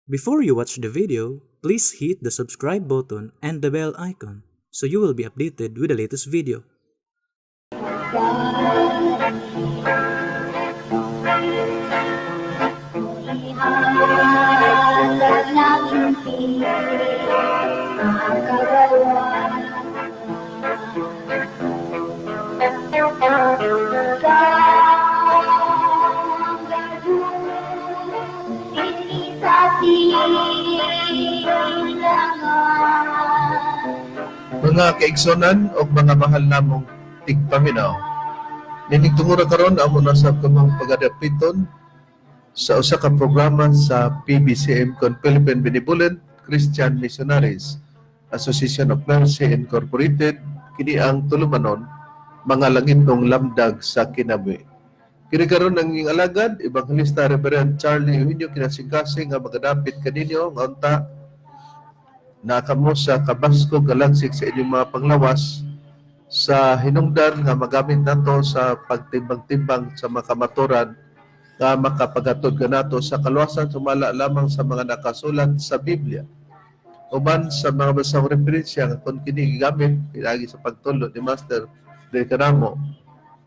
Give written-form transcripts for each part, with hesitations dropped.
Before you watch the video, please hit the subscribe button and the bell icon so you will be updated with the latest video. Mga kaigsonan o mga mahal namong tigpaminaw. Nining tungura karon, amo na sa kamong pagadapiton sa usa ka programa sa PBCM kon Philippine Benevolent Christian Missionaries Association of Mercy Incorporated. Kini ang tulumanon, Mga Langitnong Lamdag sa Kinabuhi. Kini karon ang inyong alagad, Evangelista Reverend Charlie Eugenio Kinasingkasing, nga magadapit kaninyo nga unta na kamo sa kabaskog galagsik sa inyong mga panglawas sa hinungdan nga magamit nato sa pagtimbang-timbang sa mga kamaturan nga makapaghatod kanato sa kaluwasan sumala lamang sa mga nakasulat sa Biblia uban sa mga basang referensya nga kung kini gigamit pinagi sa pagtulo ni Master diri kanamo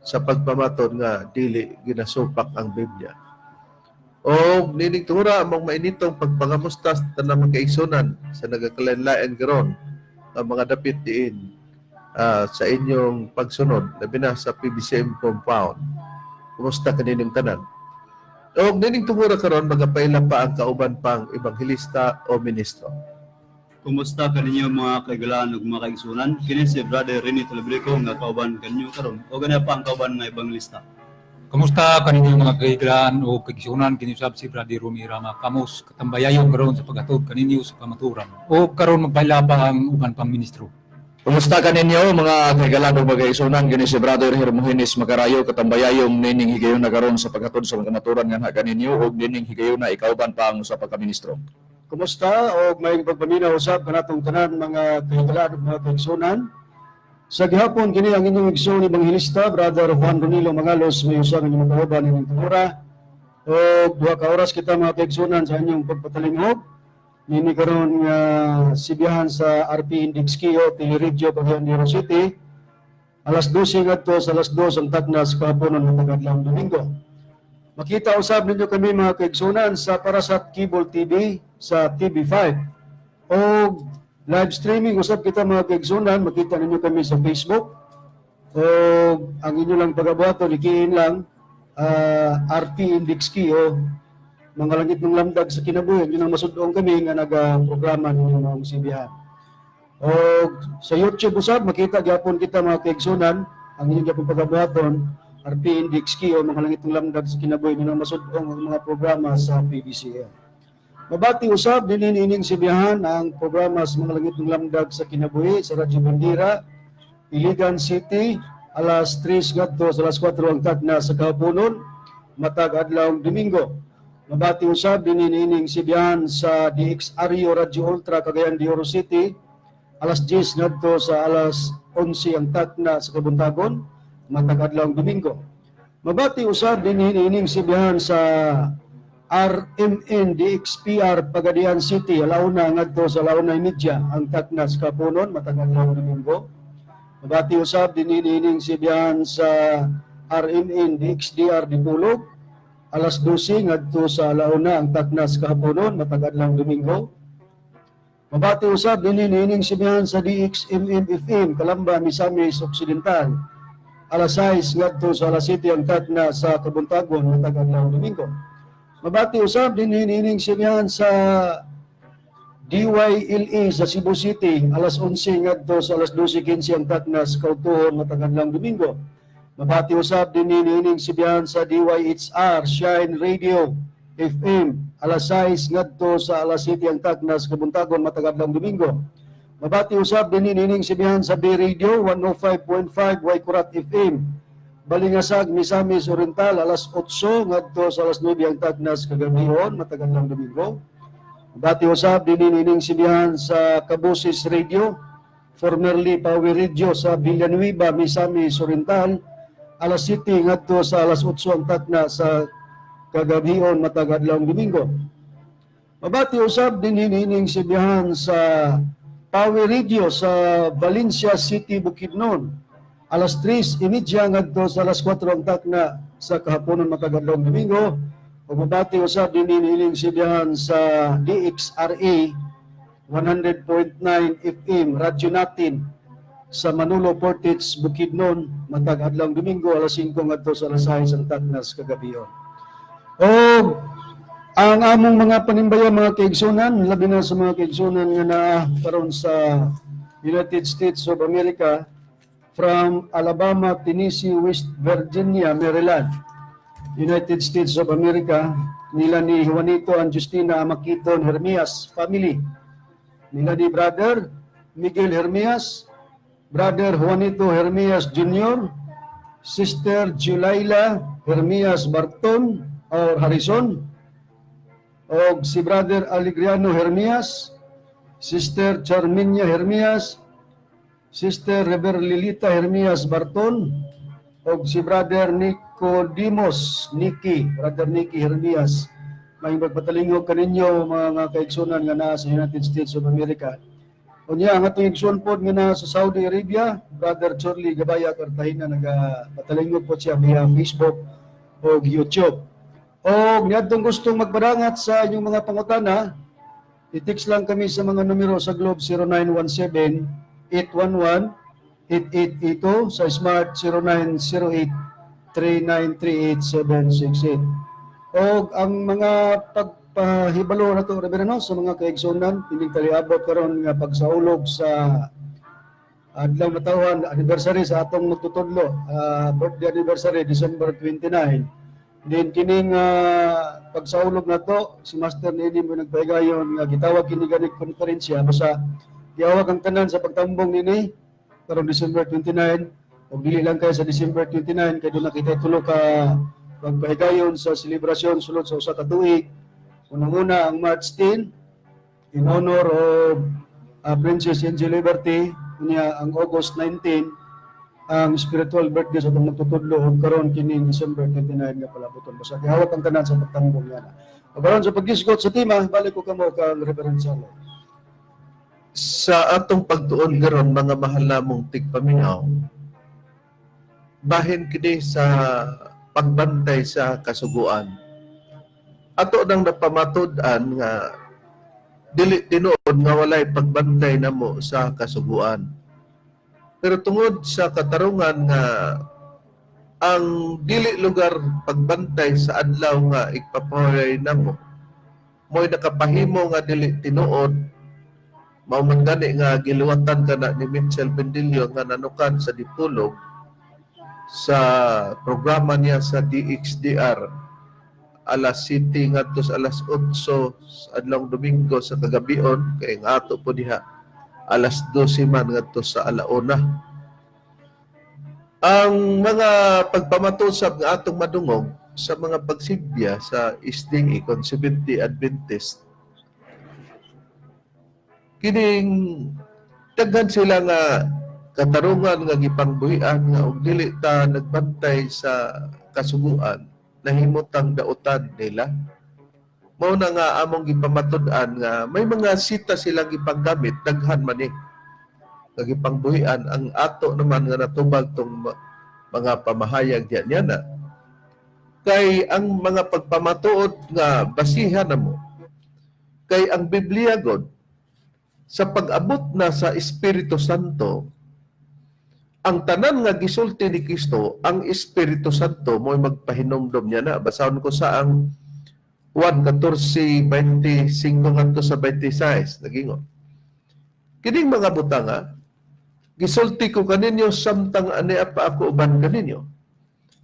sa pagpamaton nga dili ginasupak ang Biblia. O nining tura among mainitong pagpangamusta sa tanang mga kaigsunan sa nagakalain-lain karon ang mga dapit diin sa inyong pagsunod, labi na sa PBCM compound. Kumusta kaninyong tanan? O nining tungura karon, magapaila pa ang kauban pang ebanghelista o ministro. Kumusta kaninyo, mga kaigalaan ug mga kaigsunan? Kini si Brother Rene Tolabrico nga kauban kaninyo karon. O gani pa ang kauban nga ebanghilista. Kumusta kaninyo, mga kaiglaan o kaigsunan? Kini usab si Brother Rumi Rama Kamos, katambayayon karon sa paghatod kaninyo sa kamaturan. O karon magpaila pa ang uban pang ministro. Kumusta kaninyo, mga kahigalaan ug mga kaigsunan? Kini si Brother Hermogenes Macarayo, katambayayong nining higayuna karon sa paghatod sa mga kamaturan nganha kaninyo, ug nining higayuna ikauban pa ang usa pa ka ministro. Kumusta og maayong pagpaminaw usab kanatong tanan, mga kahigalaan ug mga kaigsunan. Sa gihapon, kini ang inyong igsoon ebanghelista, Brother Juan Ronilo Mangalos, may usa nga inyong kauban ining tungura. Og 2 ka oras kita, mga kaigsunan, sa inyong pagpatalingog. Nini karon nga sibihan sa RP Index Kio, Teleradyo, Cagayan de Oro City. Alas 12 ngadto sa alas 2 ang takna sa kahaponon matag adlaw Domingo. Makita usab ninyo kami, mga kaigsunan, sa Parasat Cable TV sa TV5. O live streaming usab kita, mga kaigsunan, makita ninyo kami sa Facebook. O ang inyo lang pagabuhaton, i-key in lang RP Index Kio, Mga Langitnong Lamdag sa Kinabuhi, yun ang masudong kami nga naga-programa ninyo mga sibihan. O sa YouTube usab makita gyapon kita, mga kaigsunan. Ang inyong gyapon pagabuhaton, RP Index Kio, Mga Langitnong Lamdag sa Kinabuhi, yun ang masudong ang mga programa sa PBCM. Mabati usab dinhi ining sibihan ang programa sa Mga Langitnong Lamdag sa Kinabuhi sa Radyo Bandera, Iligan City, alas 3 ngadto sa alas 4 ang takna sa kahaponon matag adlaw Domingo. Mabati usab dinhi ining sibihan sa DXRU Radyo Ultra, Cagayan de Oro City, alas 10 ngadto sa alas 11 ang takna sa kabuntagon matag adlaw Domingo. Mabati usab dinhi ining sibihan sa RMN DXPR, Pagadian City, alauna ngadto sa 1:30 ang takna sa kapunon matag adlaw Domingo. Mabati usab dinhi ining sibihan sa RMN DXDR Dipolog, alas 12 ngadto sa alauna ang takna sa kahaponon matag adlaw Domingo. Mabati usab dinhi ining sibihan sa DXMM FM, Calamba, Misamis Occidental, alas 6 ngadto sa alas 7 ang takna sa kabuntagon matag adlaw Domingo. Mabati usab dinhi ining sibihan sa DYLE sa Cebu City, alas 11 ngadto sa alas 12:15 ang takna sa kautuhon matag adlaw Domingo. Mabati usab dinhi ining sibihan sa DYHR Shine Radio FM, alas 6 ngadto sa alas 7 ang takna sa kabuntagon matag adlaw Domingo. Mabati usab dinhi ining sibihan sa B Radio 105.5 Waikurat FM, Balingasag, Misamis Oriental, alas 8 ngadto sa alas 9 ang tagnas kagabihon matag adlaw Domingo. Mabati usab dinhi ining sibihan sa Kabusis Radio, formerly Power Radio, sa Villanueva, Misamis Oriental, alas 7 ngadto sa alas 8 ang takna sa kagabihon matag adlaw Domingo. Mabati usab dinhi niining sibihan sa Power Radio sa Valencia City, Bukidnon. Alas 3:30 ngadto sa alas 4 ang takna sa kahaponon matag adlaw Domingo. Ug mabati usab dinhi niining sibihan sa DXRA 100.9 FM, Radyo Natin sa Manolo Fortich, Bukidnon, matag adlaw Domingo alas 5 ngadto sa alas 6 ang takna sa kagabion. Og ang among mga panimbaya, mga kaigsunan, labi na sa mga kaigsunan nga naa karon sa United States of America, from Alabama, Tennessee, West Virginia, Maryland, United States of America, nila ni Juanito and Justina Amakiton Hermias family, nila ni Brother Miguel Hermias, Brother Juanito Hermias Jr., Sister Julaila Hermias Barton or Harrison, og si Brother Alegriano Hermias, Sister Charminia Hermias, Sister Reverlilita Hermias Barton, og si Brother Nicodemos Nicky, Brother Nicky Hermias. May magpatalingog kaninyo, mga kaigsunan nga naa sa United States of America. Unya ang atong igsoon pod nga naa sa Saudi Arabia, Brother Charlie Gabaya Cartagena, nagapatalingog po siya via Facebook o YouTube. O niadtong gustong magpadangat sa inyong mga pangutana, i-text lang kami sa mga numero sa Globe 0917 811 8882, sa Smart 0908 3938 768. Og ang mga pagpahibalo nato, Reverendo, sa mga kaigsunan pining kaliabot karon nga pagsaulog sa Adlaw Natawhan, anniversary sa atong magtutudlo, birthday anniversary December 29. Then kining pagsaulog nato, si Master niini mo nagpahigayon nga gitawag kini ganig konferensya, basta giawag ang tanan sa pagtambong nini karong December 29. Ug dili lang kay sa December 29, kay duna kita tulo ka pagpahigayon sa selebrasyon sulod sa usa ka tuig. Unang-una ang March 10 in honor of Princess Angel Liberty, unya ang August 19, ang spiritual birthday sa atong magtutudlo, ug karon kining December 29 nga palabuton. Basta gihawak ang tanan sa pagtambong niya. Ug karon sa paghisgot sa tema, balik ko kamo kang Reverend Salo. Sa atong pagtuon karon, mga mahal namong tigpaminaw, bahin kini sa pagbantay sa kasuguan. Ato nang napamatud-an nga dili tinuod nga walay pagbantay namo sa kasuguan. Pero tungod sa katarungan nga ang dili lugar pagbantay sa adlaw nga igpapahuway namo mo'y nakapahimo nga dili tinuod, mao man gani nga giluwatan kana ni Mitchell Bendillo nga nanukan sa Dipolog sa programa niya sa DXDR alas 7 ngadto sa alas 8 sa adlawng Domingo sa kagabion, kay ang ato po diha alas 12 man ngadto sa alauna. Ang mga pagpamatusab nga atong madungog sa mga pagsibya sa SDA kon Seventh-day Adventist, kining daghan sila nga katarungan nga gipangbuhian nga og dili ta nagbantay sa kasuguan, nahimutang dautan nila. Mao na nga among gipamatud-an nga may mga sita silang gipanggamit, daghan man ni nga gipangbuhian. Ang ato naman nga natubag tong mga pamahayag diyan niya na kay ang mga pagpamatuod nga basihan namo kay ang Biblia god. Sa pag-abot na sa Espiritu Santo, ang tanan nga gisulti ni Kristo, ang Espiritu Santo mo'y magpahinumdom niya na. Basahon ko sa ang Juan 14:25 ngadto sa 26. Nagingon: "Kining mga butanga gisulti ko kaninyo samtang ania pa ako uban kaninyo.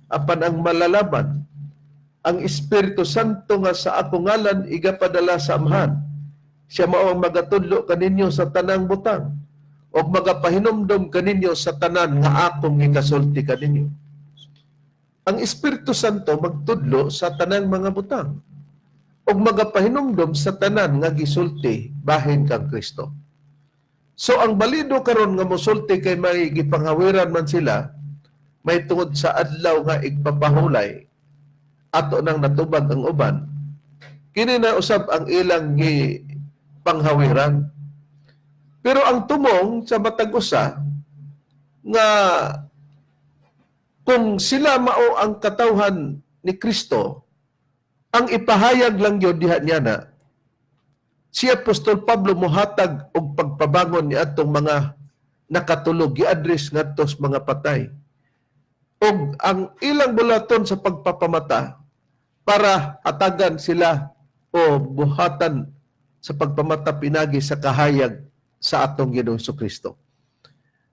Apan ang Malalaban, ang Espiritu Santo nga sa ako ngalan igapadala sa Amahan, siya mao ang magatudlo kaninyo sa tanang butang ug magapahinumdom kaninyo sa tanan nga akong gikasulti kaninyo." Ang Espiritu Santo magtudlo sa tanang mga butang ug magapahinumdom sa tanan nga gisulti bahin kang Kristo. So ang balido karon nga mosulti kay may gipanghawiran man sila may tungod sa adlaw nga igpapahulay, ato nang natubag ang uban. Kini na usab ang ilang gi panghawiran. Pero ang tumong sa matag usa nga kung sila mao ang katawhan ni Kristo, ang ipahayag lang yun diha niya na si Apostol Pablo mohatag og pagpabangon ni atong mga nakatulog, gi-address ngadto sa mga patay. Og ang ilang bulaton sa pagpapamata para hatagan sila o buhatan sa pagpamata pinagi sa kahayag sa atong Ginoong Kristo.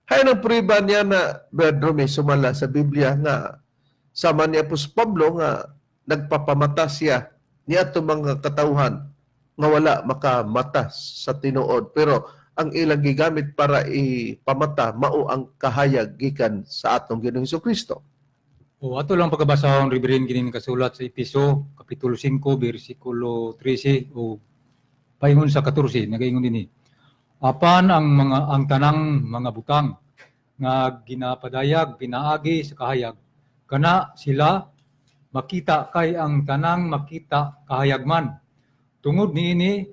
Hay ng prueba niya na, Brad Rome, sumala sa Biblia nga sama ni Apostol Pablo nga nagpapamata siya ni atong mga katawhan nga wala makamata sa tinuod, pero ang ilang gigamit para ipamata mao ang kahayag gikan sa atong Ginoong Kristo. O ato lang pagkabasahon, Reverend, kini kasulat sa Episo kapitulo 5 bersikulo 13 o paingon sa 14, nagaingon dinhi. Apan ang tanang mga butang nga ginapadayag pinaagi sa kahayag, kana sila makita, kay ang tanang makita kahayag man. Tungod niini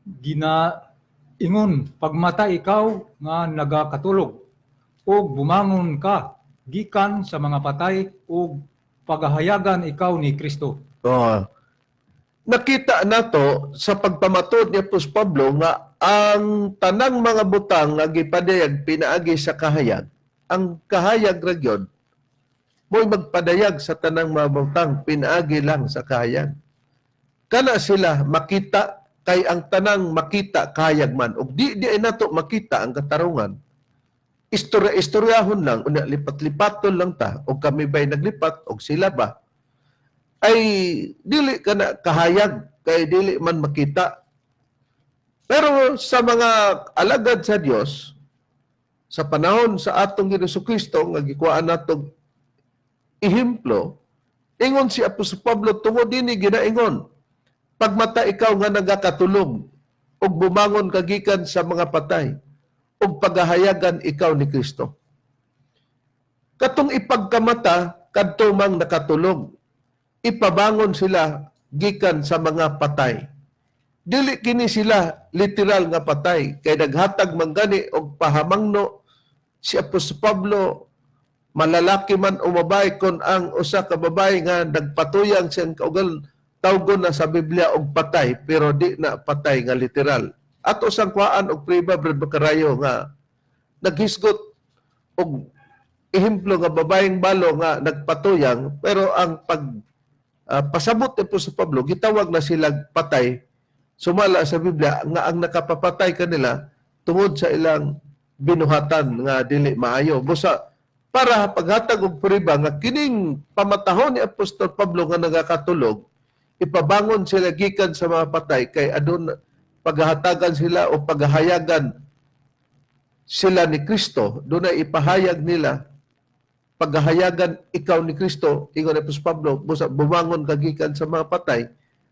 ginaingon, "Pagmata ikaw nga nagakatulog, ug bumangon ka gikan sa mga patay, ug pagahayagan ikaw ni Kristo." Oh. Nakita nato sa pagpamatod ni Apostol Pablo nga ang tanang mga butang nga gipadayag pinaagi sa kahayag, ang kahayag ra gyud mo'y magpadayag sa tanang mga butang pinaagi lang sa kahayag. Kana sila makita kay ang tanang makita kahayag man, ug di di ay nato makita ang katarungan. Istorya istoryahon lang unya, lipat-lipaton lang ta, og kami ba'y naglipat og sila ba ay dili ka na kahayag kay dili man makita. Pero sa mga alagad sa Dios sa panahon sa atong Ginoong Kristo nga gikuhaan natong ehemplo, ingon si Apostol Pablo, tungod dinhi ginaingon, "Pagmata ikaw nga nagakatulog, ug bumangon ka gikan sa mga patay, ug pagahayagan ikaw ni Kristo." Katong ipagkamata kadto mang nakatulog, ipabangon sila gikan sa mga patay. Dili kini sila literal nga patay kay naghatag man gani og pahamangno si Apostol Pablo, malalaki man o babae, kon ang usa ka babae nga nagpatuyang siyang kaugal, tawgon na sa Biblia og patay, pero di na patay nga literal. Ato sang kuhaan og priba, Brad Macarayo, nga naghisgot og ehemplo nga babaeng balo nga nagpatuyang, pero ang pag pasabot ni Apostol Pablo, gitawag na sila patay sumala sa Biblia nga ang nakapapatay kanila tungod sa ilang binuhatan nga dili maayo. Busa para paghatag og prueba nga kining pamatahon ni Apostol Pablo nga nagakatulog, ipabangon sila gikan sa mga patay kay adun paghahatagan sila o paghahayagan sila ni Kristo, doon ay ipahayag nila, paghahayagan ikaw ni Kristo, ingon ni Apostol Pablo, busa bumangon ka gikan sa mga patay,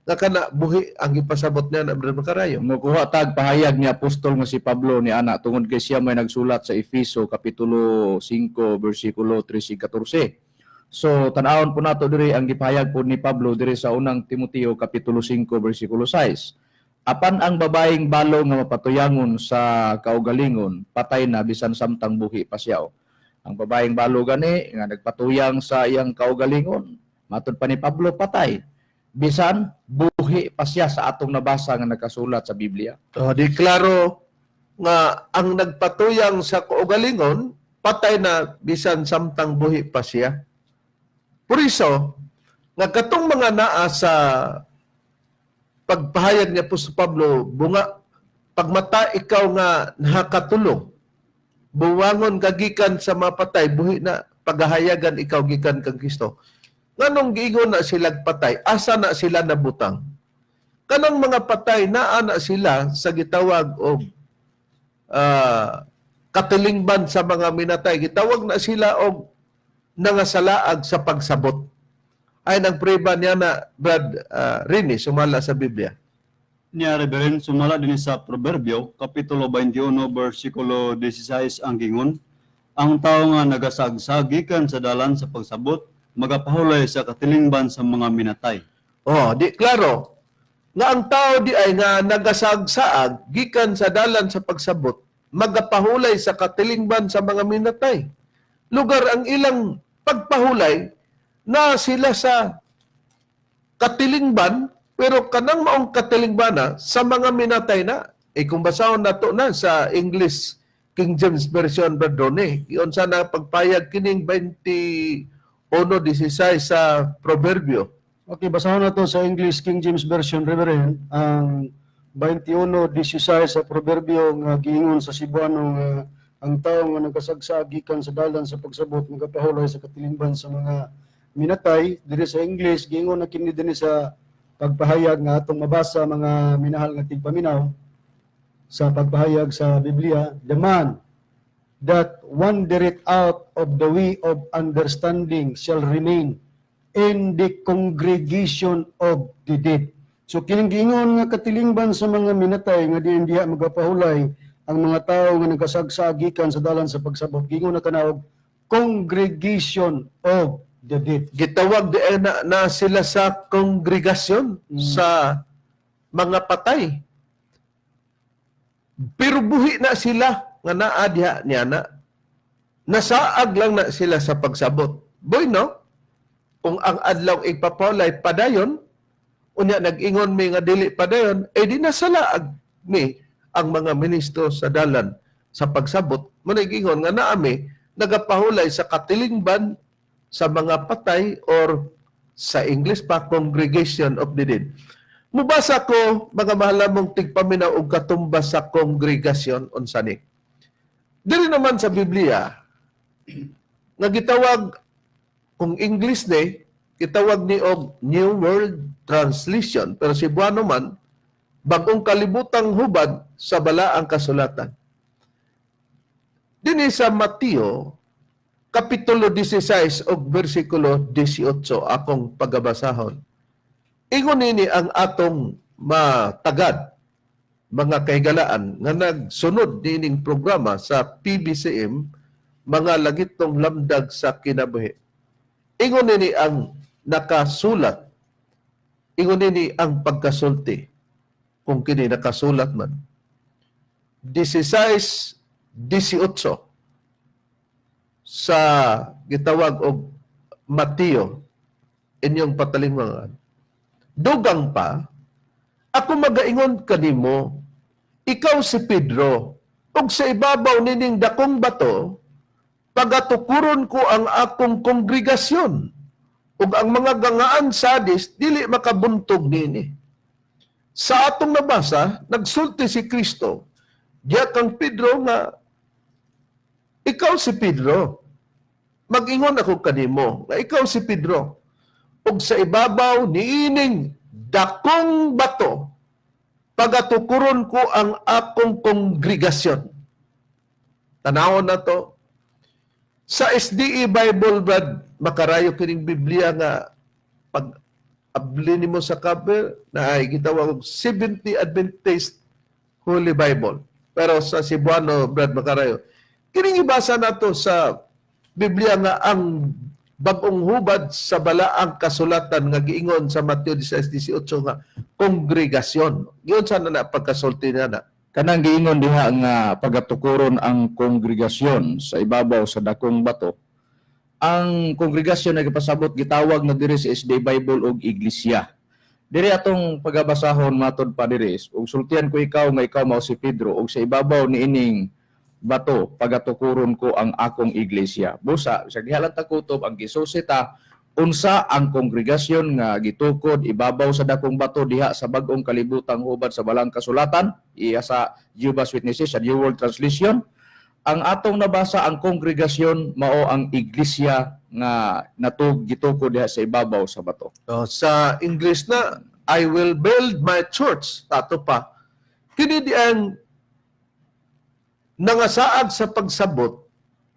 nga kana buhi ang ipasabot niya na, Brother Macarayo. Mukuha tag pahayag ni apostol nga si Pablo ni ana tungod kay siya may nagsulat sa Efeso kapitulo 5 bersikulo 13 ug 14. So tan-awon po nato diri ang gipahayag po ni Pablo diri sa Unang Timoteo kapitulo 5 bersikulo 6. Apan ang babaeng balo nga mapatuyangon sa kaugalingon, patay na bisan samtang buhi pa siya. Ang babaeng balo gani nga nagpatuyang sa iyang kaugalingon, matud pa ni Pablo, patay bisan buhi pa siya sa atong nabasa nga nakasulat sa Biblia. Oh, di klaro nga ang nagpatuyang sa kaugalingon, patay na bisan samtang buhi pa siya. Por iso, nga katong mga naa sa pagpahayag ni Apostol Pablo, bunga pagmata ikaw nga nakatulog, buwangon ka gikan sa mga patay, buhi na, paghahayagan ikaw gikan kang Kristo. Nganong giingon na sila patay? Asa na sila nabutang? Kanang mga patay, naa na sila sa gitawag og katilingban sa mga minatay. Gitawag na sila og nangasalaag sa pagsabot. Ay nang prueba niya na, Brad Rini, sumala sa Biblia. Niya, Reverend, sumala din sa Proverbio, Kapitulo 21, versikulo 16 ang gingon, "Ang tao nga nagasagsagikan sa dalan sa pagsabot, magapahulay sa katilingban sa mga minatay." Oh, di klaro. Nga ang tao di ay nga nagasaagsaag gikan sa dalan sa pagsabot, magapahulay sa katilingban sa mga minatay. Lugar ang ilang pagpahulay na sila sa katilingban, pero kanang maong katilingban sa mga minatay na. Eh kung basahon nato na sa English King James Version, Berdone, iyon sana pagpayag kining 21:16 sa Proverbio. Okay, basahon na to sa English King James Version, Reverend, ang 21:16 sa Proverbio nga giingon sa Cebuano nga ang tao nga nagasagsag gikan sa dalan sa pagsabot magapahulay sa katilingban sa mga minatay. Diri sa English giingon na kini dinhi sa pagpahayag nga atong mabasa, mga minahal nga tigpaminaw, sa pagpahayag sa Biblia, "The man that wandereth out of the way of understanding shall remain in the congregation of the dead." So kining giingon nga katilingban sa mga minatay nga diin diha magapahulay ang mga tao nga nagasagsag gikan sa dalan sa pagsabot, giingon na kana og congregation of the dead. Gitawag di ay na sila sa kongregasyon sa mga patay. Pero buhi na sila nga naa diha niya na. Nasaag lang na sila sa pagsabot. Boy, no? Kung ang adlaw ipapawlay padayon, unya nag-ingon mi nga dili padayon, eh di nasalaag mi ang mga ministro sa dalan sa pagsabot. Muna nga naa mi nagapahulay sa katilingban sa mga patay or sa English pa, congregation of the dead. Mubasa ko, mga mahal mong tigpaminaw, og katumbas sa kongregasyon, unsa ni. Diri naman sa Biblia, nga gitawag kung English ni, gitawag ni og New World Translation, pero Cebuano man, Bagong Kalibutang Hubad sa Balaang Kasulatan. Dinhi sa Mateo kapitulo 16 og bersikulo 18 akong pagabasahon. Ingon nini ang atong matagad, mga kahigalaan nga nagsunod nining programa sa PBCM, Mga Langitnong Lamdag sa Kinabuhi. Ingon nini ang nakasulat. Ingon nini ang pagkasulti kung kini nakasulat man. 16:18 sa gitawag og Mateo, inyong patalingwangan. "Dugang pa, ako magaingon kanimo, ikaw si Pedro, ug sa ibabaw nining dakong bato, pagatukuron ko ang akong kongregasyon, ug ang mga gangaan sa Hades dili makabuntog nini." Sa atong nabasa, nagsulti si Kristo diya kang Pedro nga ikaw si Pedro. Mag-ingon ako kanimo nga ikaw si Pedro. Ug sa ibabaw niining dakong bato pagatukuron ko ang akong kongregasyon. Tanawon na to. Sa SDA Bible, Brad, makarayo kining Biblia nga pag abli nimo sa cover na ay gitawag og 70 Adventist Holy Bible. Pero sa Cebuano, Brad Makarayo, kining ibasa nato sa Biblia nga ang Bagong Hubad sa Balaang Kasulatan nga giingon sa Mateo 16:18 nga kongregasyon. Giyon sana na pagkasulti niya na. Kanang giingon diha nga pagatukuron ang kongregasyon sa ibabaw sa dakong bato. Ang kongregasyon nagpasabot gitawag na diri sa SDA Bible og iglesia. Diri atong pagabasahon matod pa diri, ug sultian ko ikaw nga ikaw mao si Pedro ug sa ibabaw niining bato pagatukuron ko ang akong iglesia. Busa sa diha lang ta kutob ang gisusi ta unsa ang kongregasyon nga gitukod ibabaw sa dakong bato diha sa Bagong Kalibutang Hubad sa Balang Kasulatan, iya sa Jehovah's Witnesses sa New World Translation. Ang atong nabasa, ang kongregasyon mao ang iglesia nga natug gitukod diha sa ibabaw sa bato. Oh, sa English na, "I will build my church." Tato pa. Kini di ang nangasaag sa pagsabot,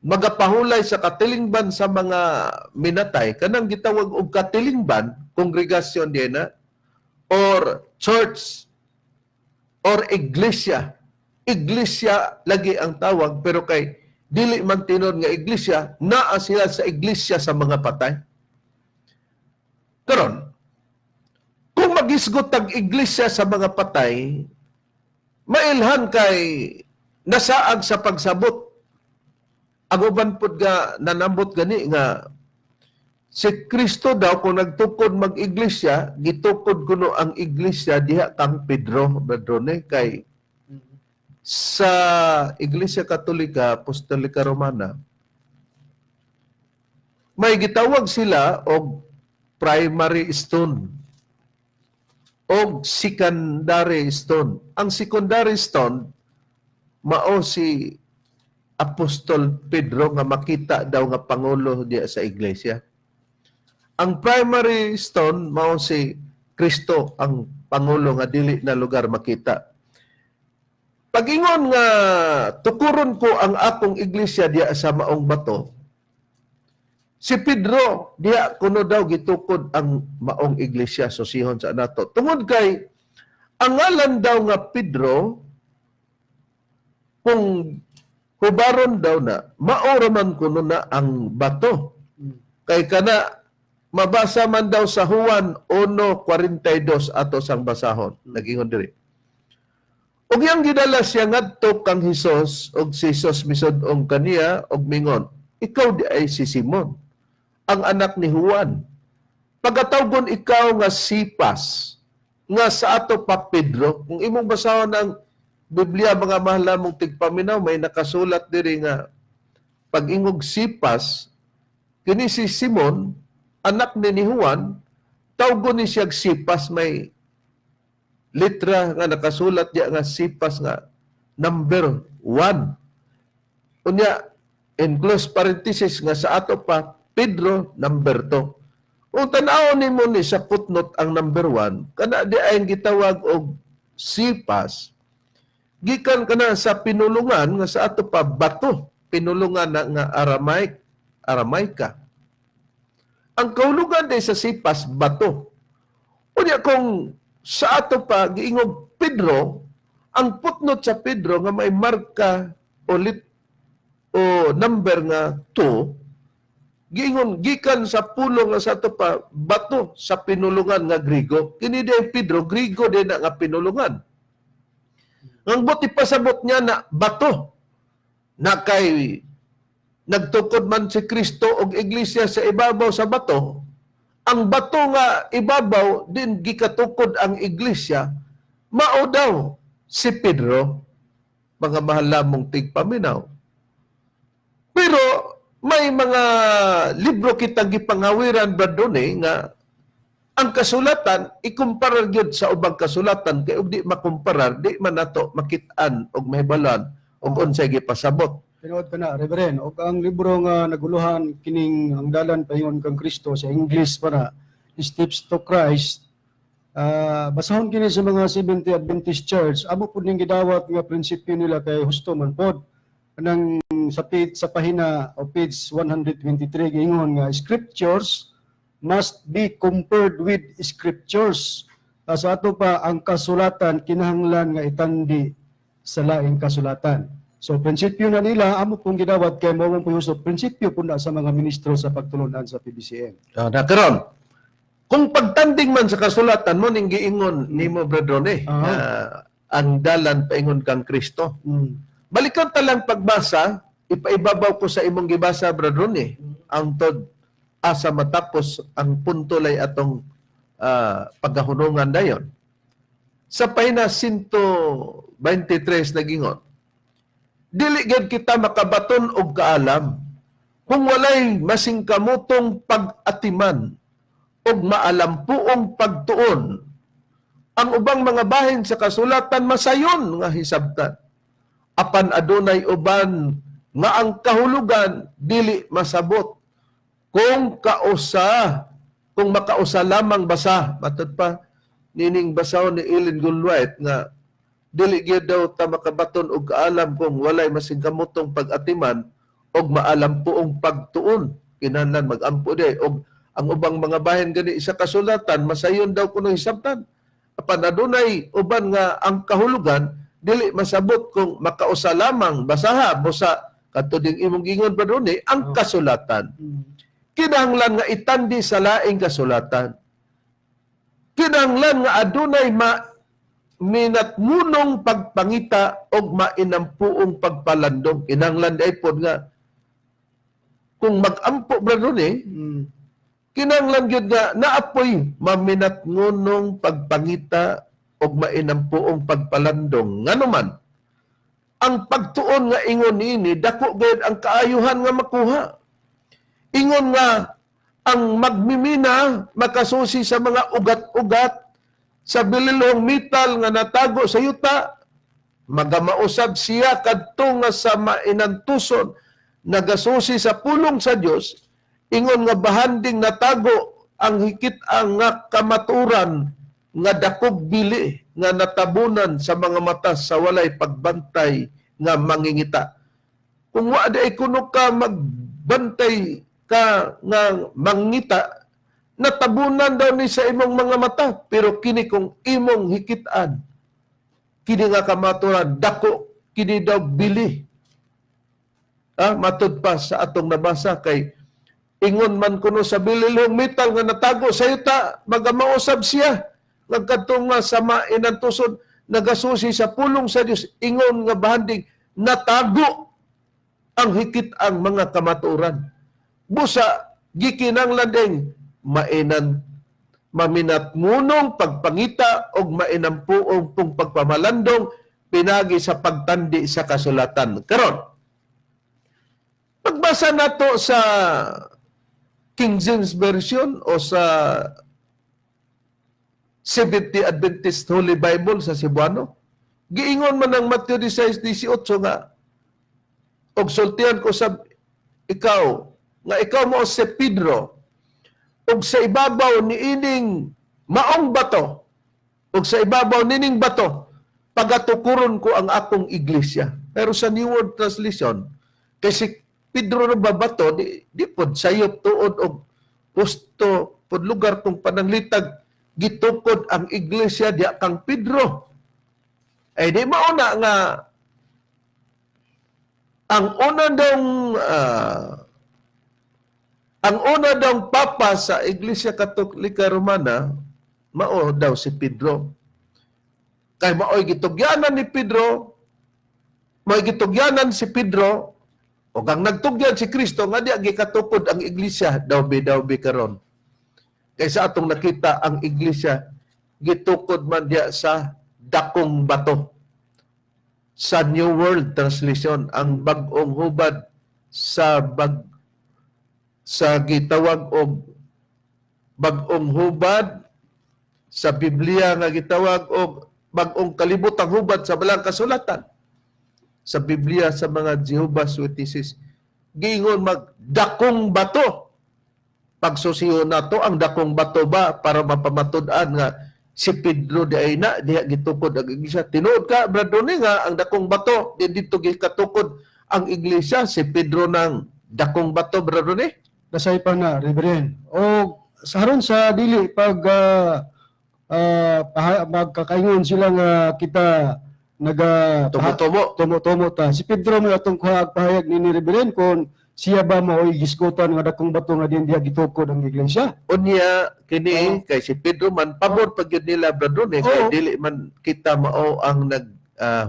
magapahulay sa katilingban sa mga minatay, kanang gitawag og katilingban, kongregasyon din na, or church, or iglesia. Iglesia lagi ang tawag, pero kay dili man tinuod nga iglesia, naa sila sa iglesia sa mga patay. Karon, kung magis Paghisgot tag iglesia sa mga patay, mailhan kay nasaag sa pagsabot. Ang uban pud nga nanambot gani nga si Kristo daw kung nagtukod mag-iglesia, gitukod kuno ang iglesia diha kang Pedro, Brother, kay sa Iglesia Katolika Apostolika Romana may gitawag sila og primary stone og secondary stone. Ang secondary stone mao si Apostol Pedro nga makita daw nga pangulo diya sa iglesia. Ang primary stone mao si Kristo ang pangulo nga dili na lugar makita. Pag-ingon nga tukuron ko ang akong iglesia diya sa maong bato, si Pedro diha kuno daw gitukod ang maong iglesia, susihon sa nato. Tungod kay ang ngalan daw nga Pedro, kung hubaron daw na, mao ra man kuno na ang bato. Kay kana mabasa man daw sa Juan 1:42 ato sang basahon. Nagingon diri. Ug iyang gidala siya ngadto kang Hesus, ug si Hesus misud-ong kaniya ug mingon, "Ikaw di ay si Simon, ang anak ni Juan. Pagatawgon ikaw nga Sipas," nga sa ato pa Pedro. Kung imong basahon ang Biblia, mga mahal namong tigpaminaw, may nakasulat diri nga pag-ingog Sipas, kini si Simon, anak ni Juan, tawgon ni siya Sipas, may litra nga nakasulat diya nga Sipas nga number 1. Unya, in close parenthesis nga sa ato pa Pedro number 2. Kung tan-awon nimo ni sa footnote ang number 1, kana di ay gitawag og Sipas, gikan kana sa pinulungan nga sa ato pa bato, pinulungan na nga Aramaic, Aramaika. Ang kahulugan di sa Sipas, bato. Unya kung sa ato pa giingog Pedro, ang footnote sa Pedro nga may marka ulit o number nga 2, giingon gikan sa pulong nga sa ato pa bato sa pinulungan nga Grigo. Kini di Pedro, Grigo din na nga pinulungan. Ang buti pasabot niya na bato na kay nagtukod man si Kristo og iglesia sa ibabaw sa bato. Ang bato nga ibabaw din gikatukod ang iglesia, mao daw si Pedro, mga mahal lamong tigpaminaw. Pero may mga libro kitang gipangawiran, Brad Rone, nga ang kasulatan ikumpara gyud sa ubang kasulatan, kay og di makumparar, di man nato makit-an og mahibalan og unsay gipasabot. Tinuod ka na, Reverend. Og ang libro nga naguluhan kining Ang Dalan Paingon kang Kristo, sa English para Steps to Christ, basahon kini sa mga Seventh Adventist Church, amo pud ning gidawat nga prinsipyo nila kay husto man pod. Kanang sa page, sa pahina o page 123, giingon nga scriptures must be compared with scriptures. Sa ato pa, ang kasulatan kinahanglan nga itandi sa laing kasulatan. So prinsipyo na nila amo pong gidawat kay mao man po yung prinsipyo po na sa mga ministro sa pagtulunan sa PBCM. Na karon, kung pagtanding man sa kasulatan mo ning giingon nimo, Brad Rone, ang dalan paingon kang Kristo. Balikan ta lang pagbasa, ipaibabaw ko sa imong gibasa, Brad Rone, ang tod asa matapos ang punto lay atong pagkahunungan dayon. Sa pahina 123 nagingon, "Dili gyud kita makabaton og kaalam kung walay masingkamutong pag-atiman og maalampuong pagtuon. Ang ubang mga bahin sa kasulatan masayon nga hisabtan. Apan adunay uban nga ang kahulugan dili masabot kung makausa lamang basa." Matod pa nining basahon ni Ellen Goodwhite nga dili gyud daw ta makabaton og kaalam kung walay masingkamutong pag-atiman og maalampuong pagtuon. Kinahanglan magampo di og ang ubang mga bahin gani sa kasulatan masayon daw kuno hisabtan, apan adunay uban nga ang kahulugan dili masabot kung makausa lamang basaha. Busa kadto ding imong gingon pa doon eh, ang kasulatan kinahanglan nga itandi sa laing kasulatan. Kinahanglan nga adunay minatngunong pagpangita og mainampuong pagpalandong. Kinahanglan diay pod nga kung mag-ampo, Brother Ronnie, kinahanglan gyud nga naapoy maminatngunong pagpangita og mainampuong pagpalandong. Ngano man ang pagtuon nga ingon niini, dako gayud ang kaayuhan nga makuha. Ingon nga ang magmimina makasusi sa mga ugat-ugat sa bililhong metal nga natago sa yuta, magamausab siya kadto nga sa mainantuson nagasusi sa pulong sa Dios. Ingon nga bahanding natago ang hikit ang nga kamaturan nga dakog bili nga natabunan sa mga mata sa walay pagbantay nga mangingita. Kung wa di kuno ka magbantay ka nga mangita, natabunan daw ni sa imong mga mata. Pero kini kung imong hikitan kini nga kamaturan, dako kini daw bili. Matud pa sa atong nabasa kay ingon man kuno sa bililhong metal nga natago sa yuta, magamausab siya nagkadto nga sa mainantuson nagasusi sa pulong sa Dios. Ingon nga bahanding natago ang hikit ang mga kamatuoran, busa gikinanglan din mainan maminatngunong pagpangita og mainampuong pong pagpamalandong pinagi sa pagtandi sa kasulatan. Karon, pagbasa nato sa King James Version o sa Seventh-day Adventist Holy Bible sa Cebuano, giingon man ang Mateo 16:18 nga og sultihan ko sa ikaw nga ikaw mo si Pedro ug sa ibabaw ni ining maong bato, ug sa ibabaw nining bato pagatukuron ko ang akong iglesia. Pero sa New World Translation, kay si Pedro na babato di pod sayop tuod og pusto pod lugar kung pananglitag gitukod ang iglesia diya kang Pedro. Ay di mauna nga ang una daw papa sa Iglesia Katolika Romana mao daw si Pedro. Kay maoy gitugyanan ni Pedro, maoy gitugyanan si Pedro ug ang nagtugyan si Kristo nga diya gikatukod ang iglesia daw bi karon. Kay sa atong nakita, ang iglesia gitukod man diya sa dakong bato. Sa New World Translation, ang bag-ong hubad sa gitawag og bag-ong hubad sa Biblia nga gitawag og bag-ong kalibutang hubad sa Balaang Kasulatan sa Biblia sa mga Jehovah's Witnesses, giingon mag dakong bato. Pagsusiyon nato ang dakong bato ba para mapamatud-an nga si Pedro di ay na diha gitukod ang iglesia? Tinuod ka, Brother Donnie, nga ang dakong bato di dito gikatukod ang iglesia, si Pedro ng dakong bato, Brother Donnie? Nasaypan na, Reverend. O sa haron sa dili pag magkakaingon sila nga kita naga Tumo-tumo. Tumo-tumo ta. Si Pedro mo atong kuha pahayag ni Reverend kung siya ba mao'y gisgutan nga dakong bato nga din diha gitukod ang iglesia. Unya kini kay si Pedro man pabor pag yun nila, Brother Donnie, kay dili man kita mao ang nag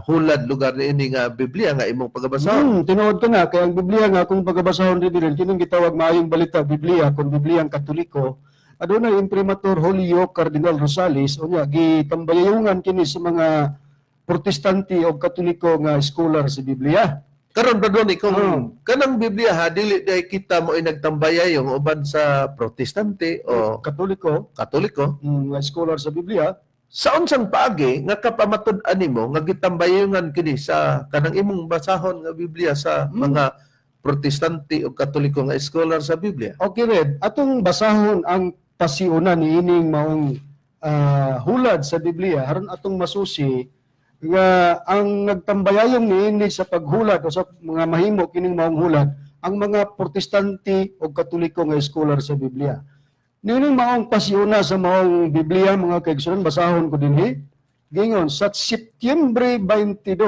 hulad lugar niini nga Biblia nga imong pagabasahon. Tinuod ka nga kay ang Biblia nga akong pagabasahon, Reverend, kining gitawag Maayong Balita Biblia kon Bibliang Katoliko. Adunay imprimatur Julio Cardinal Rosales. Unya gitambayayungan kini sa mga Protestante o Katoliko nga scholar sa Biblia. Karon, Brother Donnie, kung kanang Biblia ha, dili day kita mo ay nagtambayay yung uban sa Protestante o Katoliko Katoliko. Nga scholar sa Biblia. Sa unsang paagi nga kapamatud-an nimo nga gitambayungan kini sa kanang imong basahon nga Biblia sa mga Protestante o Katoliko nga scholar sa Biblia? Okay, Red. Atong basahon ang pasiuna ni ining maong hulad sa Biblia aron atong masusi nga ang nagtambayayong niini sa paghulad o sa mga mahimo kining maong hulad ang mga Protestante o Katoliko nga scholar sa Biblia. Niining maong pasiuna sa maong Biblia, mga kaigsuonan, basahon ko dinhi. Gingon sa Setyembre 22,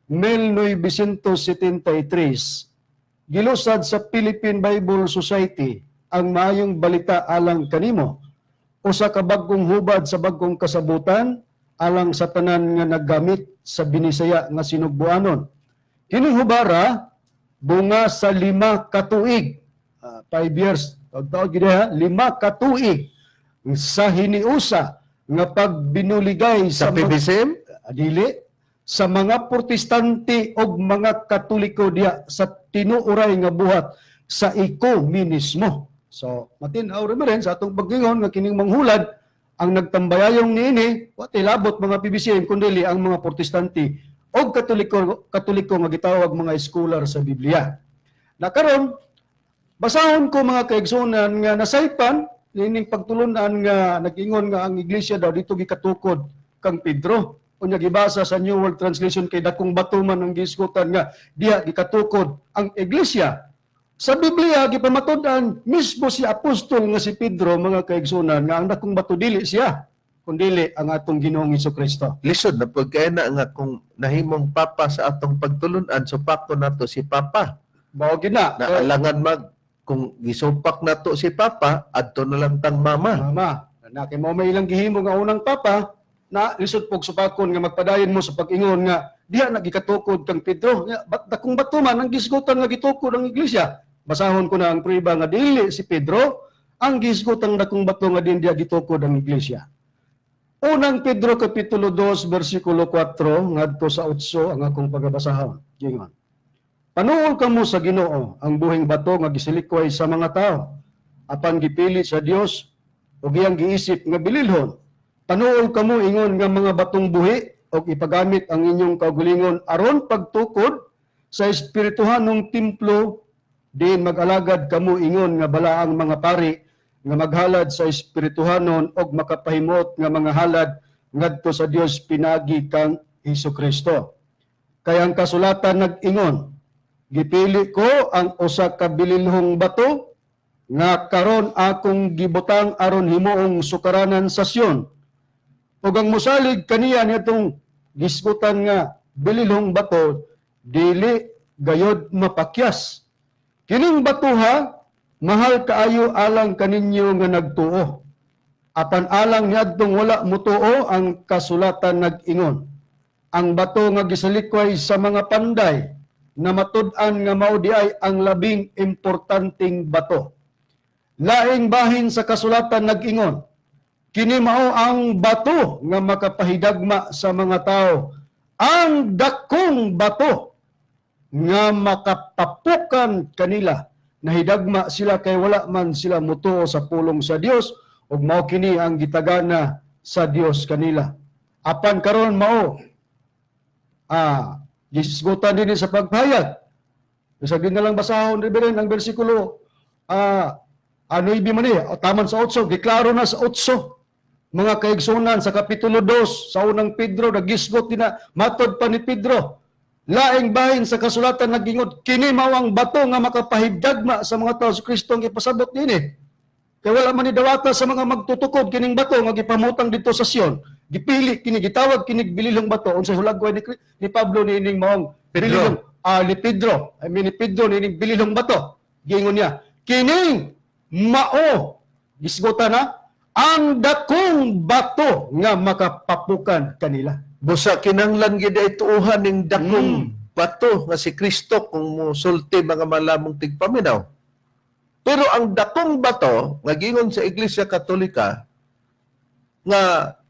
1973, gilusad sa Philippine Bible Society ang Maayong Balita alang kanimo. Usa ka bag-ong hubad sa bag-ong kasabutan alang sa tanan nga naggamit sa Binisaya nga sinugbuanon. Kining hubara bunga sa 5 ka tuig. 5 years. Taod-taod gid ha, 5 ka tuig sa hiniusa nga pagbinuligay Sa sa, mga- PBCM? Dili sa mga Protestante og mga Katoliko diya sa tinuoray nga buhat sa ekumenismo. So, matin-aw rin sa atong pag-ingon nga kining manghulad ang nagtambayayong niini wa labot mga PBCM kundi ang mga Protestante og Katoliko Katoliko nga gitawag mga scholar sa Biblia. Na karon basahon ko, mga kaigsunan, nga nasaypan nining pagtulunan nga nag-ingon nga ang iglesia daw dito gikatukod kang Pedro. Unya gibasa sa New World Translation kay dakong bato man ang gisgutan nga diha gikatukod ang iglesia. Sa Biblia gipamatud-an mismo si apostol nga si Pedro, mga kaigsunan, nga ang dakong bato dili siya kundili ang atong Ginoong Kristo. Lisod na pagkaya na nga kung nahimong papa sa atong pagtulunan, supakon nato si papa. Mao gid na. Na alangan mag kung gisupak nato si papa, adto na lang tang mama. Mama, na kay mao may ilang gihimo nga unang papa na lisod pog supakon nga magpadayon mo sa pag-ingon nga diha na gikatukod kang Pedro. Nga, bat dakong bato man ang gisgutan nga gitukod ang iglesia. Basahon ko na ang prueba nga dili si Pedro ang gisgutan dakong bato nga din diha gitukod ang iglesia. Unang Pedro kapitulo 2 bersikulo 4 ngadto sa 8 ang akong pagabasahon. Gingon. Panuol kamo sa Ginoo, ang buhing bato nga gisilikway sa mga tao apan gipili sa Dios ug iyang giisip nga bililhon. Panuol kamo ingon nga mga batong buhi ug ipagamit ang inyong kaugalingon aron pagtukod sa espirituhanong templo diin mag-alagad kamo ingon nga balaang mga pari nga maghalad sa espirituhanon ug makapahimot nga mga halad ngadto sa Dios pinagi kang Hesukristo. Kay ang kasulatan nag-ingon, "Gipili ko ang usa ka bililhong bato nga karon akong gibutang aron himuong sukaranan sa Sion. Ug ang mosalig kaniya nitong gisgutan nga bililhong bato dili gayod mapakyas. Kining batuha mahal kaayo alang kaninyo nga nagtuo. Apan alang niadtong wala motuo, ang kasulatan nag-ingon, 'Ang bato nga gisalikway sa mga panday na matud-an nga mao diay ang labing importanteng bato.' Laing bahin sa kasulatan nag-ingon, 'Kini mao ang bato nga makapahidagma sa mga tao, ang dakong bato nga makapapukan kanila.' Nahidagma sila kay wala man sila mutuo sa pulong sa Dios ug mao kini ang gitagana sa Dios kanila." Apan karon mao gisgutan dinhi sa pagpahayag. Bisag di na lang basahon, Reverend, ang bersikulo ano ibi man eh, taman sa 8, giklaro na sa 8. Mga kaigsunan, sa kapitulo 2, sa Unang Pedro, nagisgot din na, matod pa ni Pedro. Laing bahin sa kasulatan nagingon, "Kini mao ang bato nga makapahidagma sa mga tao." Si Kristo ang ipasabot dinhi. Kaya wala man ni dawata sa mga magtutukod kining bato nga gipamutang dito sa Sion. Gipili kini, gitawag kini bililhong bato. Unsay hulagway ni Pablo niining maong Pedro. bililhong, ni Pedro, I mean ni Pedro niining bililhong bato. Giingon niya, "Kining mao," gisgutan na, "ang dakong bato nga makapapukan kanila." Busa kinanglan gid ay tuuhan ning dakong bato nga si Kristo kung mosulti, mga malamong tigpaminaw. Pero ang dakong bato nga gingon sa Iglesia Katolika nga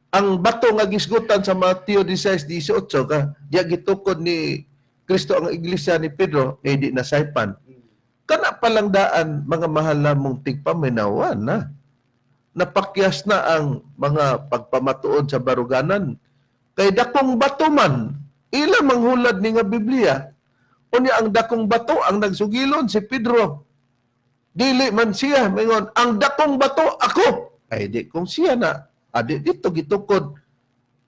ang bato nga gisgutan sa Mateo 16:18 ka diya gitukod ni Kristo ang iglesia ni Pedro eh di nasaypan. Kana palang daan, mga mahal namong tigpaminawan, na napakyas na ang mga pagpamatuod sa baruganan. Kay dakong bato man, ila manghulad ni nga Biblia. Unya ang dakong bato ang nagsugilon si Pedro. Dili man siya, mingon, "Ang dakong bato ako." Ay di kung siya na, adi dito gitukod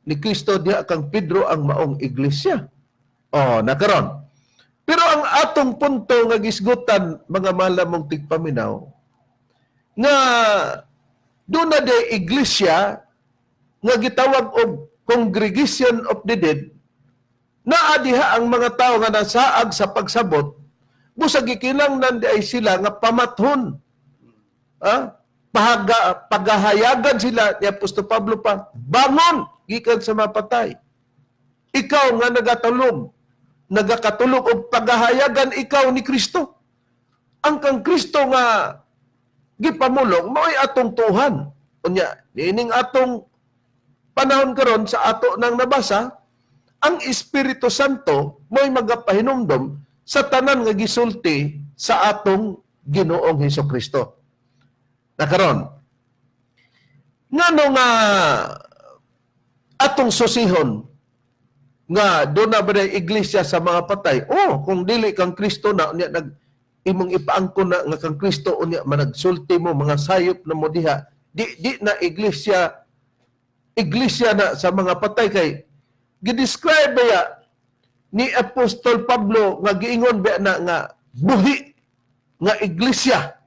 ni Kristo diha kang Pedro ang maong iglesia. Oh, nakaron. Pero ang atong punto nga gisgutan, mga malamong tigpaminaw, nga doon na de iglesia nga gitawag og Congregation of the Dead, naa diha ang mga tao nga nasaag sa pagsabot, busag gikinahanglan di ay sila nga pamathon. Ha? Pagahayagan sila ni Apostol Pablo pa, bangon gikan sa mapatay. Ikaw nga nagatulog, nagakatulog og pagahayagan ikaw ni Kristo. Ang kang Kristo nga gipamulong mao'y atong tuhan. Unya, niining atong panahon karon sa ato nang nabasa, ang Espiritu Santo mo'y magapahinumdom sa tanan nga gisulti sa atong Ginoong Hesus Kristo. Na karon, ngano nga atong susihon nga doon na ba na iglesia sa mga patay? Oh, kung dili kang Kristo na unya nag imong ipaangkon na nga kang Kristo, unya managsulti mo mga sayop na mo diha, di di na iglesia, iglesia na sa mga patay, kay gidescribe ba ya ni Apostol Pablo nga giingon ba na nga buhi nga iglesia?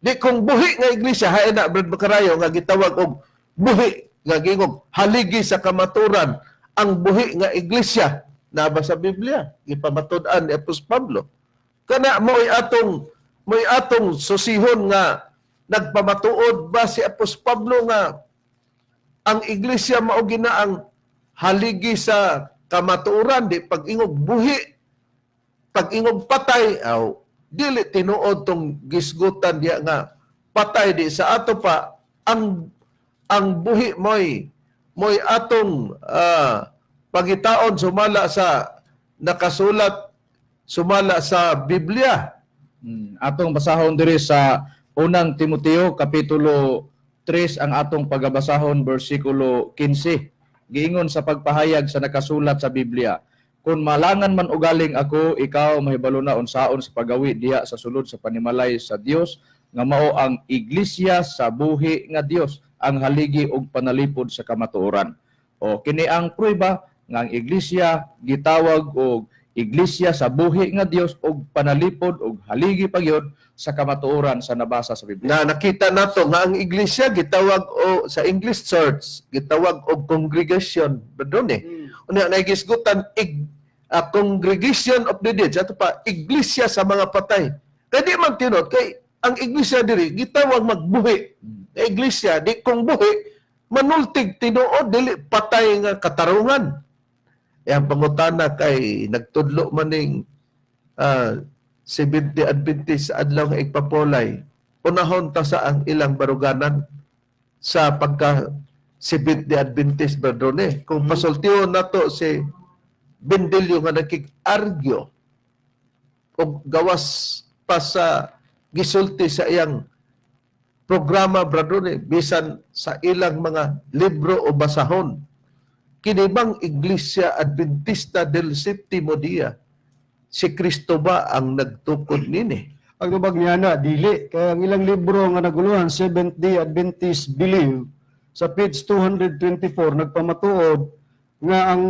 Di kung buhi nga iglesia, hain na, Brad Macarayo, nga gitawag og buhi nga giingog haligi sa kamaturan ang buhi nga iglesia na ba sa Biblia gipamatud-an ni Apostol Pablo. Kana mo'y atong susihon nga nagpamatuod ba si Apostol Pablo nga ang iglesia mao gina ang haligi sa kamatuoran? Di pag-ingog buhi, pag-ingog patay, aw, dili tinuod tong gisgutan diya nga patay. Di sa ato pa ang buhi mo'y atong pagitaon sumala sa nakasulat sumala sa Biblia. Atong basahon diri sa Unang Timoteo kapitulo 3 ang atong pagabasahon, bersikulo 15. Giingon sa pagpahayag sa nakasulat sa Biblia. Kung malangan man ugaling ako, ikaw mahibalo na unsaon sa pagawi diha sa sulod sa panimalay sa Dios nga mao ang iglesia sa buhi nga Dios, ang haligi ug panalipod sa kamatuoran. O kini ang prueba nga ang iglesia gitawag og iglesia sa buhi nga Dios ug panalipod ug haligi pagyud sa kamatuoran sa nabasa sa Biblia. Na nakita nato nga ang iglesia gitawag o sa English church, gitawag og congregation ba doon eh. Unya nagisgutan congregation of the dead, ato pa iglesia sa mga patay. Kay di man tinuod, kay ang iglesia diri gitawag magbuhi. Nga iglesia, di kung buhi manultig tinuod, dili patay nga katarungan. Eh, ang pangutana kay nagtudlo man ning Seventh-day Adventist sa adlaw nga igpapolay, unahon ta sa ang ilang baruganan sa pagka Seventh-day Adventist, Bradone? Kung pasultihon nato si Bendilio nga nakig-argue og gawas pa sa gisulti sa iyang programa, Bradone, bisan sa ilang mga libro o basahon, kini bang Iglesia Adventista del Septimo Dia, si Kristo ba ang nagtukod nini? Ang tubag niya na, dili. Kaya ang ilang libro nga naguluhan, Seventh Day Adventist Believe, sa page 224, nagpamatuod nga ang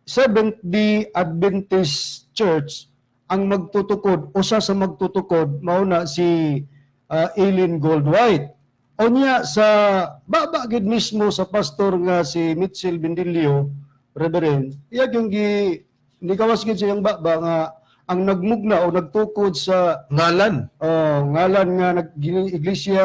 Seventh Day Adventist Church ang magtutukod, usa sa magtutukod, mauna si Ellen Goldwhite. O niya sa baba gid mismo sa pastor nga si Mitchell Bendilio, Reverend, iya yung gi nikawas gid siyang baba nga ang nagmugna o nagtukod sa Ngalan. Oh, ngalan nga nag iglesia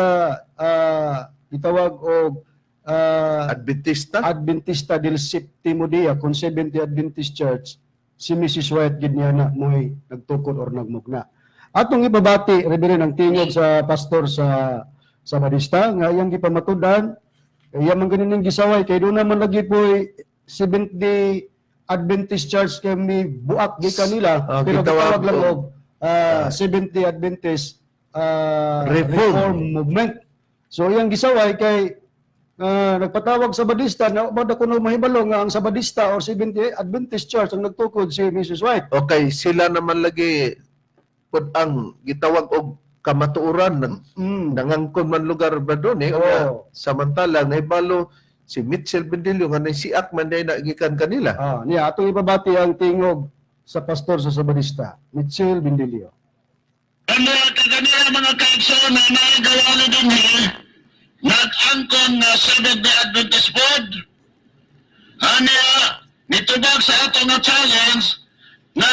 gitawag og Adventista. Adventista del Septimo Dia kung Seventh Adventist Church, si Mrs. White gid niya na mo'y nagtukod or nagmugna. Atong ibabati, Reverend, ang tingog sa pastor sa Sabadista nga iyang gipamatudan, iya man ganin gisaway kay doon naman lagi po'y Seventh Day Adventist Church kay mi buak gi kanila, pero gitawag gitawag lang og og Seventh Day Adventist Reform. Reform Movement. So iyang gisaway kay nagpatawag sa Sabadista na bada kuno mahibalo nga ang Sabadista or Seventh Day Adventist Church ang nagtukod si Mrs. White. Okay, sila naman lagi pud ang gitawag og kamatuoran nang nangangkon man lugar ba doon eh. Oo. Unya, samantala nahibalo si Mitchell Bendilio nga siak man day na gikan kanila. Niya atong ibabati ang tingog sa pastor sa Sabadista, Mitchell Bindilio. Ano kaganina, mga kaigsoon, na nagawa ni dinhi, nag-angkon nga Seventh Day Adventist Board. Aniya, nitubag sa atong nga challenge na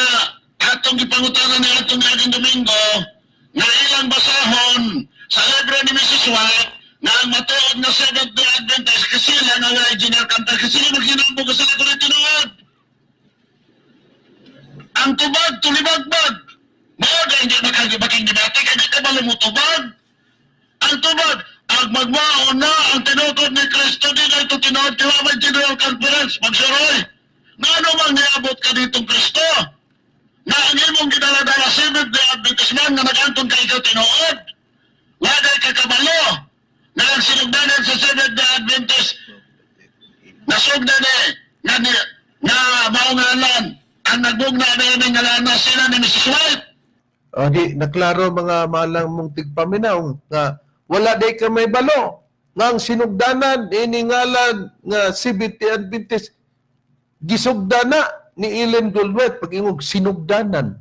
atong gipangutana ni atong aging Domingo nga ilang basahon. Sa libro ni Mrs. White, na ang matuod na Seventh Day Adventist kasi sila nga wala general conference kasi sila magsinambog sa ako na tinuod. Ang tubag, tulibagbag. Mao na hindi makagibaking debate, kaya di ka ba lumutubag? Ang tubag, ang magmao na ang tinukod ni Kristo di na ito tinuod kaya may general conference, magsuroy. Na ano mang niabot ka ditong Kristo? Na ang imong gidala-dala Seventh Day Adventist man nga nag-anton ka ikaw tinuod? Wala ka kabalo na ang sinugdanan sa Seventh Day Adventist nasugdan eh nga, ni, nga mao nga alam ang nagbugna na ini nga lana sila ni Mrs. White. O, di, naklaro mga malang mong tigpaminaw nga wala day ka may balo nga ang sinugdanan iningalan nga CBT Adventist gisugdana ni Ellen Goldwhite. Pag-ingog sinugdanan,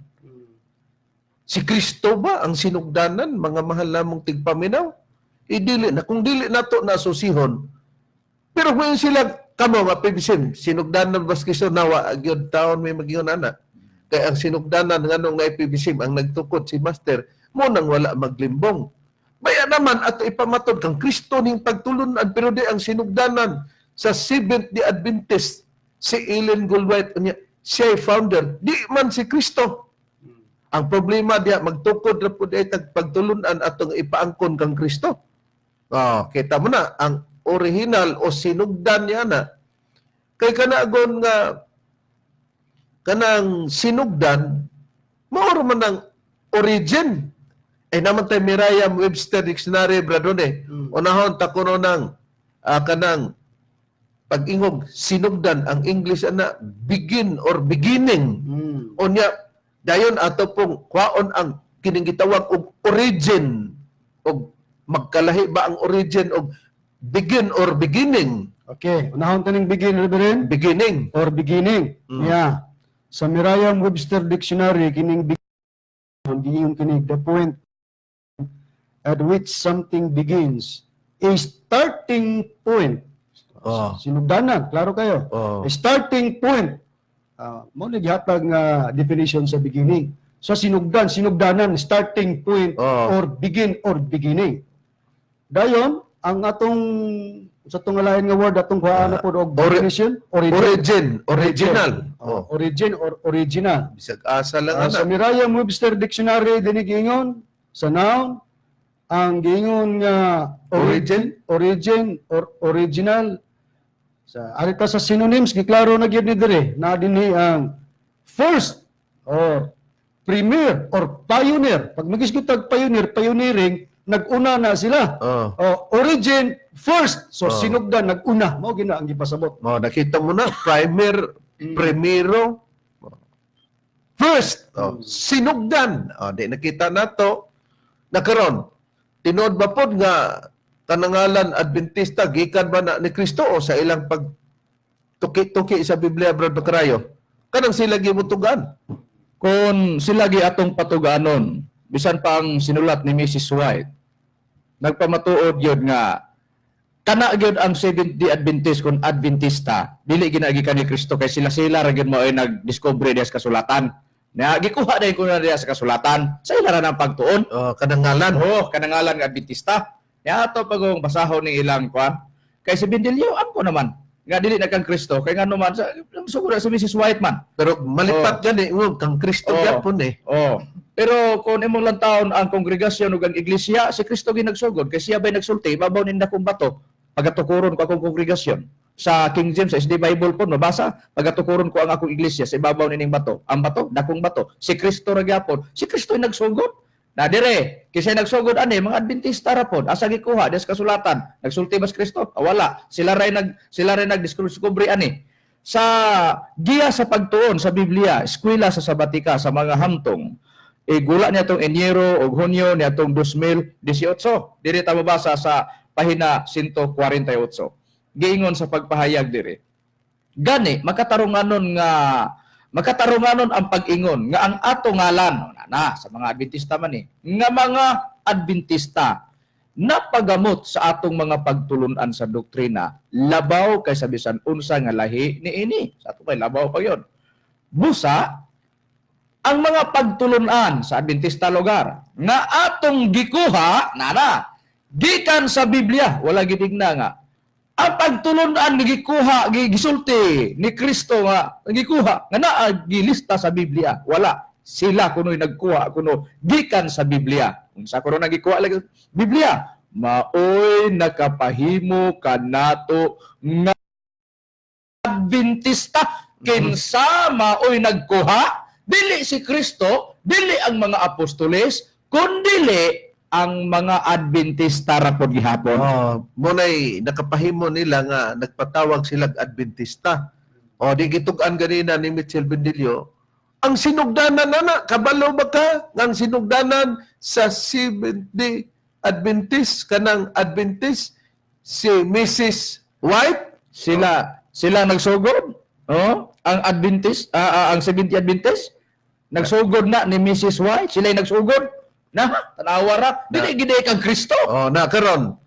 si Kristo ba ang sinugdanan, mga mahal namong tigpaminaw? Idili na kung dili nato na susihon, pero kung sila kamo nga PBSM, sinugdanan ba si Kristo? Nawa gyud taon may magiyon ana. Kay ang sinugdanan nganong na PBSM ang nagtukod si Master mo nang wala maglimbong. Baya naman ato ipamatod kang Kristo ning pagtulunan, pero di ang sinugdanan sa Seventh Day Adventist si Ellen Goldwhite unya siya founder, di man si Kristo. Ang problema diya magtukod ra pud ay tag pagtulunan atong ipaangkon kang Kristo. Oh, kita mo na ang original o sinugdan niya na kay kanagon nga kanang sinugdan mao ra man ang origin. Eh naman tay Merriam-Webster Dictionary, brado eh. Unahon ta kuno nang kanang pag-ingog sinugdan, ang English ana begin or beginning. Unya dayon ato pong kwaon ang kining gitawag og origin, og magkalahi ba ang origin og begin or beginning? Okay, unahon taning begin, Reverend, Beginning. Or beginning. Yeah. Sa Merriam-Webster Dictionary, kining begin, giingon kini the point at which something begins. A starting point. Oh. Sinugdanan, klaro kayo. Oh. A starting point. Mo na gihatag nga definition sa beginning. So sinugdan, sinugdanan, starting point Oh. or begin or beginning. Dayon, ang atong sa atong lain nga word atong kuhaan na pod og definition, origin. Origin, original. Oh, Oh. origin or original. Bisag asa lang Sa ana. Merriam-Webster Dictionary dinhi giingon sa noun ang giingon nga Origin? Origin or original. Sa arita sa synonyms, giklaro na gyud ni dire na dinhi ang first or premier or pioneer. Pag magisgot tag pioneer, pioneering, nag-una na sila. Oh. Oh, origin first, so Oh. sinugdan, nag-una mao gina ang gipasabot. Oh, nakita mo na primer, primero, first, oh, sinugdan. Oh, di nakita nato. Nakaron, tinuod ba pod nga kanangalan Adventista gikan ba na ni Kristo o sa ilang pag tuki-tuki sa Biblia, Brad Bacrayo? Kanang sila gimutugan. Kung sila gi atong patuganon, bisan pa ang sinulat ni Mrs. White, nagpamatuod yun nga kana gyud ang Seventh Day Adventist kung Adventista, dili ginagi ni Kristo kay sila sila ra gyud mao ay nagdiscover diha sa kasulatan. Na gikuha dayon kuno diha sa kasulatan sa ila ra ng pagtuon. Oh, kanang ngalan. Oh, kanangalan nga Adventista. Ya ato pagong basahon ning ilang kwan. Kay si Bendilio angko naman nga dili na kang Kristo kay ngano man sa sugura sa Mrs. White man. Pero malipat gani oh, kang Kristo gyapon eh. Oh. Pero kung imong lantaon ang kongregasyon ug ang iglesia, si Kristo ginagsugod kay siya bay nagsulti, ibabaw nin dakong bato, pagatukuron ko akong kongregasyon. Sa King James, sa SD Bible po, mabasa, pagatukuron ko ang akong iglesia sa ibabaw nining bato. Ang bato, dakong bato. Si Kristo ra gyapon. Si Kristo ay nagsugod. Na dire, kisay nagsugod ani mga Adventista ra pod. Asa gikuha des kasulatan? Nagsulti ba si Kristo? Ah, wala. Sila ray nagdiskubre ani sa giya sa pagtuon sa Biblia, eskwela sa Sabatika sa mga hamtong. E gula niya tong Enero ug Hunyo niya tong 2018. Diri ta mabasa sa pahina 148. Giingon sa pagpahayag diri. Gani makatarunganon ang pag-ingon nga ang ato ngalan na, na sa mga Adventista man eh nga mga Adventista napagamot sa atong mga pagtulunan sa doktrina labaw kaysa bisan unsa nga lahi niini. Sa ato kay labaw pa yon. Busa. Ang mga pagtulunan sa Adventista lugar nga atong gikuha nana gikan sa Biblia, wala gitigna nga ang pagtulunan nga gikuha, gisulti ni Kristo nga gikuha nga naa gilista sa Biblia. Wala sila kuno'y nagkuha kuno gikan sa Biblia. Unsa kuno nagikuha lagi Biblia, maoy nakapahimo kanato nga Adventista. Kinsa maoy nagkuha? Dili si Kristo, dili ang mga apostoles, kundili ang mga Adventista ra pod gihapon. Oh, muna'y nakapahimo nila nga nagpatawag silang Adventista. O di gitug-an ganina ni Mitchell Bendillo, ang sinugdanan na, kabalo ba ka? Nga ang sinugdanan sa Seventh-day Adventist, kanang Adventist, si Mrs. White. Sila sila nagsugod, oh, ang Adventist, ang Seventh Adventist nagsugod na ni Mrs. White, sila nagsugod na. Tanawa ra, dili gid kang Kristo. Oh, na karon.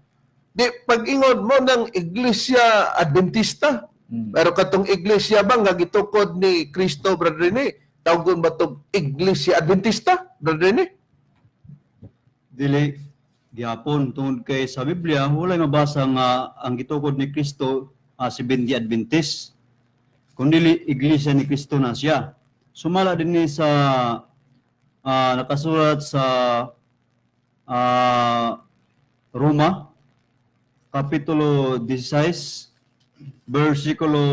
Di pag-ingon mo ng Iglesia Adventista, pero katong iglesia ba nga gitukod ni Kristo, Brother Rene, tawgon ba tong Iglesia Adventista, Brother Rene? Dili gihapon, tungod kay sa Biblia walay mabasa nga ang gitukod ni Kristo Seventh-day Adventist, kundi Iglesia ni Kristo na siya. Sumala din ni sa nakasulat sa Roma kapitulo 16 bersikulo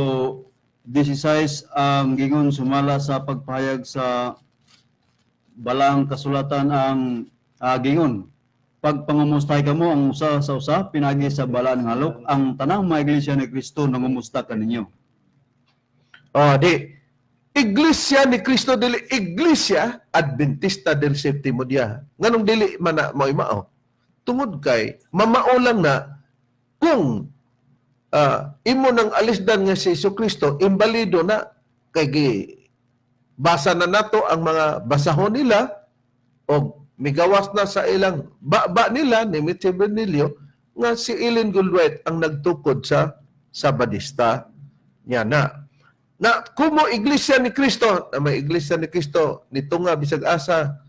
16, ang gingon sumala sa pagpahayag sa balaang kasulatan ang gingon, "Pagpangumustay kamo ang usa sa usa pinagi sa balaan nga halok. Ang tanang mga iglesia ni Kristo nangumusta kaninyo." Oh, di Iglesia ni Kristo, dili Iglesia Adventista del Septimo Dia. Nganong dili man na mao'y mao? Tungod kay mamao lang na kung imo nang alisdan nga si Jesu Kristo, imbalido na kay gi basa na nato ang mga basahon nila o migawas na sa ilang ba nila ni Mitchell Bernillo nga si Ellen Goldwhite ang nagtukod sa Sabadista niya na. Na kumo Iglesia ni Kristo, na may Iglesia ni Kristo nito nga bisag asa,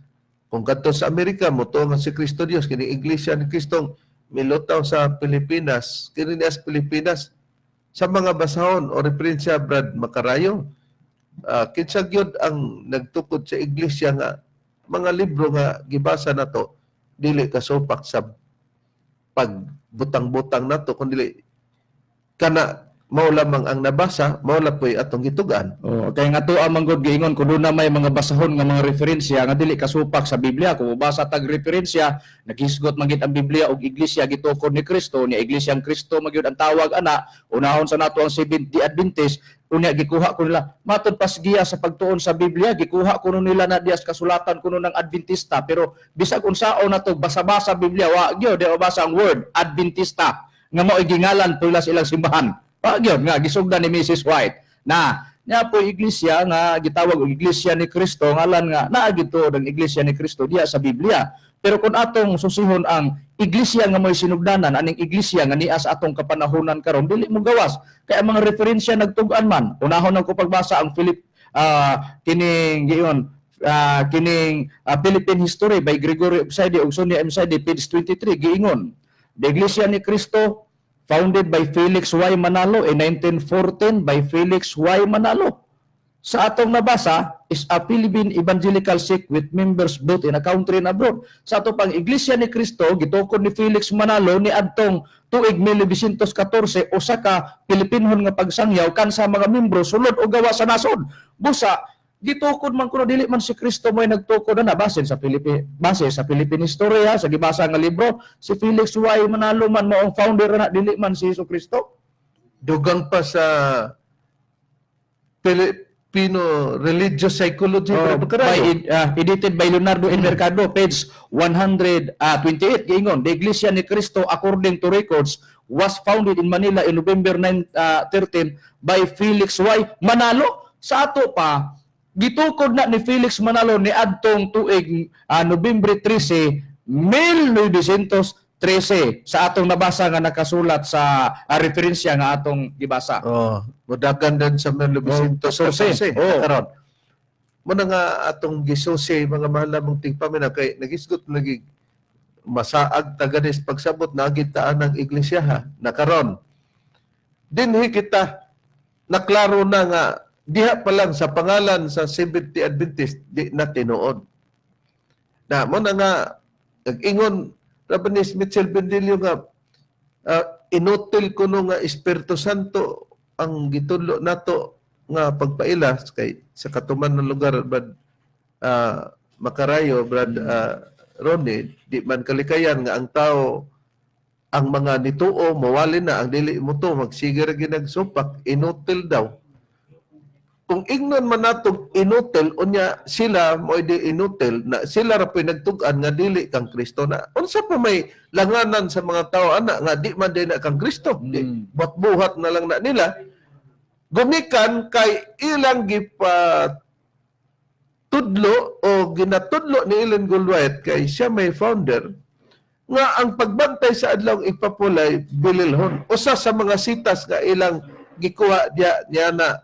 kung kadto sa Amerika mo nga si Kristo Dios, kini Iglesia ni Kristo milutaw sa Pilipinas, kini niya sa Pilipinas, sa mga basahon o referensya, Brad Makarayo, kinsa gyud ang nagtukod sa iglesia nga mga libro nga gibasa nato dili kasupak sa pagbutang-butang nato, kundi kana mao lamang ang nabasa, mao la po'y atong gitugan? Oh, kay nga tuwa man gud giingon kun na may mga basahon nga mga referensya nga dili kasupak sa Biblia. Kung mobasa tag referensya, naghisgot man gid ang Biblia og iglesia gitukod ni Kristo ni Iglesia ang Kristo magyud ang tawag ana. Unahon sa nato ang Seventh-day Adventist, unya gikuha ko nila matud pasgiya sa pagtuon sa Biblia, gikuha kuno nila na dias kasulatan kuno ng Adventista. Pero bisag unsaon nato basa-basa Biblia, wa gyud di mabasa ang word Adventista nga mao'y gingalan pula sa ilang simbahan. Wa gyud nga gisugdan ni Mrs. White na niya po iglesia nga gitawag og Iglesia ni Kristo, ngalan nga naa gituod ang Iglesia ni Kristo diya sa Biblia. Pero kung atong susihon ang iglesia nga mo'y sinugdanan aning iglesia nga niya sa atong kapanahonan karon, dili mo gawas kay ang mga referensya nagtug-an man. Unahon ang ko pagbasa ang Philip kining giyon kining Philippine History by Gregorio Obsaide ug Sonia M. Saide, page 23, giingon, "The Iglesia ni Cristo founded by Felix Y. Manalo in 1914," by Felix Y. Manalo. Sa atong nabasa is a Philippine evangelical sect with members both in a country and abroad. Sa ato pang Iglesia ni Cristo gitukod ni Felix Manalo ni adtong tuig 1914, usa ka Pilipinhon nga pagsangyaw kan sa mga membro sulod o gawa sa nasod. Busa gitukod man kuno, dili man si Kristo mo'y nagtukod na basin sa Philippine, base sa Philippine Historia sa gibasa nga libro, si Felix Y. Manalo man mao ang founder na, dili man si Hesus Kristo. Dugang pa sa Filipino Religious Psychology, Oh, Brad Makarayo. Edited by Leonardo N. Mercado, page 128, giingon, "The Iglesia ni Cristo, according to records, was founded in Manila in November 9, 13 by Felix Y. Manalo." Sa ato pa, gitukod na ni Felix Manalo ni adtong tuig Nobyembre 13, 1913 sa atong nabasa nga nakasulat sa referensya nga atong gibasa. Oh, mudagan din sa 1914. Oh. Karon. Mo na nga atong gisusi, mga mahal namong tigpaminaw, kay nagisgot lagi masaag taganis pagsabot naagid taan ng iglesia ha na karon dinhi kita naklaro na nga diha pa lang sa pangalan sa Seventh-day Adventist, di na tinuod na. Mo na nga nag-ingon Rabanis Mitchell Bendilio nga inutil kuno nga Espiritu Santo ang gitudlo nato nga pagpaila kay sa katuman ng lugar, Brad Makarayo, Brad Ronnie, di man kalikayan nga ang tao, ang mga nituo mawali na, ang dili mo to magsige ra ginagsupak, inutil daw. Kung ingnon man natong inutil, unya sila mo di inutil na, sila ra po'y nagtug-an nga dili kang Kristo na, unsa pa may langanan sa mga tao ana nga di man din na kang Kristo? Di buhat-buhat na lang na nila gumikan kay ilang gipa tudlo o ginatudlo ni Ellen Goldwhite, kay siya may founder, nga ang pagbantay sa adlaw igpapulay bililhon. Usa sa mga sitas nga ilang gikuha diya niya na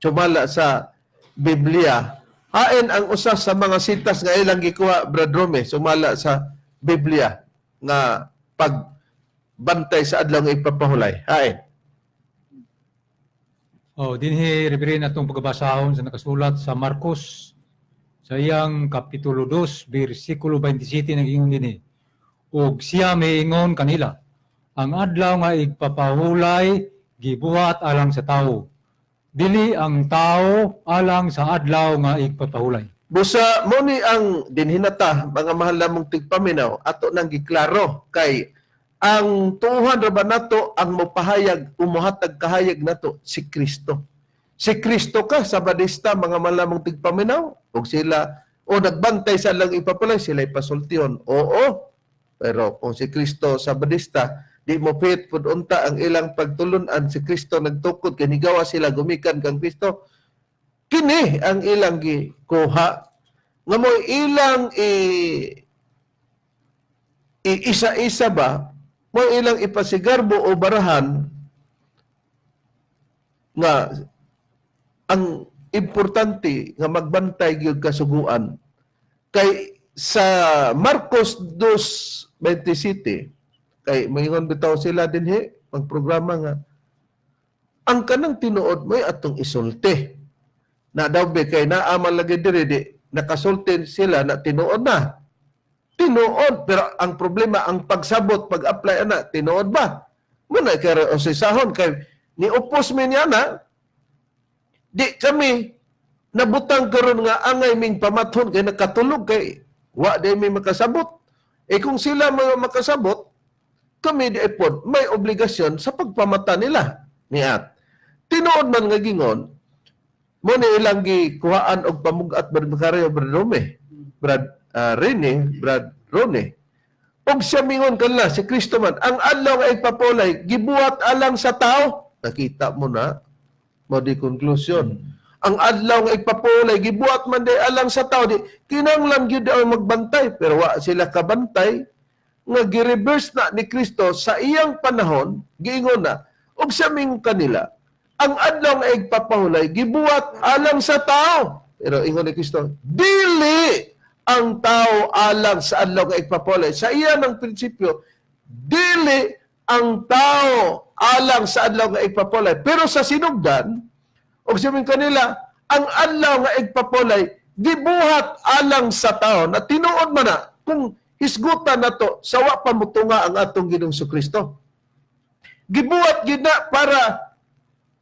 sumala sa Biblia. Hain ang usa sa mga sitas nga ilang gikuha, Brad Rome, sumala sa Biblia nga pagbantay sa adlaw igpapahulay? Hain? Oh, dinhi, Reverend, atong pagkabasahon sa nakasulat sa Marcos sa iyang kapitulo 2 bersikulo 27, nag-ingon dinhi. "Ug siya miingon kanila, ang adlaw nga igpapahulay gibuhat alang sa tawo. Dili ang tao alang sa adlaw nga igpapahulay." Busa mo ni ang dinhinata, mga mahal namong tigpaminaw, ato nang giklaro kay ang tuuhan ra ba nato ang mopahayag, umuhatag kahayag nato si Kristo. Si Kristo ka sa badista, mga mahal namong tigpaminaw, ug sila o nagbantay sa lang ipapalay sila ipasultihon. Oo. Pero kung si Kristo sa badista, di mo fit pud unta ang ilang pagtulunan, si Kristo nagtukod kay nigawa sila gumikan kang Kristo. Kini ang ilang gikuha nga mo ilang i isa-isa ba mo ilang ipasigarbo o barahan nga ang importante nga magbantay gyud kasuguan kay sa Marcos 2:27. Kay moingon bitaw sila dinhi magprograma nga ang kanang tinuod mo'y atong isulti na daw be kay naa man lagi diri di nakasulti sila na tinuod na tinuod, pero ang problema ang pagsabot, pag-apply ana, tinuod ba mo na kay o sahon kay ni upos mi niya na di kami nabutang karon nga angay ming pamathon kay nakatulog kay wa di mi makasabot. Eh kung sila mga makasabot, kami di pod may obligasyon sa pagpamata nila niat tinuod man nga gingon mo ni ilang gikuhaan og pamugat, Brad Macario, Brad Rome, Brad Rene, Brad Rone. Og siya mingon kanila, si Kristo man, ang adlaw nga igpapulay gibuhat alang sa tao. Nakita mo na mo di conclusion. Ang adlaw nga igpapulay gibuhat man di alang sa tao, di kinahanglan gyud ang magbantay, pero wa sila kabantay nga gi-reverse na ni Kristo sa iyang panahon. Giingon na og siya mingon kanila, ang adlaw nga igpapahulay gibuhat alang sa tao, pero ingon ni Kristo, dili ang tao alang sa adlaw nga igpapahulay. Sa iya ng prinsipyo, dili ang tao alang sa adlaw nga igpapahulay, pero sa sinugdan og sabihin kanila, ang adlaw nga igpapulay gibuhat alang sa tao na tinuod man na kung hisgutan nato sa wa pa mutunga ang atong Ginoong Kristo. Gibuhat gid na para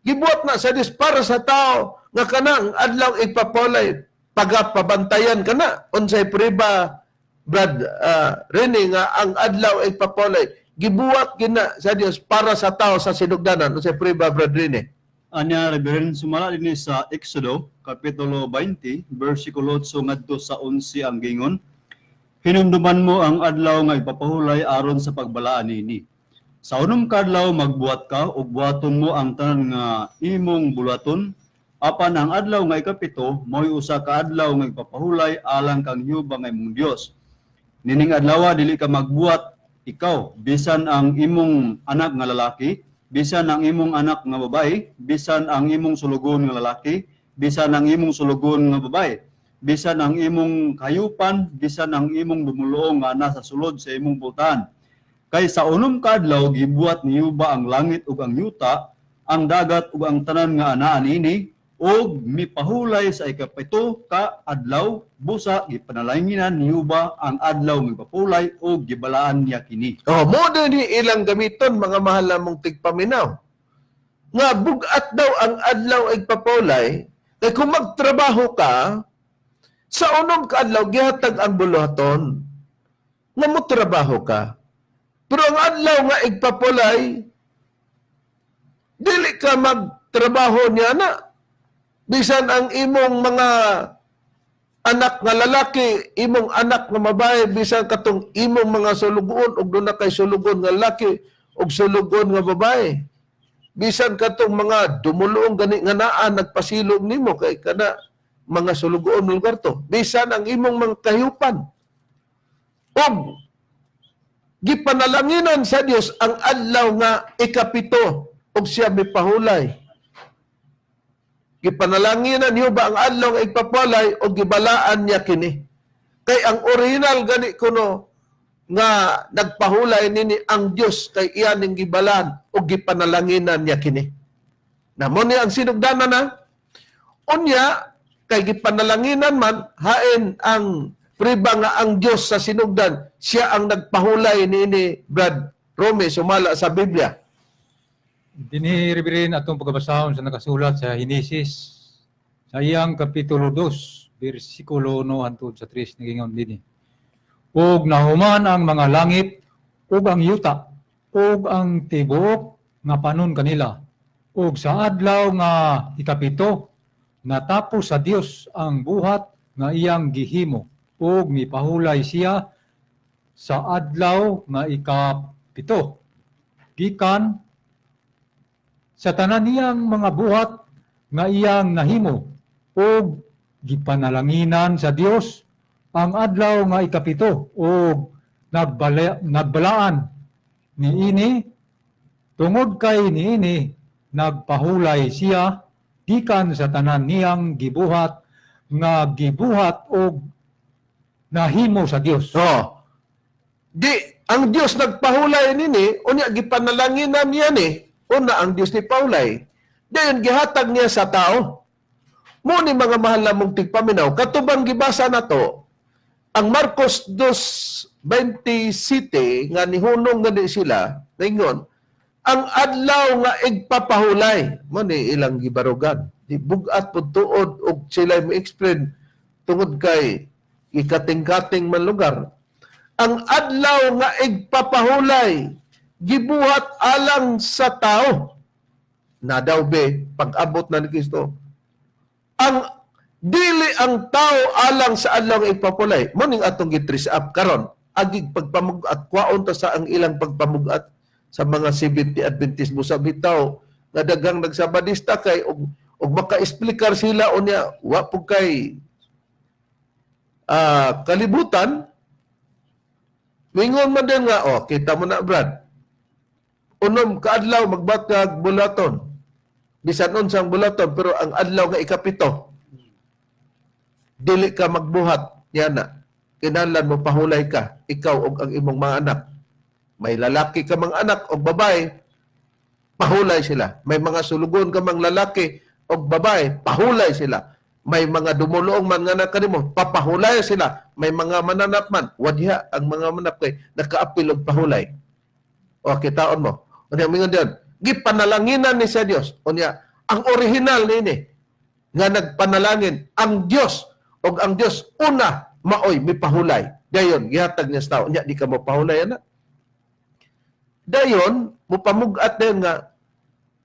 gibuhat na sa Dios para sa tao nga kanang adlaw igpapulay pagapabantayan kana. Unsay priba, Brad Rene, nga ang adlaw igpapulay gibuhat gid na sa Dios para sa tao sa sinugdanan? Unsay priba, Brad Rene? Anya, Reverend, sumala dinhi sa Exodo, Kapitulo 20, versikulo 8 ngadto sa 11 ang gingon, "Hinumduman mo ang adlaw nga ipapahulay aron sa pagbalaan nini. Sa unom ka adlaw magbuhat ka ug buhaton mo ang tanan nga imong buluhaton, apan ang adlaw nga ikapito mao'y usa ka adlaw nga ipapahulay alang kang Jehova nga imong Dios. Nining adlaw dili ka magbuhat ikaw, bisan ang imong anak nga lalaki, bisan ang imong anak nga babae, bisan ang imong sulugoon nga lalaki, Bisan ang imong sulugon nga babae, bisan ang imong kayupan, bisan ang imong dumuluong nga nasa sulod sa imong pultahan. Kay sa unom ka adlaw gibuhat ni Jehova ang langit ug ang yuta, ang dagat ug ang tanan nga anaa niini, ug mipahulay sa ikapito ka adlaw. Busa gipanalanginan ni Jehova ang adlaw mipapulay ug gibalaan niya kini. Oh, mo ni ilang gamiton, mga mahal namong tigpaminaw. Nga bugat daw ang adlaw ay papulay, kay kung magtrabaho ka, sa unom ka adlaw gihatag ang buluhaton nga motrabaho ka. Pero ang adlaw nga igpapulay, dili ka magtrabaho niya na. Bisan ang imong mga anak nga lalaki, imong anak nga babae, bisan katong imong mga sulugoon ug duna kay sulugoon nga lalaki ug sulugoon nga babae. Bisan katong mga dumuluong gani nga naa nagpasilong nimo kay kana mga sulugoon ng lugar to. Bisan ang imong mga kahiyupan. Ug gipanalanginan sa Dios ang adlaw nga ikapito ug siya mipahulay. Gipanalanginan niyo ba ang adlaw nga igpapalay o gibalaan niya kini? Kay ang original gani kuno nga nagpahulay nini ang Dios kay iya ning gibalaan o gipanalanginan niya kini. Na mo ni ang sinugdanan na unya kay gipanalanginan man hain ang priba nga ang Dios sa sinugdan siya ang nagpahulay niini, Brad Rome, sumala sa Biblia. Dinhi, Reverend, atong pagkabasahon sa nakasulat sa Henesis sa iyang kapitulo 2, bersikulo 1 hangtod sa 3, nagingon dinhi. Ug nahuman ang mga langit ug ang yuta ug ang tibuok nga panon kanila. Ug sa adlaw nga ikapito natapos sa Dios ang buhat nga iyang gihimo ug mipahulay siya sa adlaw nga ikapito gikan sa tanan niyang mga buhat nga iyang nahimo, ug gipanalanginan sa Dios ang adlaw nga ikapito ug nagbalaan niini tungod kay niini nagpahulay siya gikan sa tanan niyang gibuhat nga gibuhat og nahimo sa Dios. Oh. Di ang Dios nagpahulay nini, unya gipanalanginan niya ni, una ang Dios ni pahulay. Dayon gihatag niya sa tao. Mo ni, mga mahal namong tigpaminaw, katubang gibasa na to, ang Marcos 2:27 nga nihunong gani sila, ningon, ang adlaw nga igpapahulay, mo ni ilang gibarugan. Di bugat pud tuod og sila mo-explain tungod kay ikating-kating man lugar. Ang adlaw nga igpapahulay gibuhat alang sa tao na daw be pag-abot na ni Kristo ang dili ang tao alang sa adlaw nga igpapulay. Mo ning atong gi-trace up karon, agig pagpamug-at, kwaon ta sa ang ilang pagpamug-at sa mga 70 Adventist. Busa bitaw nga daghang nagsabadista kay og maka-explikar sila unya wa pud kay kalibutan. Mingon man din nga, oh, kita mo na, Brad. Unom kaadlaw magbatag bulaton. Bisan unsang bulaton, pero ang adlaw nga ikapito, dili ka magbuhat niya na. Kinahanglan mo pahulay ka, ikaw ug ang imong mga anak. May lalaki ka mga anak o babae, pahulay sila. May mga sulugon ka mga lalaki o babae, pahulay sila. May mga dumuluong man nga anak kanimo, papahulay sila. May mga mananap man, wadya ang mga manap kay nakaapil og pahulay. O kitaon mo. Unya mingon diyon, gipanalanginan ni sa Dios. Unya ang original nini nga nagpanalangin ang Dios og ang Dios una maoy mipahulay. Dayon gihatag niya sa tao. Unya di ka mopahulay ana. Dayon mupamug-at dayon nga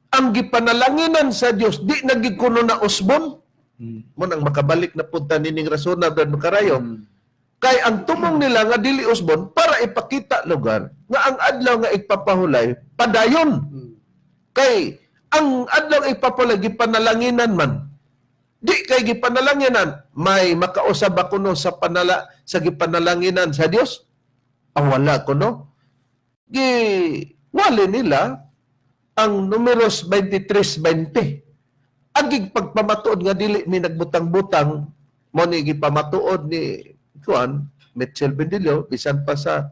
ang gipanalanginan sa Dios di na gid kuno na usbon. Mo nang makabalik na punta nining rasona, Brad Makarayo. Kay ang tumong nila nga dili usbon para ipakita lugar nga ang adlaw nga igpapahulay padayon. Kay ang adlaw nga igpapahulay gipanalanginan man. Di kay gipanalanginan, may makausab ako no sa panala sa gipanalanginan sa Dios? Ang wala ko no. Gi wali nila ang Numeros 23:20. Agig pagpamatuod nga dili mi nagbutang-butang mo ni gipamatuod ni kuan Mitchell Bendillo bisan pa sa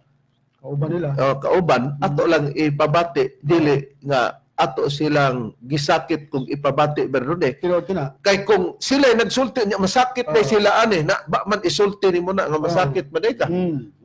Kauban nila. Kauban ato lang ipabati, dili nga ato silang gisakit kung ipabati, Bernone. Tinuod kina. Kay kung sila nagsulti niya, masakit na Oo. sila ani na ba man isulti nimo na nga masakit man ka.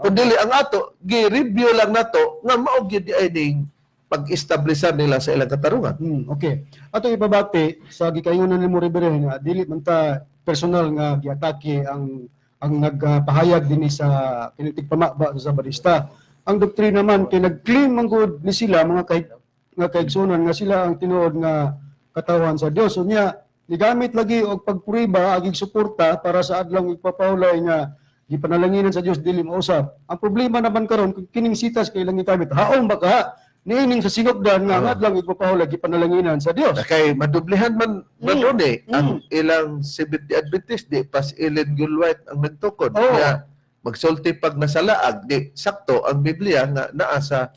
Kung dili ang ato gi-review lang nato nga mao gyud ay ning pag-establishan nila sa ilang katarungan. Okay. Ato ipabati sa gikayunan nimo, Reverend, nga dili man ta personal nga giatake ang nagpahayag dinhi sa kining tigpamaba sa Sabadista. Ang doktrina man kay nag-claim man gud ni sila mga kay nga kaigsunan nga sila ang tinuod nga katawan sa Dios. So niya gigamit lagi og pagpuriba agig suporta para sa adlong igpapahulay nga gipanalanginan sa Dios dili mausab. Ang problema naman karon kung kining sitas kay ilang gigamit, haong baka niining sa sinugdan nga ang adlong igpapahulay gipanalanginan sa Dios. Na kay madublihan man ba doon eh, ang ilang Seventh-day Adventist di pas Ellen G. White ang nagtukod nga magsulti pag nasalaag, di sakto ang Biblia nga naa sa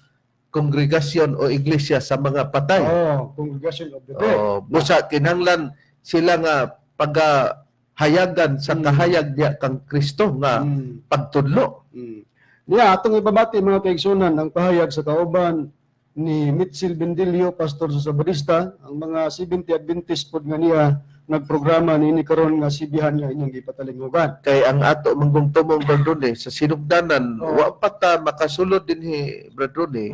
kongregasyon o iglesia sa mga patay. Oh, Congregation of the Dead. Oh, busa kinahanglan sila nga pagahayagan sa kahayag niya kang Kristo nga pagtudlo. Niya atong ibabati, mga kaigsunan, ang pahayag sa kauban ni Mitchell Bendilio, pastor sa Sabadista, ang mga 70 Adventist pod nga niya nagprograma niini karon nga sibihan nga inyong gipatalinghugan. Kay ang ato manggong tumong, Brad Ronnie, sa sinugdanan, wa pa ta makasulod dinhi, Brad Ronnie.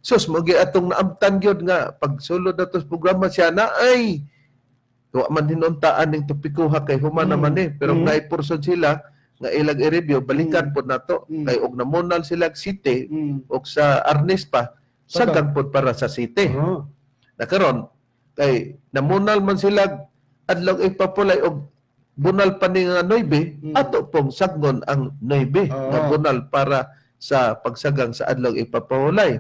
Sus mo gi atong naamtan gyud nga pagsulod nato sa programa siya na ay wa man hinuntaan ning topikuha kay human naman eh, pero naipurson sila nga ilang i-review, balikan pod nato kay og namunal sila og city og sa Arnis pa sagang pod para sa city. Na karon kay namunal man sila adlaw ipapulay og bunal pa ni nga 9, ato pong sagnon ang 9 nga bunal para sa pagsagang sa adlaw ipapahulay.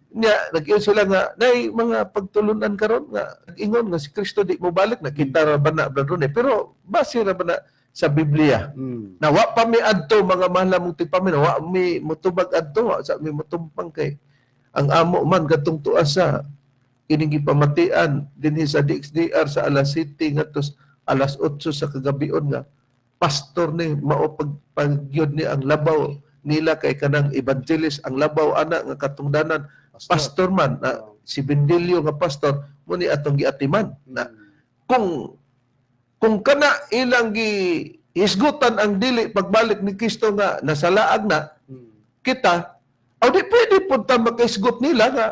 Nya nag-ingon sila nga nay mga pagtulunan karon nga ingon nga si Kristo di mo balik. Nakita ra ba na, Brad Ronnie? Pero base ra ba na sa Biblia na wa pa mi adto, mga mahal namong tigpaminaw, wa mi motubag adto, wa sa mi motumpang kay ang amo man katong tuas sa kining gipamatian dinhi sa DXDR sa alas 7 ngadto alas 8 sa kagabion nga pastor ni mao pag pagyud ni ang labaw nila kay kanang evangelist ang labaw ana nga katungdanan, pastor man na si Bendilio nga pastor mo ni atong giatiman na kung kana ilang gi hisgutan ang dili pagbalik ni Kristo nga nasalaag na kita o di pwede punta makahisgot nila nga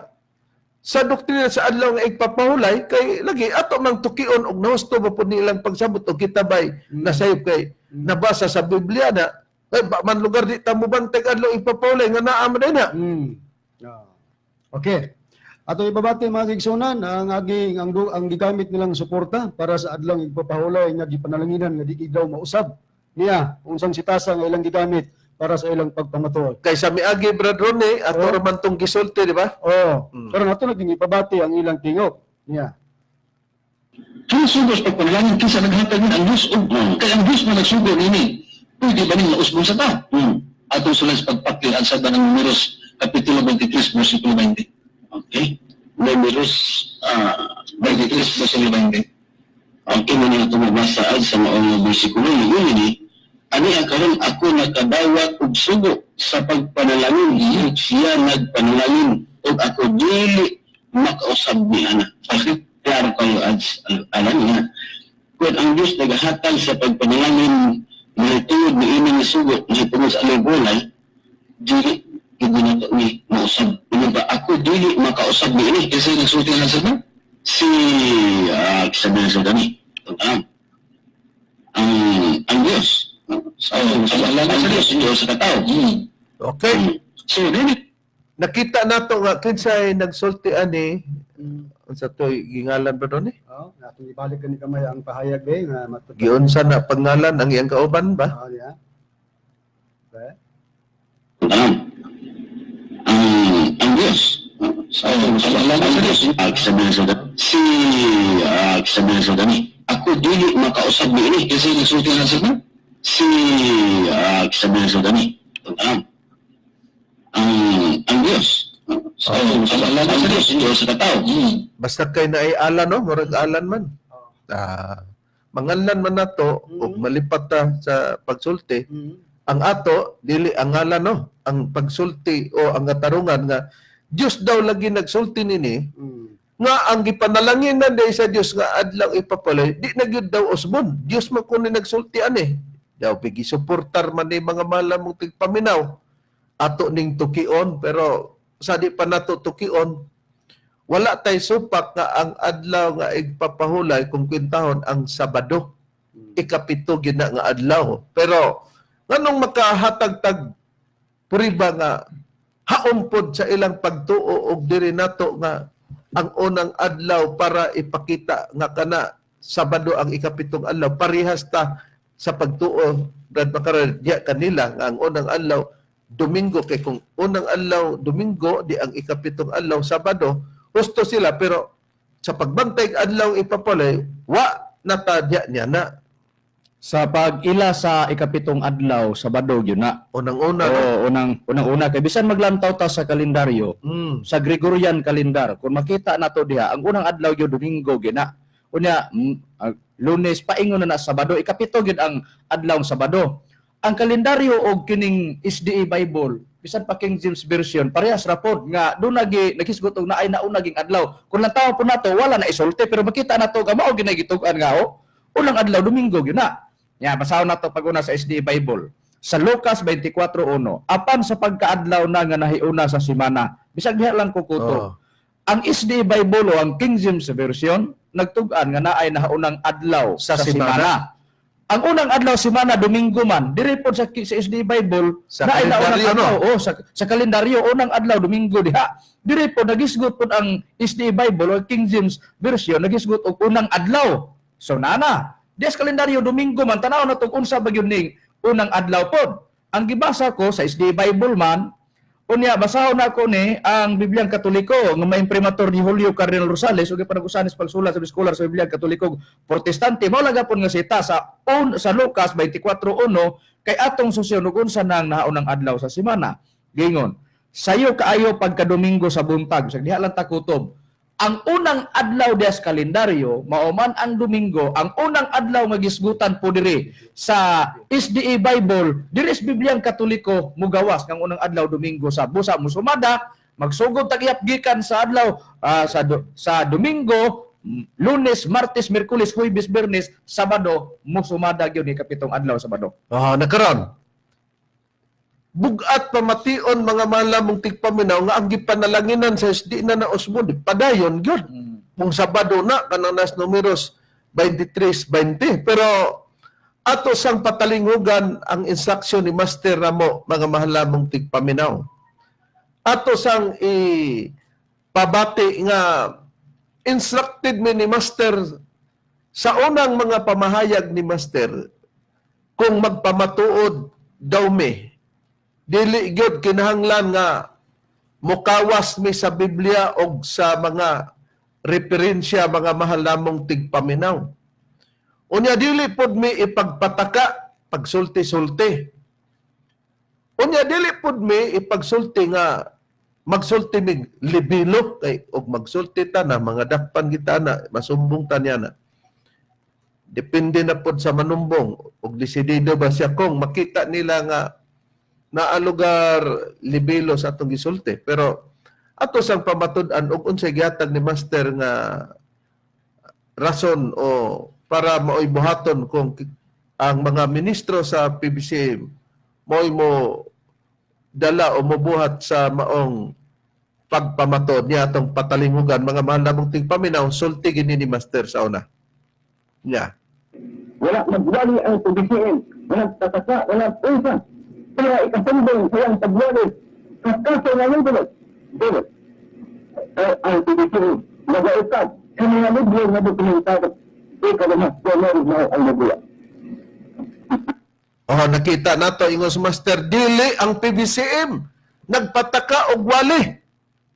sa doktrina sa adlaw nga igpapahulay kay lagi ato mang tukion og nahusto ba pud nilang pagsabot og kita bay nasayop kay nabasa sa Biblia na kay ba man lugar di ta mobantay adlaw igpapahulay nga naa man na. Okay. Ato ibabati, mga kaigsunan, ang aging ang gigamit nilang suporta para sa adlong igpapahulay nga gipanalanginan nga di daw mausab niya unsang sitasa nga ilang gigamit para sa ilang pagpamatuod. Kay sa miagi, Brad Ronnie, ato ra man tong gisulti, di ba? Oh, pero nato naging ipabati ang ilang tingog niya. Kung sugos pagpanalangin, kinsa naghatag ni? Ang Diyos og kay ang Diyos na nagsugo nini. Pwede ba ning mausbong sa tao? Atong sulay sa pagpakil ang sa ng Numeros kapitulo 23 versikulo 20. Okay? Numeros 23 versikulo 20. Okay mo niya itong mabasa sa maong versikulo yun ni ani ang karon ako nakadawat og sugo sa pagpanalangin, siya nagpanalangin ug ako dili makausab ni ana. Okay, klaro kayo ads alam niya kung ang Diyos nagahatag sa pagpanalangin nga tungod ni ining sugo ni tungod sa alay gulay dili gid nato ni mausab. Ano ba ako dili makausab ni ini kasi nagsulti na sa si sabi sa dani ang Diyos ang Diyos Diyos sa katao. Okay. So dili Nakita nato nga kinsay nagsulti ani, unsa toy gingalan ba doon eh? Oh, atong ibalik kani kamay ang pahayag eh nga matud. Giunsa na pangalan ang iyang kauban ba? Oh, niya. Okay. Ang Diyos ang Diyos sabi sa si sabi sa dani ako dili makausab ni ini kasi nagsulti na sa si sabi sa dani ang Diyos ang Diyos Diyos sa katao. Basta kay naay alan no, murag alan man. Ah, manganlan man nato ug malipat ta sa pagsulti. Ang ato dili ang ngalan, no, ang pagsulti o ang katarungan nga Dios daw lagi nagsulti nini nga ang gipanalangin na day sa Dios nga adlaw ipapalay di na gyud daw usbon. Dios man kuno nagsulti ani daw, bigi suportar man ni mga malamong tigpaminaw. Ato ning tukion, pero sa di pa nato tukion, wala tay supak nga ang adlaw nga igpapahulay, kung kwentahon ang Sabado, ikapito gyud na nga adlaw. Pero nganong makahatag tag puriba nga haom pod sa ilang pagtuo og diri nato nga ang unang adlaw para ipakita nga kana Sabado ang ikapitong adlaw, parehas ta sa pagtuo, Brad Macaral, diya kanila nga ang unang adlaw Domingo, kay kung unang adlaw Domingo, di ang ikapitong adlaw Sabado, husto sila. Pero sa pagbantay adlaw ipapalay, wa na ta diya niya na. Sa pag-ila sa ikapitong adlaw, Sabado gyud na. Unang-una, no? Oo, unang-una kay bisan maglantaw ta sa kalendaryo, sa Gregorian calendar, kung makita nato diha, ang unang adlaw gyud Domingo gyud na. Unya Lunes, paingon na na Sabado, ikapito gyud ang adlaw Sabado. Ang kalendaryo og kining SDA Bible, bisan pa King James Version, parehas ra pod nga doon nagi naghisgot og naay nauna ging adlaw. Kung lantaw po nato, wala na isulti, pero makita nato nga mao gyud gitug-an nga oh, unang adlaw Domingo gyud na. Ya, basahon nato pag-una sa SDA Bible. Sa Lucas 24:1, apan sa pagkaadlaw na nga nahiuna sa simana. Bisag diha lang kukuto. Ang SDA Bible o ang King James Version nagtug-an nga naay nahaunang adlaw Sa sa simana. simana. Ang unang adlaw simana Domingo man, diri pod sa SDA Bible Sa naay naunang kalendaryo, no? adlaw. Oh, sa kalendaryo unang adlaw Domingo diha. Diri pod nagisgot pod ang SDA Bible o King James Version, nagisgot og unang adlaw. So nana, diya sa kalendaryo Domingo man, tanaw na tong unsa ba gyud ning unang adlaw pod. Ang gibasa ko sa SDA Bible man. Unya, basahon nako ni ang Bibliang Katoliko nga maimprimator ni Julio Cardinal Rosales ug gipanag-usahan sa pagsulat sa scholar sa Bibliang Katoliko Protestante. Mao lang gapon nga sita sa Lucas 24:1 kay atong susyon ug unsa nang naunang adlaw sa semana. Gingon, sayo kaayo pagka Domingo sa buntag, sa diha lang takutob. Ang unang adlaw diya sa kalendaryo, mao man ang Domingo, ang unang adlaw nga gisgutan po diri sa SDA Bible, diri sa Bibliang Katoliko mugawas ng unang adlaw Domingo sa busa musumada, magsugod tag gikan sa adlaw sa Domingo, Lunes, Martes, Miyerkules, Huwebes, Biyernes, Sabado, musumada gyud ni kapitong adlaw Sabado. Ah, nakaron. Bugat pamation, mga malamong tigpaminaw, nga ang gipanalanginan sa di na na usbon, padayon gyud. Kung Sabado na kanang nas numeros 23:20. Pero ato sang patalingugan ang instruction ni Master Ramo, mga mahalamong tigpaminaw. Ato sang i pabati nga instructed mi ni Master sa unang mga pamahayag ni Master, kung magpamatuod daw mi, dili gyud kinahanglan nga mukawas mi sa Biblia og sa mga referensya, mga mahal namong tigpaminaw. Unya dili pod mi ipagpataka pagsulti-sulti. Unya dili pod mi ipagsulti nga magsulti mig libilo, kay og magsulti ta na mga dakpan kita na masumbong ta niya na. Depende na pod sa manumbong og desidido ba siya kung makita nila nga naa lugar libelo sa atong gisulti. Pero ato sang pamatud-an og unsay gihatag ni Master nga rason o para maoy buhaton kung ang mga ministro sa PBC mo'y mo dala o mobuhat sa maong pagpamatod niya. Atong patalingugan, mga mahal namong tigpaminaw, sulti gini ni Master sa una niya. Wala magwali ang PBCM, walang tataka, walang unsa. Para ikasumbong sa iyang pagwali sa kaso nga libro. Dili. Ay, ang PBCM, nagaukad sa mga libro nga dokumentado. Ikaw naman, dolor mo ang nabuya. Oh, nakita nato ingon sa Master, dili ang PBCM nagpataka og wali.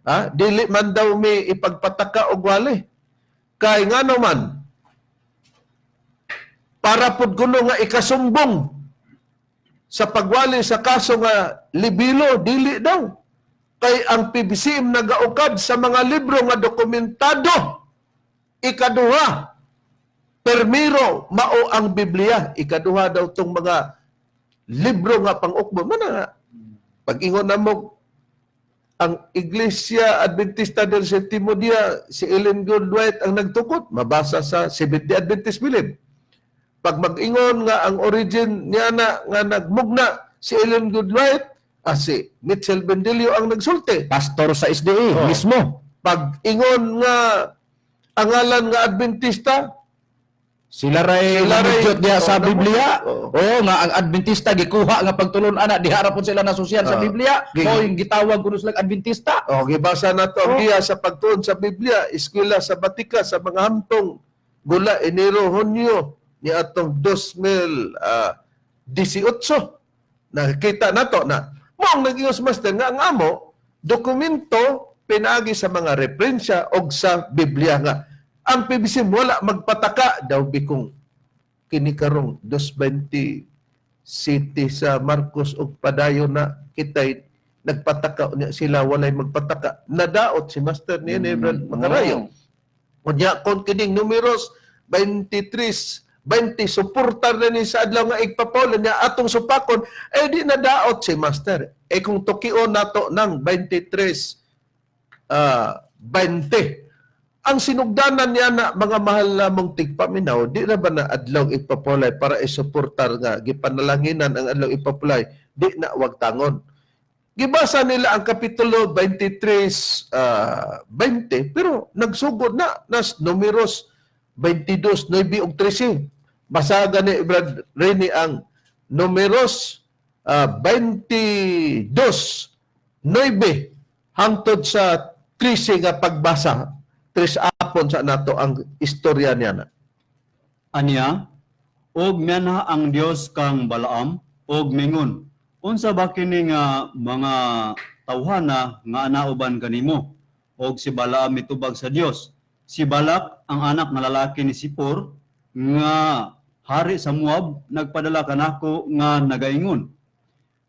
Ha? Dili man daw mi ipagpataka og wali. Kay ngano man para pud kuno nga ikasumbong sa pagwali sa kaso nga libilo, dili daw. Kay ang PBCM nagaukad sa mga libro nga dokumentado. Ikaduha, Permiro mao ang Biblia, ikaduha daw tong mga libro nga pangukbo man nga. Pag-ingon namo ang Iglesia Adventista del Séptimo Día, si Ellen G. White ang nagtukod, mabasa sa Seventh-day Adventist Belief. Pag mag-ingon nga ang origin niya na nga nagmugna si Ellen G. White, si Mitchell Bendilio ang nagsulti. Pastor sa SDA mismo. Pag ingon nga ang ngalan nga Adventista, Sila ray Sila ray- namudyot diha sa Oo, Biblia. oo. Oo nga ang Adventista gikuha nga pagtulon ana diha ra pud sila nasusyan sa Biblia. Mao yung gitawag kuno sila Adventista. O, gibasa na to ang giya sa pagtuon sa Biblia, eskwela sa Batika, sa mga hamtong gula Enero, Hunyo ni atong 2018. Nakita na to na mao ang nag-ios, Master, nga ang amo dokumento pinaagi sa mga referensya og sa Biblia nga ang PBC wala magpataka daw bikong kini karong 220 City sa Marcos og padayon na kitay nagpataka unya sila walay magpataka, nadaot si Master ni Brad Makarayo. Unya kon kining Numeros 23:20 suportar na ni sa adlaw nga igpapaulo niya atong supakon, eh di nadaot si Master. Eh kung tukion nato ng 23 20 ang sinugdanan niya na, mga mahal namong tigpaminaw, di na ba na adlaw igpapulay para isuportar nga gipanalanginan ang adlaw igpapulay, di na wag tangon. Gibasa nila ang kapitulo 23 20 pero nagsugod na nas Numeros 22, 9 ug 13. Basa gani, Brad Rene, ang Numeros 22, 9 hangtod sa 13 nga pagbasa. Tres apon sa nato ang istorya niya na. Anya, og mianha ang Dios kang Balaam og mingon, "Unsa ba kini nga mga tawhana nga anauban kanimo?" Og si Balaam mitubag sa Dios, "Si Balak, ang anak nga lalaki ni Sipor nga hari sa Moab, nagpadala kanako nga nagaingon,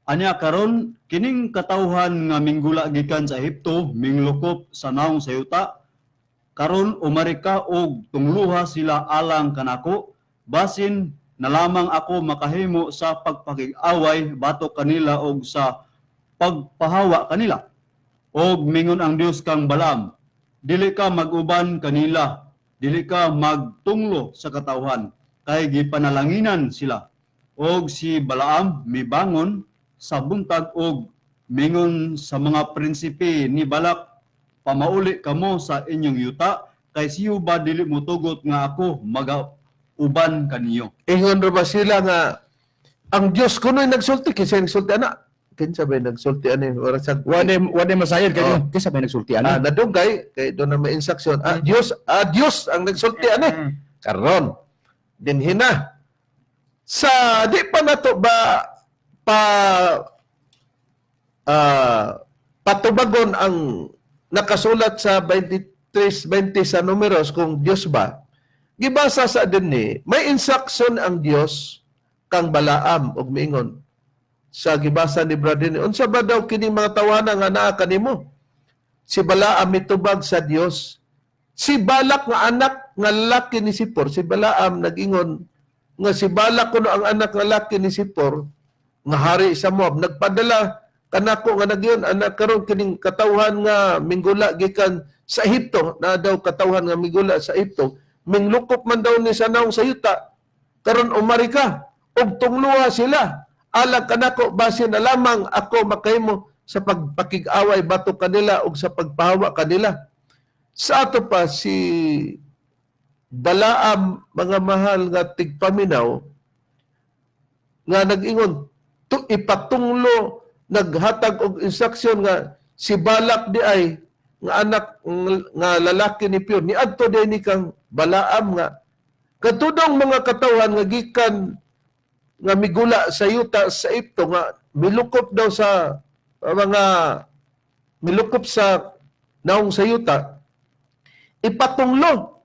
'Anya karon kining katawhan nga minggula gikan sa Ehipto minglukop sa naong sa yuta. Karon umari ka og tungluha sila alang kanako, basin na lamang ako makahimo sa pagpakig-away batok kanila og sa pagpahawa kanila.' Og mingon ang Dios kang Balaam, 'Dili ka mag-uban kanila, dili ka magtunglo sa katawhan, kay gipanalanginan sila.' Og si Balaam mibangon sa buntag og mingon sa mga prinsipe ni Balak, 'Pamauli kamo sa inyong yuta, kay si Juba dili motugot nga ako magauban kaniyo.' Ingon ra ba sila nga ang Dios kuno'y nagsulti? Kinsa nagsulti ana? Kinsa ba nagsulti ani? Ora sa Wa masayod kayo. Oh. Kinsa ba nagsulti Ah, ana? nadugay kay doon na may instruction. Ah, Dios, Dios ang nagsulti ani. Karon dinhi na sa di pa nato ba pa patubagon ang nakasulat sa 23:20 sa Numeros kung Dios ba. Gibasa sa dinhi, may instruction ang Dios kang Balaam og miingon sa gibasa ni Brad Rene, "Unsa ba daw kini mga tawana nga naa kanimo?" Si Balaam mitubag sa Dios, "Si Balak nga anak nga lalaki ni Sipor." Si Balaam nag-ingon nga si Balak kuno ang anak nga lalaki ni Sipor nga hari sa Moab nagpadala kanako nga nagyon anak karon kining katawhan nga minggula gikan sa Ehipto na daw katawhan nga minggula sa Ehipto minglukop man daw ni sa naong sa yuta. Karon umari ka ug tungluha sila alang kanako, basin na lamang ako makahimo sa pagpakig-away batok kanila ug sa pagpahawa kanila." Sa ato pa si Balaam, mga mahal nga tigpaminaw, nga nag-ingon to, ipatunglo, naghatag og instruction nga si Balak di ay nga anak nga lalaki ni Pior niadto di ni kang Balaam nga katudong mga katawhan nga gikan nga migula sa yuta sa Ehipto nga milukop daw sa mga milukop sa naong sa yuta, ipatunglo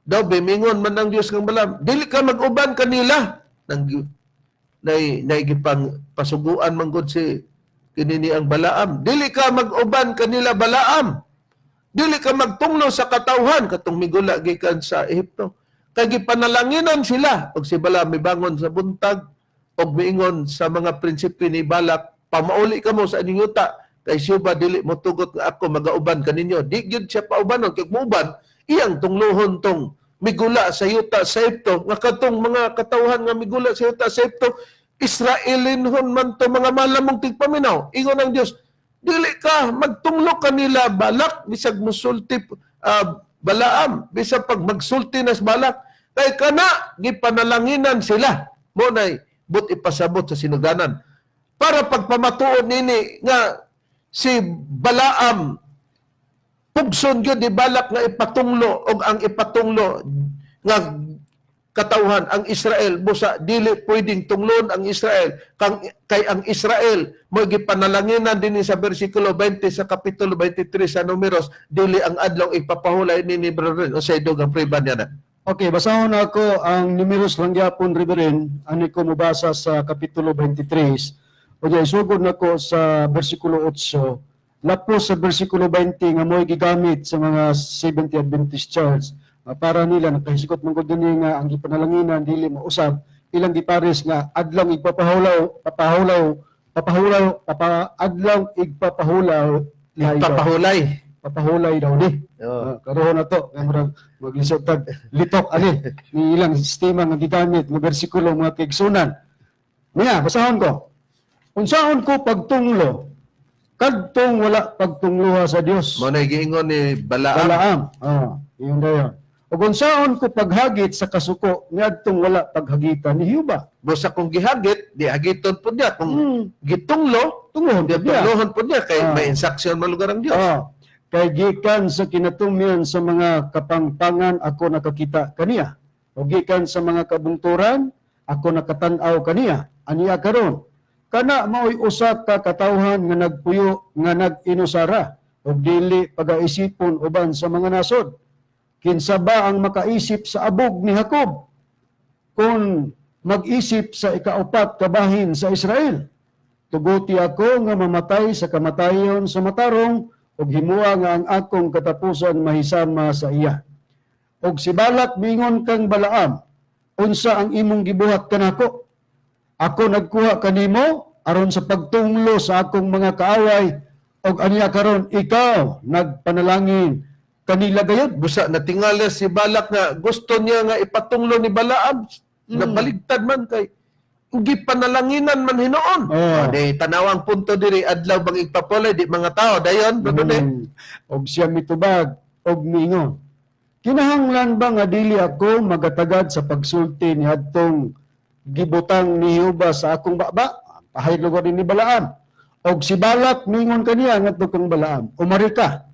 daw. Bimingon man ng Dios kang Balaam, "Dili ka mag-uban kanila." Nang nay naigipang pasuguan man gud si kini ni ang Balaam, "Dili ka mag-uban kanila, Balaam. Dili ka magtunglo sa katawhan katong migula gikan sa Ehipto." Kay gipanalanginan sila og si Balaam mibangon sa buntag og miingon sa mga prinsipe ni Balak, "Pamauli kamo sa inyong yuta kay siya ba dili mo tugot nga ako magauban kaninyo." Di gyud siya paubanon kay muuban iyang tunglohon tong migula sa yuta sa Egypto, nga katong mga katawhan nga migula sa yuta sa Egypto, Israelinhon man to, mga malamong tigpaminaw. Ingon ang Dios, dili ka magtunglo kanila, Balak, bisag musulti Balaam, bisag pag magsulti nas Balak, kay kana gipanalanginan sila. Mo nay but ipasabot sa sinugdanan para pagpamatuod nini nga si Balaam pugson gyud ni Balak nga ipatunglo, og ang ipatunglo nga katawhan ang Israel. Busa dili pwedeng tunglon ang Israel kang kay ang Israel mo gipanalanginan dinhi sa bersikulo 20 sa kapitulo 23 sa Numeros. Dili ang adlaw ipapahulay nini, brother, unsay dugang prueba niya na? Okay, basahon ako ang Numeros lang gyapon, Reverend, ani ko mobasa sa kapitulo 23. O di sugod nako sa bersikulo 8, lapos sa bersikulo 20 nga mo'y gigamit sa mga 70 Adventist Church. Para nila nakahisikot man gud dinhi nga ang gipanalanginan dili mausab, ilang gipares nga adlaw igpapahulaw, papahulaw, papahulaw, papa adlaw igpapahulaw, Ipapahulay. Papahulay daw ni. Oo. Ah, karoon na to nga murag maglisod tag litok ani ni ilang sistema nga gigamit nga bersikulo, mga kaigsunan. Niya, basahon ko. Unsaon ko pagtunglo kadtong wala pagtungloha sa Dios? Mo na giingon ni Balaam. Balaam. Ah, yun dayon. Ug unsaon ko paghagit sa kasuko niadtong wala paghagitan ni Jehova? Busa kung gihagit, di hagiton po niya. Kung gitunglo, Tunglohon di pud niya. tunglohon po niya kay may instruction man lugar ang Dios. Ah, kay gikan sa kinatumyan sa mga kapangpangan ako nakakita kaniya. O gikan sa mga kabungturan ako nakatan-aw kaniya. Aniya karon, kana maoy usa ka katawhan nga nagpuyo nga nag-inusara ug dili pagaisipon uban sa mga nasod. Kinsa ba ang makaisip sa abog ni Jacob? Kung mag-isip sa ikaupat kabahin sa Israel? Tuguti ako nga mamatay sa kamatayon sa matarong ug himua nga ang akong katapusan mahisama sa iya. Og si Balak mingon kang Balaam, "Unsa ang imong gibuhat kanako? Ako nagkuha kanimo aron sa pagtunglo sa akong mga kaaway og aniya karon ikaw nagpanalangin kanila gayud." Busa natingala si Balak nga gusto niya nga ipatunglo ni Balaam, nabaligtad man kay gipanalanginan man hinuon. Oh. Di tanawang punto diri, adlaw bang igpapulay, di mga tao dayon, brother eh. Og siya mitubag og miingon, "Kinahanglan ba nga dili ako magatagad sa pagsulti ni adtong gibutang ni Jehova sa akong baba?" Pahayag lugar ni Balaam. Og si Balak mingon kaniya ngadto kang Balaam, "Umari ka.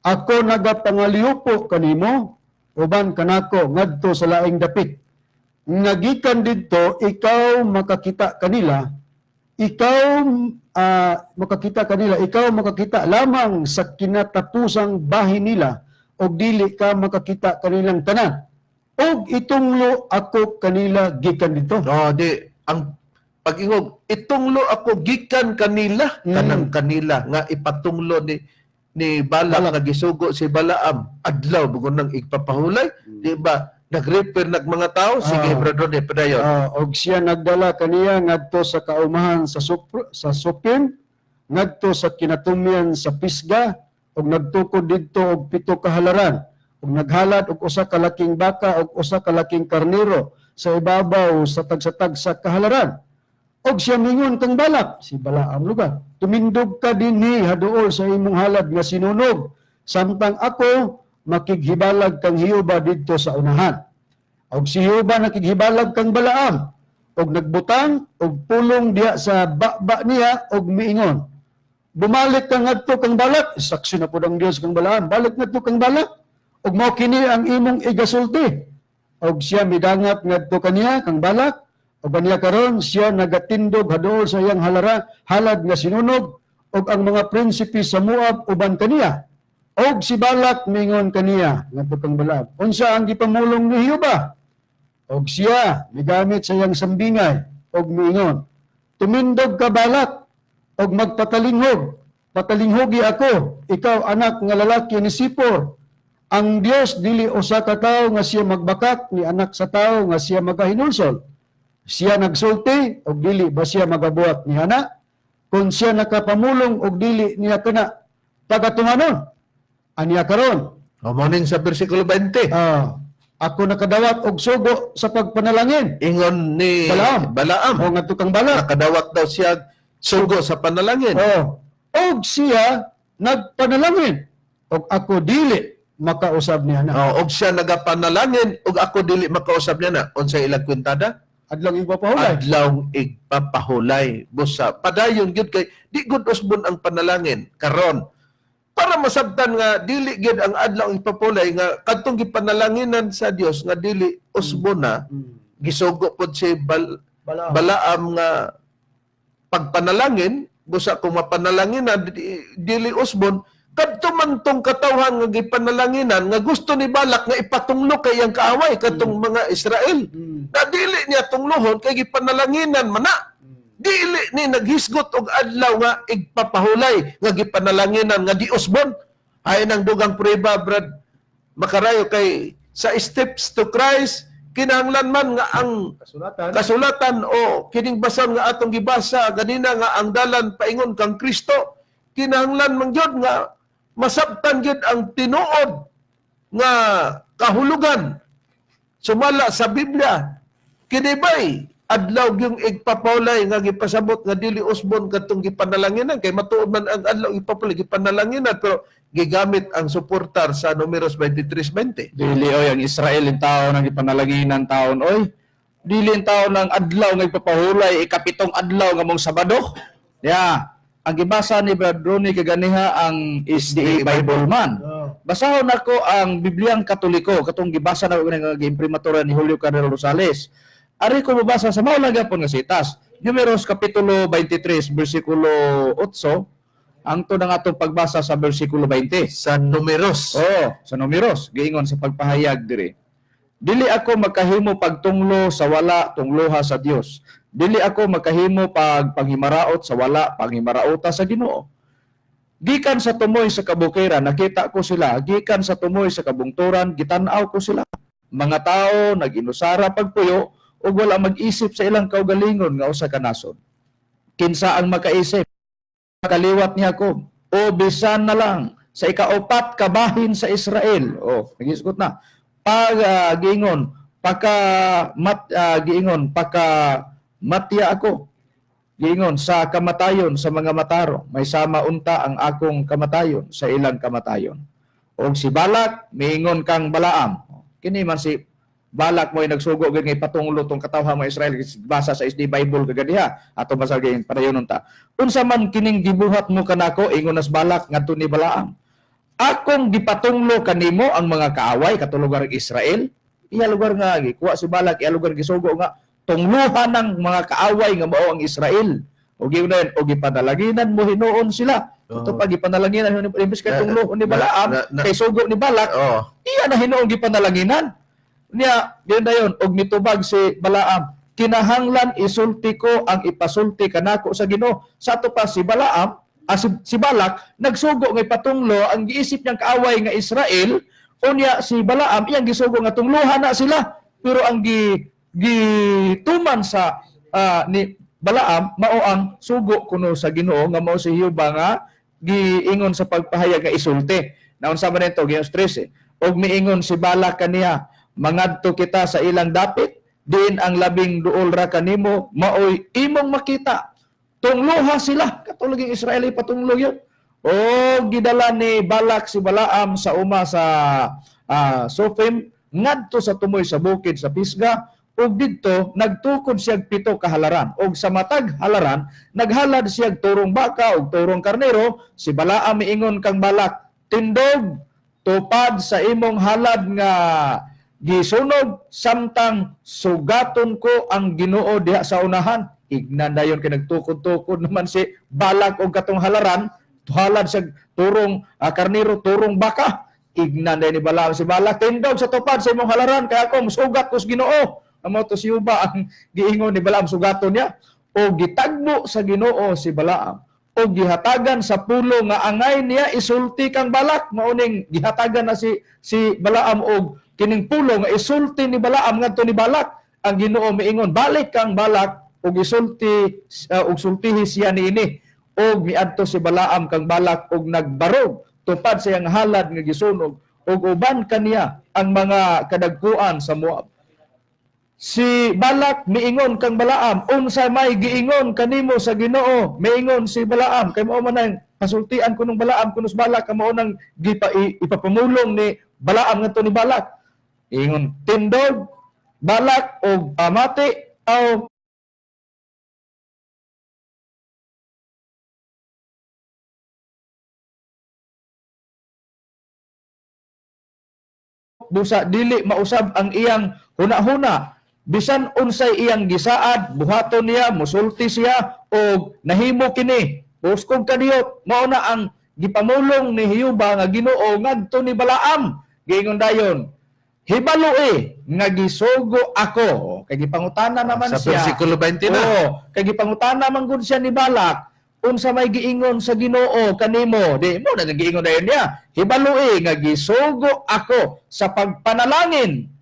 Ako nagapangaliupo kanimo uban kanako ngadto sa laing dapit. Nga gikan didto ikaw makakita kanila, ikaw makakita kanila, ikaw makakita lamang sa kinatapusang bahin nila og dili ka makakita kanilang tanan. Og itunglo ako kanila gikan didto." No, di ang pag-ingog, "Itunglo ako gikan kanila," kanang kanila nga ipatunglo ni Balak nga gisugo si Balaam, adlaw bugon nang igpapahulay, di ba? Nag-refer nag mga tao. Sige, brother, di padayon. Og siya nagdala kaniya ngadto sa kaumahan sa Supim ngadto sa kinatumyan sa Pisga og nagtukod didto og pito ka halaran ug naghalad og usa ka laking baka og usa ka laking karnero sa ibabaw sa tagsa-tagsa ka halaran. Og siya mingon kang Balak, si Balaam lugar, "Tumindog ka dinhi haduol sa imong halad nga sinunog samtang ako makighibalag kang Jehova didto sa unahan." Og si Jehova nakighibalag kang Balaam og nagbutang og pulong diha sa baba niya og miingon, "Bumalik ka ngadto kang Balak." Saksi na pud ang Dios kang Balaam. "Balik ngadto kang Balak ug mao kini ang imong igasulti." Og siya midangat ngadto kaniya kang Balak ug aniya karon siya nagatindog haduol sa iyang halara halad nga sinunog ug ang mga prinsipe sa Moab uban kaniya. Og si Balak mingon kaniya ngadto kang Balaam, "Unsa ang gipamulong ni Jehova?" Og siya migamit sa iyang sambingay og miingon, "Tumindog ka, Balak, og magpatalinghog. Patalinghogi ako, ikaw anak nga lalaki ni Sipor. Ang Dios dili usa ka tawo nga siya magbakak, ni anak sa tawo nga siya magahinulsol. Siya nagsulti og dili ba siya magabuhat ni ana? Kung siya nakapamulong og dili niya kana pagatumanon. Aniya karon? O morning sa bersikulo 20. Ako nakadawat og sugo sa pagpanalangin. Ingon ni Balaam. Balaam. O ngadto kang Balak. Nakadawat daw siya sugo sa panalangin. Oh, og siya nagpanalangin og ako dili makausab niya na. Oh, og siya nagapanalangin og ako dili makausab niya na unsa ilang kwintada? Adlaw igpapahulay. Adlaw igpapahulay. Busa padayon gyud kay di gud usbon ang panalangin karon. Para masabtan nga dili gyud ang adlaw igpapahulay nga kadtong gipanalanginan sa Dios nga dili usbon na, gisugo pod si Balaam. Balaam nga pagpanalangin, busa kung mapanalangin na dili usbon kadto man tong katawhan nga gipanalanginan nga gusto ni Balak nga ipatunglo kay iyang kaaway kadtong mga Israel na dili niya tunglohon kay gipanalanginan man na, dili ni naghisgot og adlaw nga igpapahulay nga gipanalanginan nga di usbon. Ay nang dugang prueba, Brad Makarayo, kay sa Steps to Christ kinahanglan man nga ang Kasulatan. Kasulatan o kining basan nga atong gibasa ganina nga ang dalan paingon kang Kristo, kinahanglan man gyud nga masabtan gyud ang tinuod nga kahulugan sumala sa Biblia. Kini bay adlaw gyung igpapawlay nga gipasabot nga dili usbon kadtong gipanalanginan? Kay matuod man ang adlaw igpapawlay gipanalanginan, pero gigamit ang suportar sa Numeros 23:20. Dili oy, ang Israel in tao nang gipanalanginan taon oy. Dili in tao ng adlaw nga ipapahulay, ikapitong adlaw nga mong Sabado. Ya, ang gibasa ni Brad Ronnie kaganiha ang SDA Bible man. Basahon nako ang Bibliang Katoliko katong gibasa na nga giimprimatura ni Julio Carrero Rosales. Ari ko mabasa sa mao lang gyapon nga sitas. Numeros kapitulo 23 bersikulo 8 ang to ng atong pagbasa sa bersikulo 20. Sa Numeros. Oo, sa Numeros, giingon sa pagpahayag diri. Dili ako makahimo pagtunglo sa wala tungloha sa Dios. Dili ako makahimo pag panghimaraot sa wala panghimaraota sa Ginoo. Gikan sa tumoy sa kabukiran nakita ko sila, gikan sa tumoy sa kabungturan gitan-aw ko sila. Mga tao nag-inusara pagpuyo ug wala mag-isip sa ilang kaugalingon nga usa ka nasod. Kinsa ang makaisip? Kaliwat ni Jacob, o bisan na lang sa ikaupat kabahin sa Israel. O, nagisgot na. Pag giingon, paka mat, giingon, paka matya ako. Giingon sa kamatayon sa mga mataro, may sama unta ang akong kamatayon sa ilang kamatayon. Og si Balak, miingon kang Balaam. Kini man si Balak mo ay nagsugo gid nga ipatunglo tong katawhan mga Israel, basa sa SD Bible kagadiha ato basa gyud padayon unta. Unsa man kining gibuhat mo kanako, ingon nas Balak ngadto ni Balaam. Akong gipatunglo kanimo ang mga kaaway kato lugar Israel. Iya lugar nga gikuha si Balak, iya lugar gisugo nga tungluhan ng mga kaaway nga mao ang Israel. O giunan o gipanalanginan mo hinuon sila. Ito Oo. pa gipanalanginan imbes kay tunglohon ni Balaam, kay sugo ni Balak, iya na hinuong gipanalanginan. Niya, yun na yun, og nitubag si Balaam, kinahanglan isulti ko ang ipasulti kanako sa Ginoo. Sa ato pa si Balaam, si Balak, nagsugo nga ipatunglo ang giisip niyang kaaway nga Israel, unya si Balaam iyang gisugo nga tungluhan na sila. Pero ang gituman sa ni Balaam mao ang sugo kuno sa Ginoo nga mao si Jehova nga giingon sa pagpahayag nga isulti. Naunsa man nito Ginos 13. Og miingon si Balak kaniya, mangadto kita sa ilang dapit, diin ang labing duol ra kanimo maoy imong makita. Tungloha sila, katulog yung Israel ay patunglo yun. O gidala ni Balak si Balaam sa uma sa Sofim ngadto sa tumoy sa bukid sa Pisga, ug didto nagtukod siyag pito ka halaran, ug sa matag halaran naghalad siyag turong baka ug turong karnero. Si Balaam miingon kang Balak, tindog tupad sa imong halad nga gisunog samtang sugaton ko ang Ginoo diha sa unahan. Ignan dayon kay nagtukod-tukod naman si Balak og katong halaran, halad sa turong karnero, turong baka. Ignan dayon ni Balaam si Balak, tindog sa tupad sa imong halaran kay ako musugat ko sa Ginoo. Amo to si Yuba ang giingon ni Balaam, sugaton niya. O gitagbo sa Ginoo si Balaam. Og gihatagan sa pulong nga angay niya isulti kang Balak. Mauning gihatagan na si Balaam og kining pulong nga isulti ni Balaam ngadto ni Balak. Ang Ginoo miingon, balik kang Balak og isulti og sultihi siya niini. Og miadto si Balaam kang Balak og nagbarog tupad sa iyang halad nga gisunog, og uban kaniya ang mga kadagkuan sa Moab. Si Balak miingon kang Balaam, unsa may giingon kanimo sa Ginoo? Miingon si Balaam, kay mao man ang pasultian kunong Balaam kunos Balak, mao nang ipapamulong ni Balaam ngadto ni Balak. Ingon tindog Balak og pamati aw busa dili mausab ang iyang hunahuna, bisan unsay iyang gisaad buhaton niya, musulti siya og nahimo kini, uskog kadiyot. Mao na ang gipamulong ni Hiyuba nga Ginoo ngadto ni Balaam. Giingon dayon, hibaloe nga gisugo ako, kay gipangutana naman Sa siya. versikulo 20 na. Oo, kay gipangutana man gud siya ni Balak, unsa may giingon sa Ginoo kanimo? Di mo na giingon dayon niya, hibaloe nga gisugo ako sa pagpanalangin.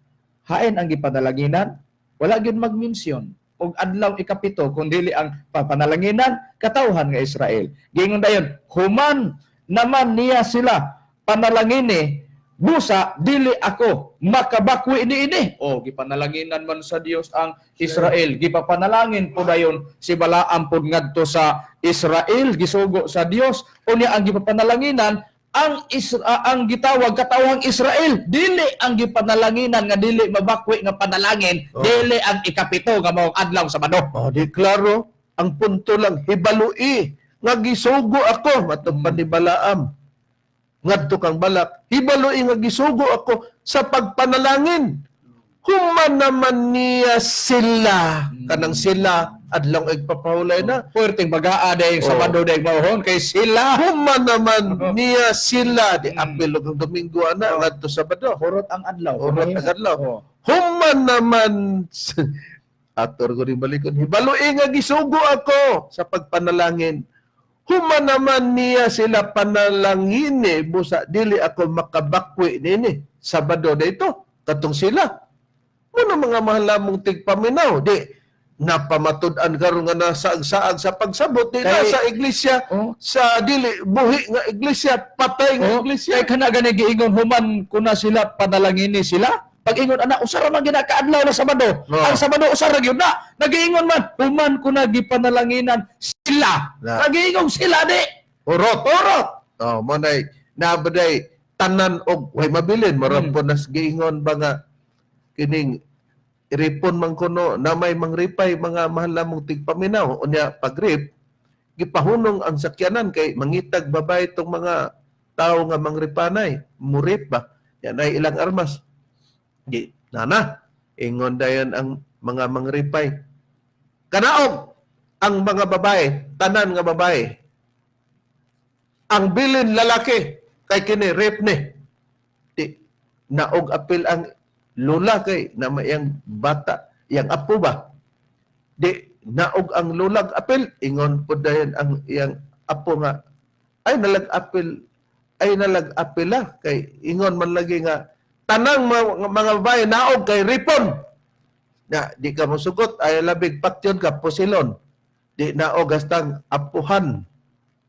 Hain ang gipanalanginan? Wala gyud magmensyon og adlaw ikapito kun dili ang papanalanginan katawhan nga Israel. Giingon dayon, human naman niya sila panalangini, busa dili ako makabakwi niini. O gipanalanginan man sa Dios ang Israel. Gipapanalangin po dayon si Balaam pod ngadto sa Israel, gisugo sa Dios. Unya ang gipapanalanginan ang gitawag katawhang Israel, dili ang gipanalanginan nga dili mabakwi nga panalangin, dili ang ikapito nga maong adlaw Sabado. Oh, di klaro, ang punto lang, hibalui nga gisugo ako matod pa ni Balaam ngadto kang Balak, hibalui nga gisugo ako sa pagpanalangin. Human naman niya sila, kanang sila adlaw igpapahulay na. Puwerteng bagaa day Sabado day maohon kay sila. Human naman niya sila, di apil og ang Domingo ana ngadto Sabado. Hurot ang adlaw. Hurot ang adlaw. Oo. Human naman ator ko rin balikon, hibalui nga gisugo ako sa pagpanalangin. Human naman niya sila panalangin, busa dili ako makabakwi nini. Sabado na ito, katong sila. Muna mga mahal namong tigpaminaw, di napamatud-an karon nga nasaag-saag sa pagsabot di na sa iglesia, Oh. sa dili buhi nga iglesia, patay nga Oh, iglesia. kay kana gani giingon human kuna sila panalangini sila. Pag ingon ana, usara man gina kaadlaw na Sabado. Oh. Ang Sabado usara gyud na. Nagiingon man human kuna gipanalanginan sila. Na. Nagiingon sila di. Urot. Urot. Oh, mo nay nabaday tanan og way mabilin, murag po nas giingon ba nga kining ripon man kuno na may mangripay, mga mahal namong tigpaminaw. Unya pagrip, gipahunong ang sakyanan kay mangitag babay tong mga tao nga mangripanay, murip ba yan ay ilang armas. Di nana ingon dayon ang mga mangripay, kanaog ang mga babae, tanan nga babae, ang bilin lalaki kay kini rape ni. Di naog apil ang lola kay na iyang bata, iyang apo ba. Di naog ang lolag apil, ingon pud dayon ang iyang apo nga ay nalag apil, ay nalag apila kay ingon man lagi nga tanang mga babae naog kay ripon na. Di ka mosugot ay labig patyon ka, pusilon. Di naog hastang apuhan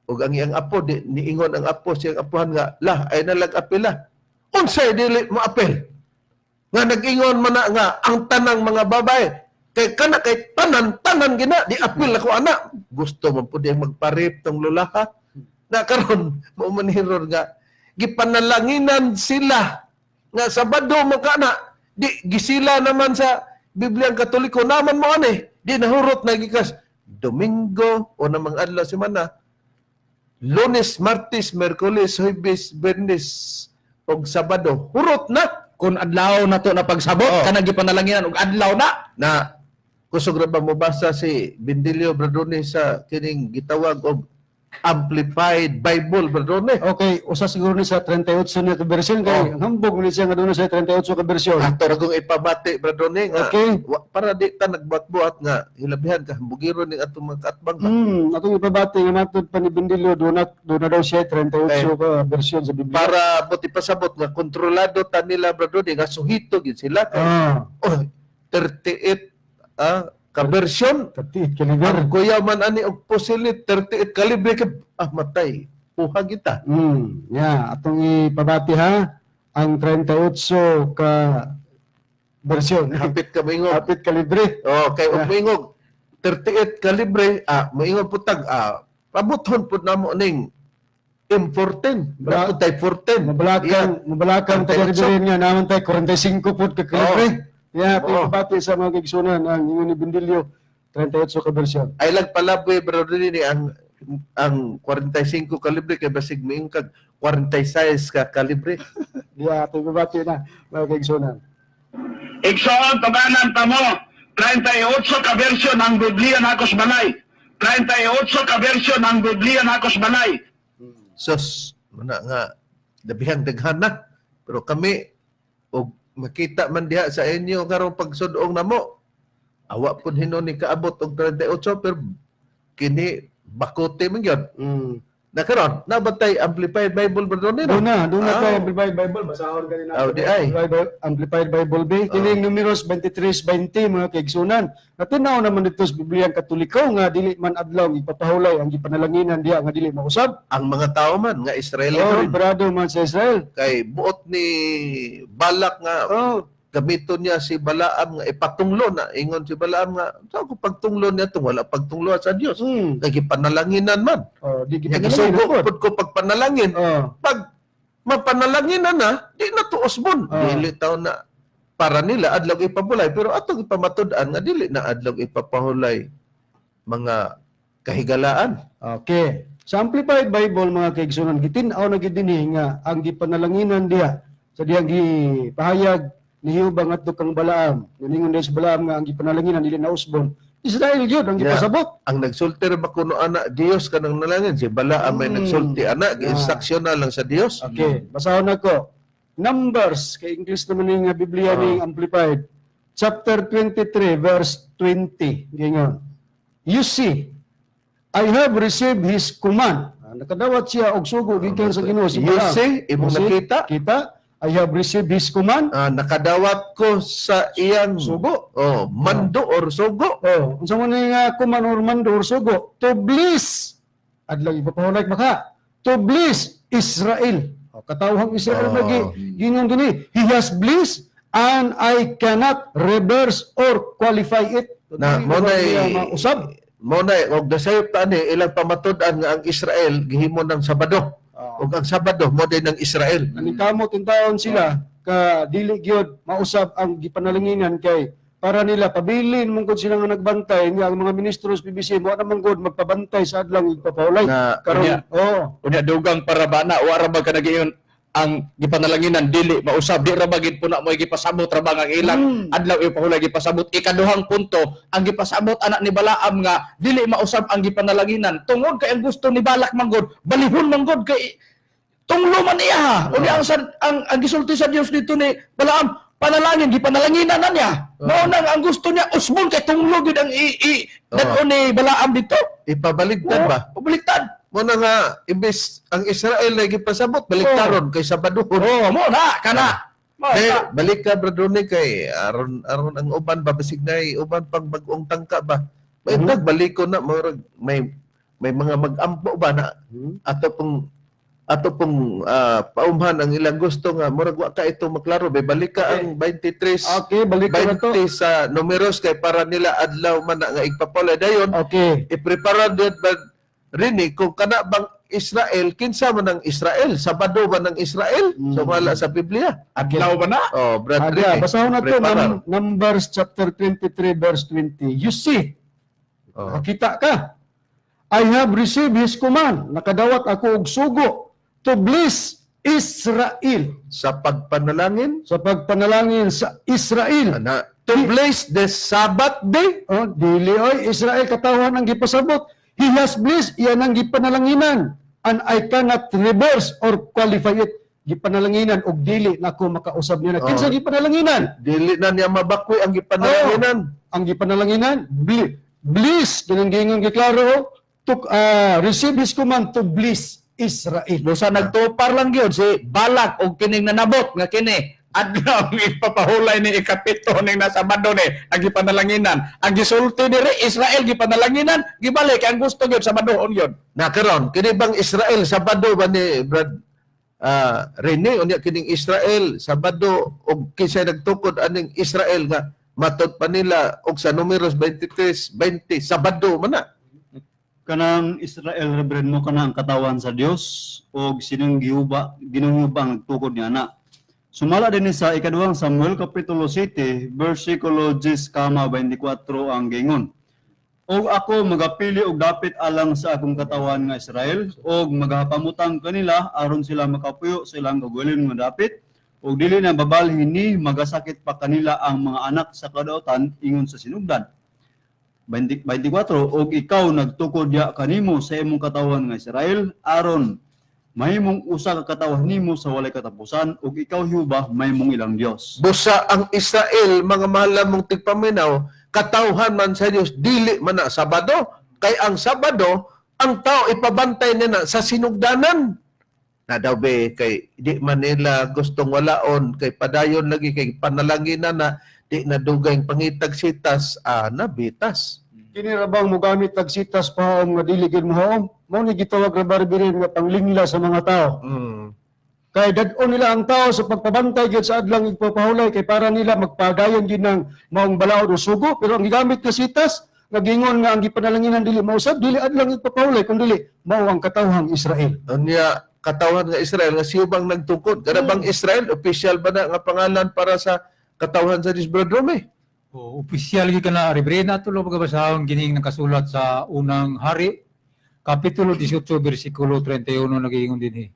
ug ang iyang apo, di niingon ang apo siyang apuhan nga lah ay nalag apila, unsay dili mo apil nga nag-ingon man na nga ang tanang mga babae kay kana kay tanan tanan gina. Di apil ako ana, gusto man pud diyang magparip tong lulaha na. Karon mao man hiron nga gipanalanginan sila nga Sabado mo kana, di gisila naman sa Bibliang Katoliko naman mo ani, di nahurot na gikas Domingo o namang adlaw semana, Lunes, Martes, Merkules, Huwebes, Biyernes ug Sabado, hurot na. Kun adlaw na to na pagsabot, Oh. kanang gipanalanginan og adlaw na. Na kusog ra ba mobasa si Bendilio Bradoni sa kining gitawag og Amplified Bible, Brad Ronnie. Okay, usa siguro ni sa 38 niya ka version kay ang hambog ni siya nga doon sa 38 ka version. Ato ra kong ipabati, Brad Ronnie, nga para di ta nagbuhat-buhat nga hilabihan ka hambugiro ning atong mga kaatbang ba. Atong ipabati nga matod pa ni Bendilio doon na daw siya 38 ka version sa Biblia. Para buti pasabot nga kontrolado ta nila, Brad Ronnie, nga suhito gid sila kay oh, 38 ka version. 38 kaliber. Ang kuya man ani og pusil 38 kalibre ka matay. Puha kita. Yeah, atong ipabati ha ang 38 ka version. Hapit ka moingog. Hapit kalibre. Oh, kay og moingog 38 kalibre, moingon putag pabuthon pud namo ning M14. Bra tay 14. Mabalakang, mabalakang 38. taga nga naman tay 45 pud ka kalibre. Yeah, ipabati sa mga kaigsunan ang ingon ni Bendilio 38 ka version. Ay lang palaboy, bro, ni ang 45 kalibre kay basig moingon kag 46 ka kalibre. Yeah, atong ipabati na mga kaigsunan. Igsoon, tuganan pa mo, 38 ka version ang Biblia Nakos Balay. 38 ka version ang Biblia Nakos Balay. Sus, muna nga dabihang daghan na. Pero kami og makita man diha sa inyo karong pagsudong namo. Awa pud hinon ni kaabot og 38 pero kini bakote man gyud. Na karon, nabatay Amplified Bible ba doon? Doon na tayo Amplified Bible, basahon kanina. Ah, di ay. Amplified Bible B. Kining Numeros 23:20 mga kaigsunan. Natinaw naman dito sa Biblia ang Katoliko nga dili man adlaw ang ipapahulay ang gipanalanginan diha nga dili mausab. Ang mga tao man nga Oh, Israelino librado man sa Israel. kay buot ni Balak nga gamiton niya si Balaam nga ipatunglo na ingon si Balaam nga sa ako pagtunglo niya tong wala pagtunglo sa Dios kay gipanalanginan man. Oh, di Nya gipanalanginan gisugo pod. pud ko pagpanalangin. Pag mapanalanginan na, di na tuos mon. Dili taw na para nila adlaw ipabulay pero atong ipamatud-an nga dili na adlaw ipapahulay mga kahigalaan. Okay. Sa Amplified Bible mga kaigsunan, gitin-aw na gid dinhi nga ang gipanalanginan diha sa diyang gipahayag ni Jehova ngadto kang Balaam. Ningon diha sa Balaam nga ang gipanalanginan dili na usbon. Israel gyud ang gipasabot. Ang nagsulti ra ba kuno ana Dios kanang nalangin si Balaam may nagsulti ana gi-instruction na lang sa Dios. Okay, basahon nako. Numbers kay English naman ning nga Biblia ning Amplified. Chapter 23 verse 20 gingon. You see, I have received his command. Nakadawat siya og sugo gikan sa Ginoo si You Balaam. see, imong You see, nakita? Kita, I have received his command. Nakadawat ko sa iyang Sugo. Oh, mando or sugo. Oh, unsa man ni nga command or mando or sugo? To bless. Adlaw ipapahulay maka. To bless Israel. Oh, katawhang Israel lagi gingon dinhi. He has blessed and I cannot reverse or qualify it. Na Dili mo ba na niya mausab? mo na og dasayop ta ani ilang pamatud-an nga ang Israel gihimo ng Sabado. Ug ang Sabado mo din ng Israel. Naningkamot in taon sila ka dili gyud mausab ang gipanalanginan kay para nila pabilin mong gud sila nga nagbantay nga ang mga ministro sa PBC mo naman gud magpabantay sa adlaw igpapahulay Na- karon Unya. oh. Unya dugang para ba na wa ra ba ka nagiyon ang gipanalanginan dili mausab di ra ba gid puna mo gipasabot ra ba nga ang ilang adlaw ipahulay gipasabot. Ikaduhang punto, ang gipasabot anak ni Balaam nga dili mausab ang gipanalanginan tungod kay ang gusto ni Balak manggod balihon manggod kay tunglo man iya ha. Unya ang gisulti sa Dios dito ni Balaam panalangin gipanalanginan na niya mao nang ang gusto niya usbon kay tunglo gid ang i, i dad-on ni Balaam dito. Ipabaligtad ba? Pabaligtad. Mo na nga imbes ang Israel na gipasabot baliktaron kay Sabado. Oh, mo na kana. Mo De, na. balik ka Brad Ronnie kay aron aron ang uban ba basig nay uban pang bag-ong tangka ba. May balik ko na murag may mga mag-ampo ba na ato pong paumhan ang ilang gusto nga murag wa ka ito maklaro bay balik ka ang 23 Okay, balik ka na to. 20 sa numeros kay para nila adlaw man na nga igpapalay dayon iprepara din ba rini kung kana bang Israel kinsa man ang Israel, Sabado ba ng Israel? So wala sa Biblia. Adlaw ba na? Oh, Brad Aga, Rini, basahon na to prepara. Numbers chapter 23 verse 20. You see, nakita ka. I have received his command. Nakadawat ako og sugo to bless Israel Sa pagpanalangin sa pagpanalangin sa Israel. na to bless the Sabbath day. Oh, dili oy Israel katawhan ang gipasabot. He has blessed, iyan ang gipanalanginan, and I cannot reverse or qualify it. Gipanalanginan og dili nako makausab niya na. Kinsa Oh. gipanalanginan? Dili na niya mabakwi ang gipanalanginan. Oh, ang gipanalanginan, bliss, ganang gingon giklaro, to receive his command to bless Israel. Busa nagtupar lang gyud si Balak og kining nanabot nga kini adlaw ang ipapahulay ni ikapito ning nasa bando ni ang gipanalanginan. Ang gisulti diri Israel gipanalanginan, gibalik ang gusto gyud sa badoon gyud. Na karon kini bang Israel Sabado ba ni Brad Rene, unya kining Israel Sabado og kinsay nagtukod aning Israel nga matod pa nila og sa Numeros 23:20 Sabado man na? Kanang Israel, Reverend, mo kana ang katawan sa Dios og sinong gihuba ginuhuba ang nagtukod niya na. Sumala din sa ikaduhang Samuel kapitulo 7 bersikulo 10 kama 24 ang gingon. Og ako magapili og dapit alang sa akong katawan nga Israel og magapamutang kanila aron sila makapuyo sa ilang kaugalingon nga dapit og dili na babalhin ni magasakit pa kanila ang mga anak sa kadautan ingon sa sinugdan. 20 24 og ikaw nagtukod diha kanimo sa imong katawan nga Israel aron mahimong usa ka katawhan nimo sa walay katapusan ug ikaw Jehova mahimong ilang Dios. Busa ang Israel, mga mahal mong tigpaminaw, katawhan man sa Dios, dili man na Sabado. Kay ang Sabado, ang tao ipabantay nila sa sinugdanan. Na daw be, kay di man nila gustong walaon, kay padayon lagi, kay panalanginan na, di na dugay pangitag sitas, nabitas. Kini ra bang mogamit tag sitas pahaom nga dili gyud mohaom? Mao ni gitawag ra barbirin nga panglingla sa mga tao. Kay dad-on nila ang tao sa pagpabantay gyud sa adlang igpapahulay kay para nila magpadayon gyud ng maong balaod o sugo, pero ang gigamit nga sitas nga gingon nga ang gipanalanginan dili mausab, dili adlang igpapahulay kun dili mao ang katawhang Israel. Unya, katawhan nga Israel, nga siyo bang nagtukod? Kada bang Israel, official ba na nga pangalan para sa katawhan sa Dios, Brother Rome? O, opisyal gyud kana, Reverend, ato lang pagkabasahon kining nakasulat sa Unang Hari kapitulo 18 bersikulo 31, nagiingon dinhi.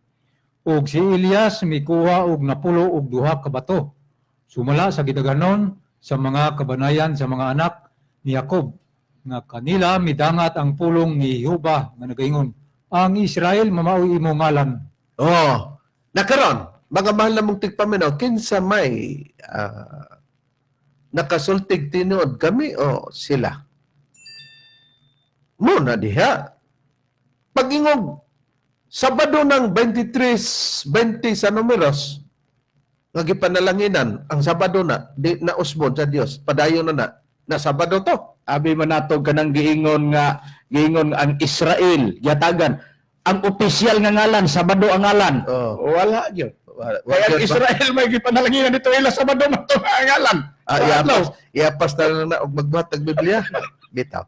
Og si Elias mikuha og napulo og duha ka bato sumala sa gidaganon sa mga kabanayan sa mga anak ni Jacob nga kanila midangat ang pulong ni Jehova nga nagaingon, ang Israel mamaoy imo ngalan. Oh, nakaron, mga mahal na mong tigpaminaw, kinsa may nakasultig tinuod, kami o sila? Muna diha. Pag-ingog, Sabado ng 23:20 sa Numeros, nga gipanalanginan, ang Sabado na, di na usbon sa Dios, padayon na na, na Sabado to. Abi man nato kanang giingon nga giingon ang Israel yatagan ang opisyal nga ngalan Sabado ang ngalan. Oh. Wala gyud. Wa Kaya ang gyud ba? Israel may gipanalanginan dito ila Sabado man to ang ngalan. Ah, Sa adlaw. iapas, iapas na lang na og magbuhat ng Biblia. Bitaw.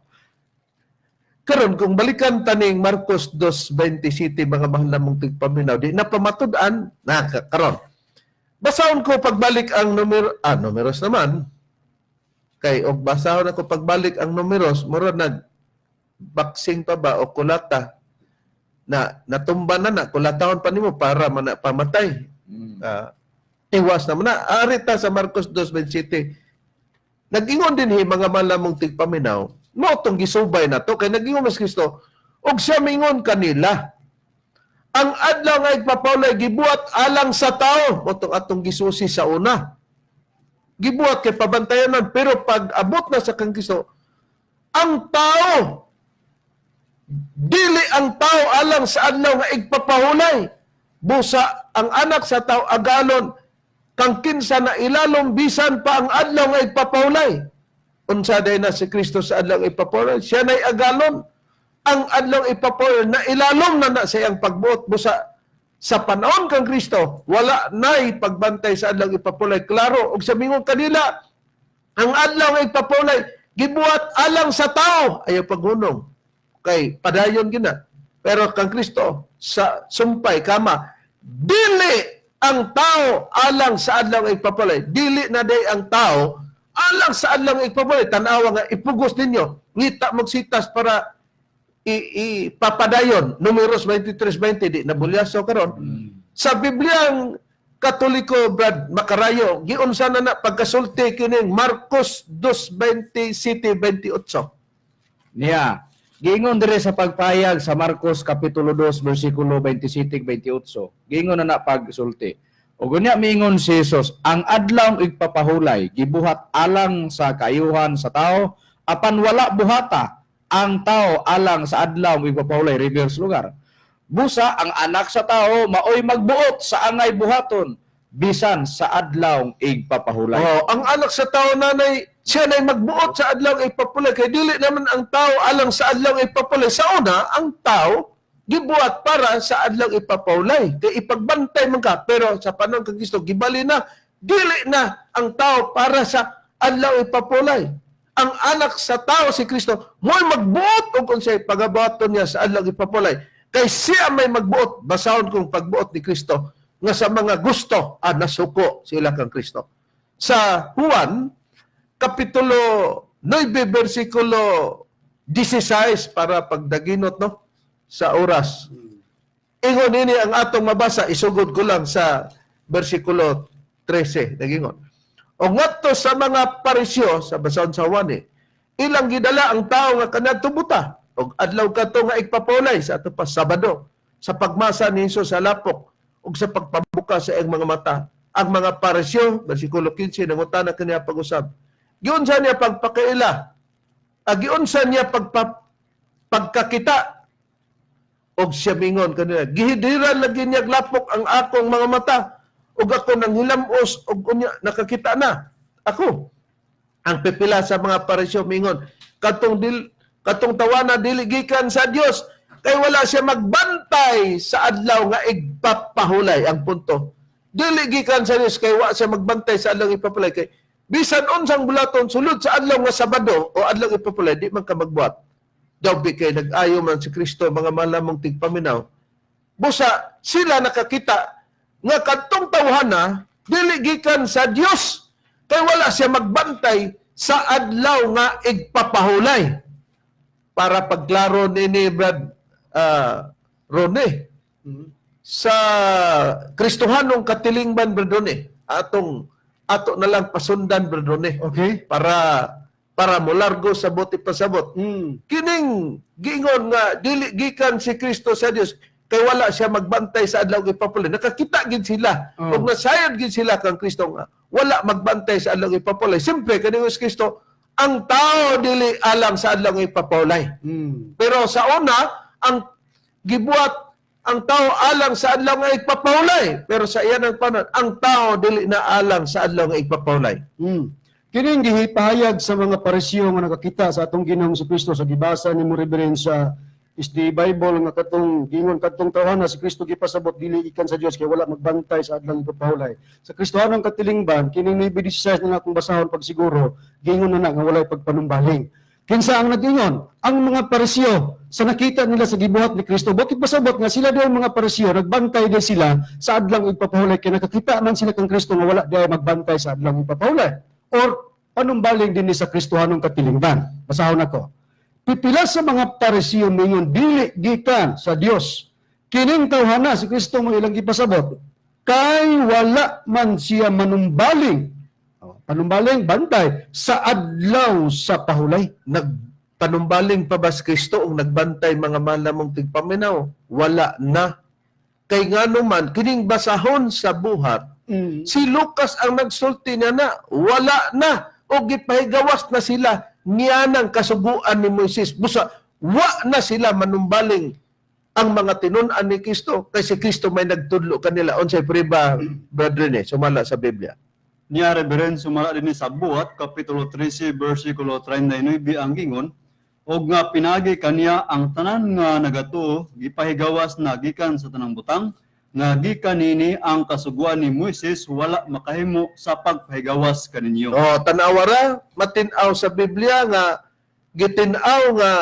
Karon kung balikan taning Marcos 2:27, mga mahal namong tigpaminaw, di na pamatud-an na karon. Basahon ko pagbalik ang numero, numeros naman. Kay og basahon ako pagbalik ang numeros, mura nag boxing pa ba o kulata na natumba na na kulatahon pa nimo para man na pamatay. Tiwas naman na. Ari ta sa Marcos 2:27. Nag-ingon din hi mga malamong tigpaminaw, mao tong gisubay na to kay nag-ingon mas Kristo og siya mingon kanila. Ang adlaw nga igpapawlay gibuhat alang sa tao, mao tong atong gisusi sa una. Gibuhat kay pabantayanan, pero pag abot na sa kang Kristo, ang tao dili ang tao alang sa adlaw nga igpapahulay. Busa ang anak sa tao agalon kang kinsa na ilalom bisan pa ang adlaw nga igpapahulay. Unsa day na si Kristo sa adlaw nga ipapahulay? Siya na'y agalon. Ang adlaw ipapahulay na ilalom na na sa iyang pagbuot, busa sa panahon kang Kristo wala na'y pagbantay sa adlaw ipapahulay. Klaro og sa mingon kanila, ang adlaw nga ipapahulay gibuhat alang sa tao, ayaw paghunong kay padayon gina. Pero kang Kristo sa sumpay kama, dili ang tao alang sa adlaw nga ipapalay, dili na day ang tao alang sa adlaw nga ipapalay. Tan-awa nga ipugos ninyo, ngita magsitas para ipapadayon. Numeros 23:20 di nabulyaso karon sa Bibliang Katoliko, Brad Makarayo, giunsa na na pagkasulti kining Marcos 2:27 28? Niya. Giingon dire sa pagpayag sa Marcos kapitulo 2 bersikulo 27 28. Giingon na na pagsulti. Ug unya miingon si Jesus, ang adlaw igpapahulay gibuhat alang sa kaayuhan sa tao, apan wala buhata ang tao alang sa adlaw igpapahulay, reverse lugar. Busa ang Anak sa Tao maoy magbuot sa angay buhaton bisan sa adlaw igpapahulay. Oh, ang Anak sa Tao nanay siya nay magbuot sa adlaw ipapulay, kay dili naman ang tao alang sa adlaw ipapulay. Sa una, ang tao gibuhat para sa adlaw ipapulay kay ipagbantay man ka, pero sa panahon kang Kristo gibali na, dili na ang tao para sa adlaw ipapulay. Ang Anak sa Tao, si Kristo, mo'y magbuot og unsay pagabuhaton niya sa adlaw ipapulay, kay siya may magbuot. Basahon kong pagbuot ni Kristo nga sa mga gusto nasuko sila kang Kristo sa Juan kapitulo 9 bersikulo 16, para pagdaginot, no, sa oras. Ingon ini ang atong mabasa, isugod ko lang sa bersikulo 13, nagingon. O ngadto sa mga Parisyo, sa basahon sa Juan eh, ilang gidala ang tao nga kanadto buta og adlaw kadto nga igpapulay, sa ato pa Sabado, sa pagmasa ni Hesus sa lapok ug sa pagpabuka sa iyang mga mata. Ang mga Parisyo, bersikulo 15, nangutana kaniya pag-usab. Giunsa niya pagpakaila? Giunsa niya pagkakita? Og siya mingon kanila, "Gihidiran lagi niya lapok ang akong mga mata ug ako nang hilamos ug unya nakakita na ako." Ang pipila sa mga Parisyo mingon, Katong tawana dili gikan sa Dios kay wala siya magbantay sa adlaw nga igpapahulay." Ang punto, dili gikan sa Dios kay wa siya magbantay sa adlaw ipapahulay, kay bisan unsang bulaton sulod sa adlaw nga Sabado o adlaw ipapahulay, di man ka magbuhat. Daw bi kay nag-ayo man si Kristo, mga malamong tigpaminaw. Busa sila nakakita nga kadtong tawhana dili gikan sa Dios kay wala siya magbantay sa adlaw nga igpapahulay. Para pagklaro nini, Brad Rone, sa Kristohanong katilingban, Brad Rone, atong ato na lang pasundan, Brad Rone, para para molargo sa bote pasabot. Kining giingon nga dili gikan si Kristo sa Dios kay wala siya magbantay sa adlaw ipapulay. Nakakita gid sila ug nasayod gid sila kang Kristo nga wala magbantay sa adlaw ipapulay. Simple kaning si Kristo, ang tao dili alang sa adlaw ipapulay. Pero sa una, ang gibuhat ang tao alang sa adlaw nga ipapahulay. Pero sa iyan ang panahon, ang tao dili na alang sa adlaw nga ipapahulay. Kining gihipahayag sa mga Pariseo nga nakakita sa atong Ginoong Kristo sa gibasa nimo, Reverend, sa is the Bible nga katong gingon kadtong tawhana si Kristo gipasabot dili ikan sa Dios kay wala magbantay sa adlaw ipapahulay. Sa Kristohanong katilingban, kining 9:16 na akong basahon pagsiguro, gingon na na nga walay pagpanumbaling. Kinsa ang nag-ingon? Ang mga Pariseo sa nakita nila sa gibuhat ni Kristo. Bakit pasabot nga sila daw mga Pariseo nagbantay din sila sa adlaw ipapahulay kay nakakita man sila kang Kristo nga wala diay magbantay sa adlaw ipapahulay? Or panumbaling din ni sa Kristohanong katilingban. Basahon ako. Pipila sa mga Pariseo mingon, "Dili gikan sa Dios kining tawhana," si Kristo mo ilang gipasabot, "kay wala man siya manumbaling." Oh, panumbaling, bantay sa adlaw sa pahulay. Nagpanumbaling pa ba si Kristo og nagbantay, mga malamong tigpaminaw? Wala na. Kay ngano man, kining basahon sa Buhat, si Lucas ang nagsulti niya na, wala na. O gipahigawas na sila niya ng kasuguan ni Moises. Busa, wa na sila manumbaling ang mga tinun-an ni Kristo. Kay si Kristo may nagtudlo kanila. Unsay priba, brethren, eh, sumala sa Biblia? Niya, Reverend, sumala dinhi sa Buhat, Kapitulo 13, versikulo 39 ang gingon, "Og nga pinagi kaniya ang tanan nga nagatuo gipahigawas na gikan sa tanang butang, nga gikan nini ang kasuguan ni Moises wala makahimo sa pagpahigawas kaninyo." Oh, tanawa ra, matin-aw sa Biblia nga gitin-aw nga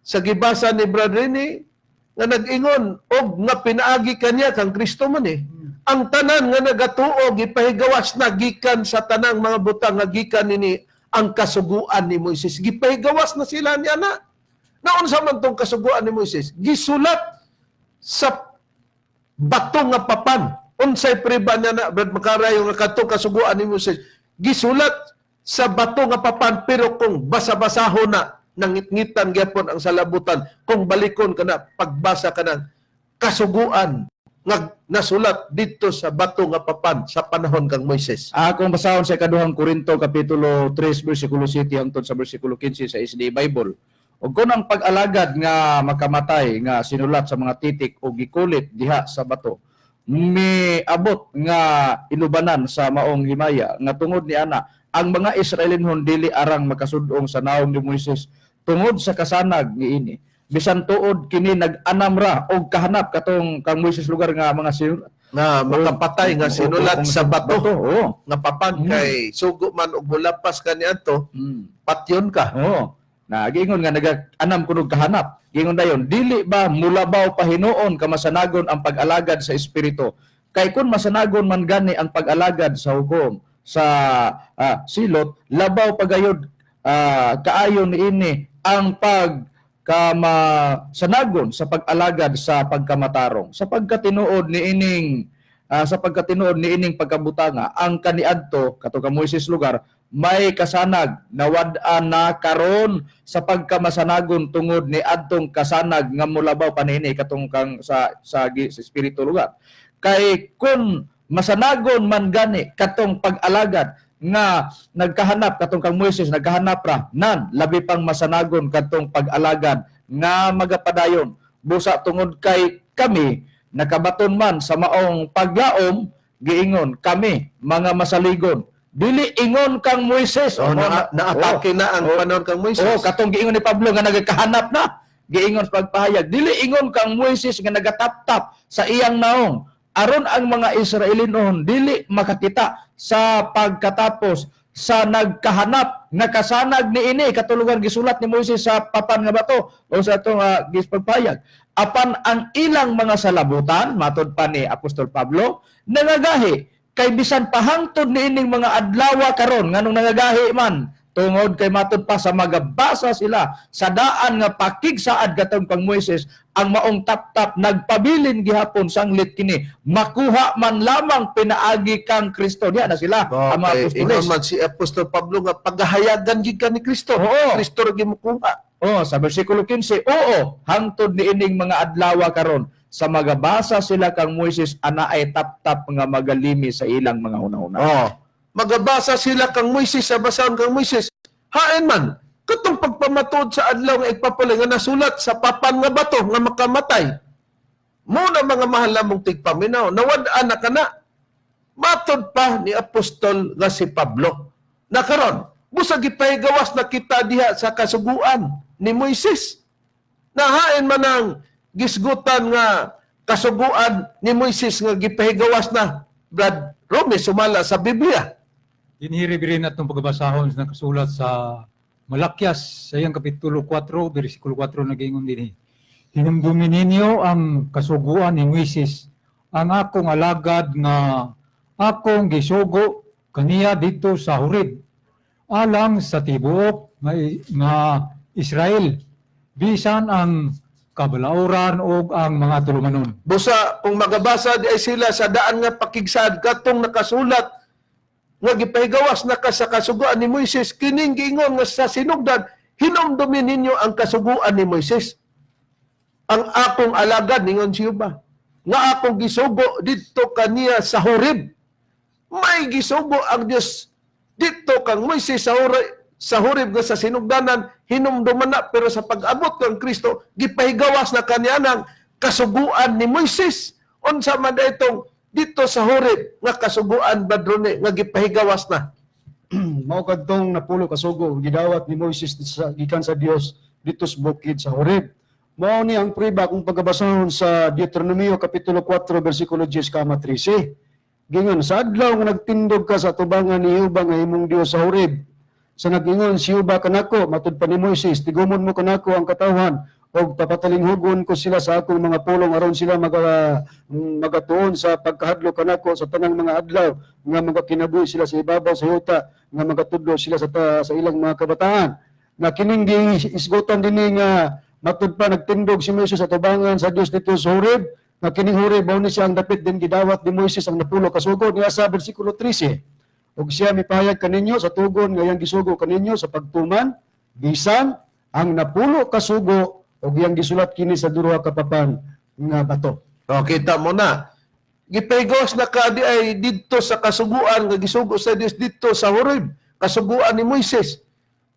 sa gibasa ni Brad Rene nga nag-ingon og nga pinaagi kaniya kang Kristo man eh. Ang tanan nga nagatuo gipahigawas na gikan sa tanang mga butang nga gikan nini ang kasuguan ni Moises. Gipahigawas na sila niya na. Naunsa man tong kasuguan ni Moises? Gisulat sa bato nga papan. Unsay priba niya na, Brad Makaray, yung kadto kasuguan ni Moises? Gisulat sa bato nga papan, pero kung basa-basahon na, Nangitngitan gyapon ang salabutan kung balikon kana pagbasa kanang kasuguan nga nasulat dito sa bato nga papan sa panahon kang Moises. Akong basahon sa ikaduhang Korinto kapitulo 3 bersikulo 7 hangtod sa bersikulo 15 sa SDA Bible. Ug kon ang pag-alagad nga makamatay nga sinulat sa mga titik o gikulit diha sa bato, miabot nga inubanan sa maong himaya nga tungod ni ana ang mga Israelinhon dili arang makasudong sa naong ni Moises tungod sa kasanag niini. Bisan tuod kini nag-anam ra og kahanap katong kang Moises lugar nga mga sinulat Nga makapatay nga sinulat sa bato Oo. nga papan kay sugo man og mulapas kaniadto, patyon ka. Oo. Na giingon nga naga-anam kunog kahanap. Giingon dayon, dili ba mulabaw pahinuon kamasanagon ang pag-alagad sa espiritu? Kay kun masanagon man gani ang pag-alagad sa hukom sa silot, labaw pagayod kaayo niini ang pag kamasanagon sa pag-alagad sa pagkamatarong. Sa pagkatinuod niining pagkabutanga ang kaniadto kato ka Moises lugar may kasanag na wad-an na karon sa pagkamasanagon tungod ni adtong kasanag nga mulabaw panini katong kang sa espiritu lugar. Kay kun masanagon man gani katong pag-alagad nga nagkahanap katong kang Moises, nagkahanap ra nan, labi pang masanagon katong pag-alagad nga magapadayon. Busa tungod kay kami nakabaton man sa maong paglaom, giingon kami mga masaligon dili ingon kang Moises. So, Oo, na, naatake na ang panahon kang Moises. Oh, katong giingon ni Pablo nga nagakahanap na, giingon sa pagpahayag, dili ingon kang Moises nga nagataptap sa iyang naong aron ang mga Israelinon dili makakita sa pagkatapos sa nagkahanap nga kasanag niini katulugan gisulat ni Moises sa papan nga bato o sa atong gispagpahayag. Apan ang ilang mga salabutan, matod pa ni Apostol Pablo, nangagahi kay bisan pahangtod niining mga adlawa karon. Nganong nangagahi man? Tungod kay matod pa sa magabasa sila sa daan nga pakigsaad katong kang Moises, ang maong taptap nagpabilin gihapon sanglit kini makuha man lamang pinaagi kang Kristo. Diha na sila ang mga Okay, apostoles. ingon man si Apostol Pablo nga paghahayagan gid ka ni Kristo. Oo. Kristo ra gyud mokuha. Oh, sa bersikulo 15, oo, hangtod niining mga adlawa karon sa magabasa sila kang Moises, ana ay taptap nga magalimi sa ilang mga hunahuna. Oh. Magabasa sila kang Moises sa basahon kang Moises. Hain man katong pagpamatuod sa adlaw nga igpapalay nga nasulat sa papan nga bato nga makamatay. Muna mga mahal namong tigpaminaw, nawad-an na kana. Matod pa ni Apostol nga si Pablo. Na karon, busag gipahigawas na kita diha sa kasuguan ni Moises. Nahain man ang gisgutan nga kasuguan ni Moises nga gipahigawas na, Brad Rome, sumala sa Biblia. Dinhi, Reverend, atong pagbasahon sa nakasulat sa Malakyas sa iyang kapitulo 4 bersikulo 4, nagingon dinhi. Hinumdumin ninyo ang kasuguan ni Moises, ang akong alagad nga akong gisugo kaniya dito sa Horeb alang sa tibuok nga Israel bisan ang kabalauran ug ang mga tulumanon. Busa kung magabasa di ay sila sa daan nga pakigsaad katong nakasulat nga gipahigawas na ka sa kasuguan ni Moises, kining giingon nga sa sinugdan, hinumdumin ninyo ang kasuguan ni Moises. Ang akong alagad, ningon siya ba, nga akong gisugo didto kaniya sa Horeb. May gisugo ang Dios didto kang Moises sa Horeb nga sa sinugdanan hinumduman na, pero sa pag-abot kang Kristo gipahigawas na kaniya ng kasuguan ni Moises. Unsa man itong dito sa Horeb nga kasuguan, Badrone, nga gipahigawas na? Mao kadtong 10 ka sugo gidawat ni Moises gikan sa Dios dito sa bukid sa Horeb. Mao ni ang prueba kung pagkabasahon sa Deuteronomio kapitulo 4 bersikulo 10 kama 13. Gingon sa adlaw nga nagtindog ka sa tubangan ni Jehova nga imong Dios sa Horeb, sa nag-ingon si Jehova kanako, matud pa ni Moises, "Tigumon mo kanako ang katawhan og papatalinghugon ko sila sa akong mga pulong aron sila magatuon sa pagkahadlok kanako sa tanang mga adlaw nga magakinabuhi sila sa ibabaw sa yuta, nga magatudlo sila sa ilang mga kabataan." Na kining giisgutan dinhi nga matud pa nagtindog si Moises sa tubangan sa Dios dito sa Horeb, nga kining Horeb mao ni siya ang dapit din gidawat ni Moises ang 10 ka sugo niya sa bersikulo 13. Ug siya mipahayag kaninyo sa tugon nga iyang gisugo kaninyo sa pagtuman bisan Ang 10 ka sugo ug iyang gisulat kini sa duha ka papan nga bato. O, kita mo na. Gipegos na ka di ay didto sa kasuguan nga gisugo sa Dios didto sa Horeb, kasuguan ni Moises.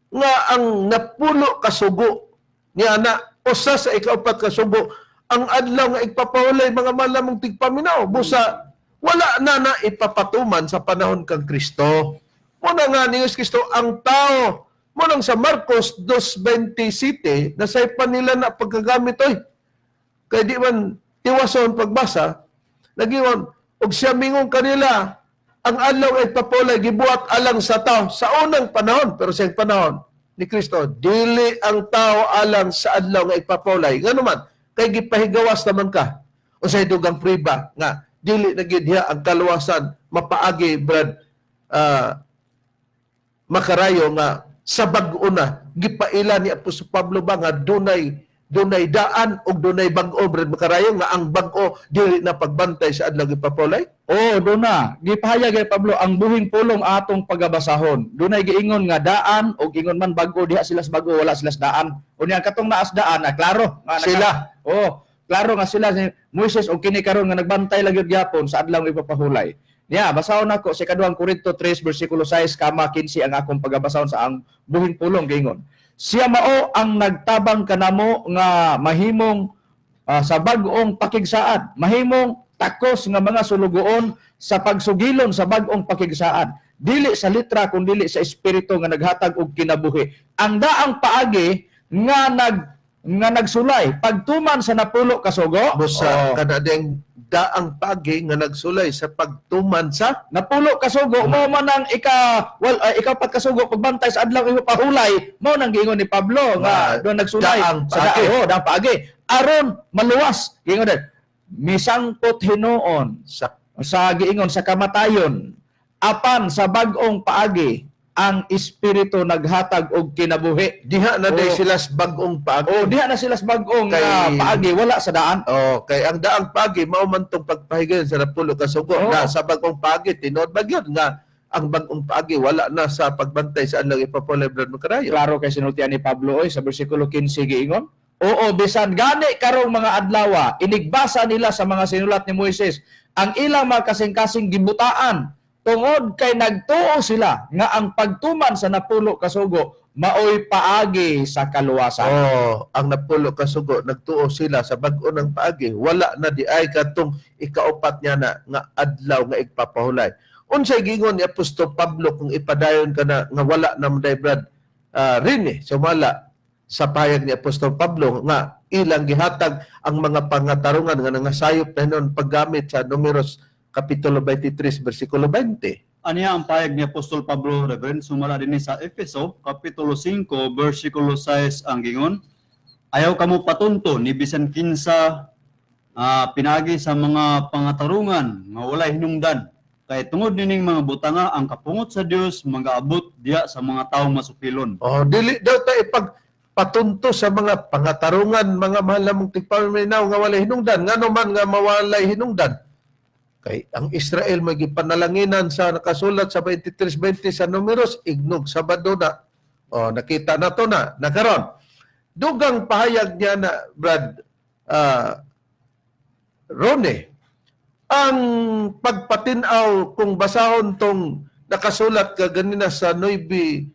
Nga ang 10 kasugo niya na usa sa 4 kasugo ang adlaw nga igpapahulay, mga malamong tigpaminaw, busa wala na na ipapatuman sa panahon kang Kristo. Muna nga ni Jesus Kristo ang tao mo nang sa Marcos 2:27 nasaypan nila na pagkagamit oy kay di man tiwason pagbasa. Nagiwan og siya mingon kanila, ang adlaw ay papulay gibuhat alang sa tao sa unang panahon, pero sa panahon ni Kristo dili ang tao alang sa adlaw nga ipapulay. Ngano man? Kay gipahigawas naman ka. Unsay dugang priba nga dili na gid diha ang kaluwasan mapaagi, Brad Makarayo, nga sa bag-o na gipaila ni Apostol Pablo ba nga dunay dunay daan og dunay bag-o, Brad Makarayo, nga ang bag-o dili na pagbantay sa adlaw gipapulay? Oo, doon na. Gipahayag kay Pablo ang buhing pulong atong pagabasahon. Dunay giingon nga daan og ingon man bag-o, diha sila sa bag-o, wala sila sa daan. Unya katong naas daan, na klaro nga Sila. Oh, klaro nga sila si Moises og kini karon nga nagbantay lang gyud gyapon sa adlaw ipapahulay. Niya, basahon nako sa 2 Korinto 3 bersikulo 6 kama 15 ang akong pagabasahon sa ang buhing pulong giingon. Siya mao ang nagtabang kanamo nga mahimong sa bag-ong pakigsaad, mahimong takos nga mga sulugoon sa pagsugilon sa bag-ong pakigsaad. Dili sa litra kun dili sa espiritu nga naghatag og kinabuhi. Ang daang paagi nga nagsulay pagtuman sa 10 kasugo. Busa Oo. kana ding daang pagi nga nagsulay sa pagtuman sa 10 kasugo mao man ang ika well 4 kasugo, pagbantay sa adlaw ipahulay, mao nang giingon ni Pablo nga Nga doon nagsulay daang sa paagi. oh, daang paagi aron maluwas. Giingon din misangpot hinuon sa sa giingon sa kamatayon, apan sa bag-ong paagi ang espiritu naghatag og kinabuhi. Diha na day Oo. sila sa bag-ong paagi. O diha na sila sa bag-ong paagi, wala sa daan. Oh, kay ang daang pagi mao man tong pagpahigayon sa 10 kasugo Oo. na sa bag-ong pagi tinuod ba gyud nga ang bag-ong paagi wala na sa pagbantay sa adlaw ipapulay, Brad Makarayo? Klaro kay sinultian ni Pablo oy sa bersikulo 15 giingon. Oo, bisan gani karong mga adlawa, inigbasa nila sa mga sinulat ni Moises ang ilang mga kasing-kasing gibutaan tungod kay nagtuo sila nga ang pagtuman sa 10 kasugo maoy paagi sa kaluwasan. Oh, ang 10 kasugo nagtuo sila sa bag-o ng paagi, wala na di ay katong 4 niya na nga adlaw nga igpapahulay. Unsay gingon ni Apostol Pablo kung ipadayon ka na nga wala na man day, Brad Rene, sumala sa pahayag ni Apostol Pablo nga ilang gihatag ang mga pangatarungan nga nangasayop na hinon paggamit sa Numeros kapitulo 23 bersikulo 20? Aniya ang payag ni Apostol Pablo, Reverend, sumala dinhi sa Efeso, Kapitulo 5, versikulo 6 ang gingon. Ayaw kamo patunto ni bisan kinsa pinagi sa mga pangatarungan nga walay hinungdan. Kay tungod nining mga butanga ang kapungot sa Dios magaabot diya sa mga tawo masupilon. Oh, dili daw ta ipagpatunto sa mga pangatarungan, mga mahal namong tigpaminaw, nga walay hinungdan. Ngano man nga mawalay hinungdan? Kay ang Israel may gipanalanginan sa nakasulat sa 23:20 sa Numeros, ignog Sabado na. Oh, nakita na to na. Nakaron. Dugang pahayag niya na, Brad Rone, ang pagpatinaw kung basahon tong nakasulat kaganina sa 9:16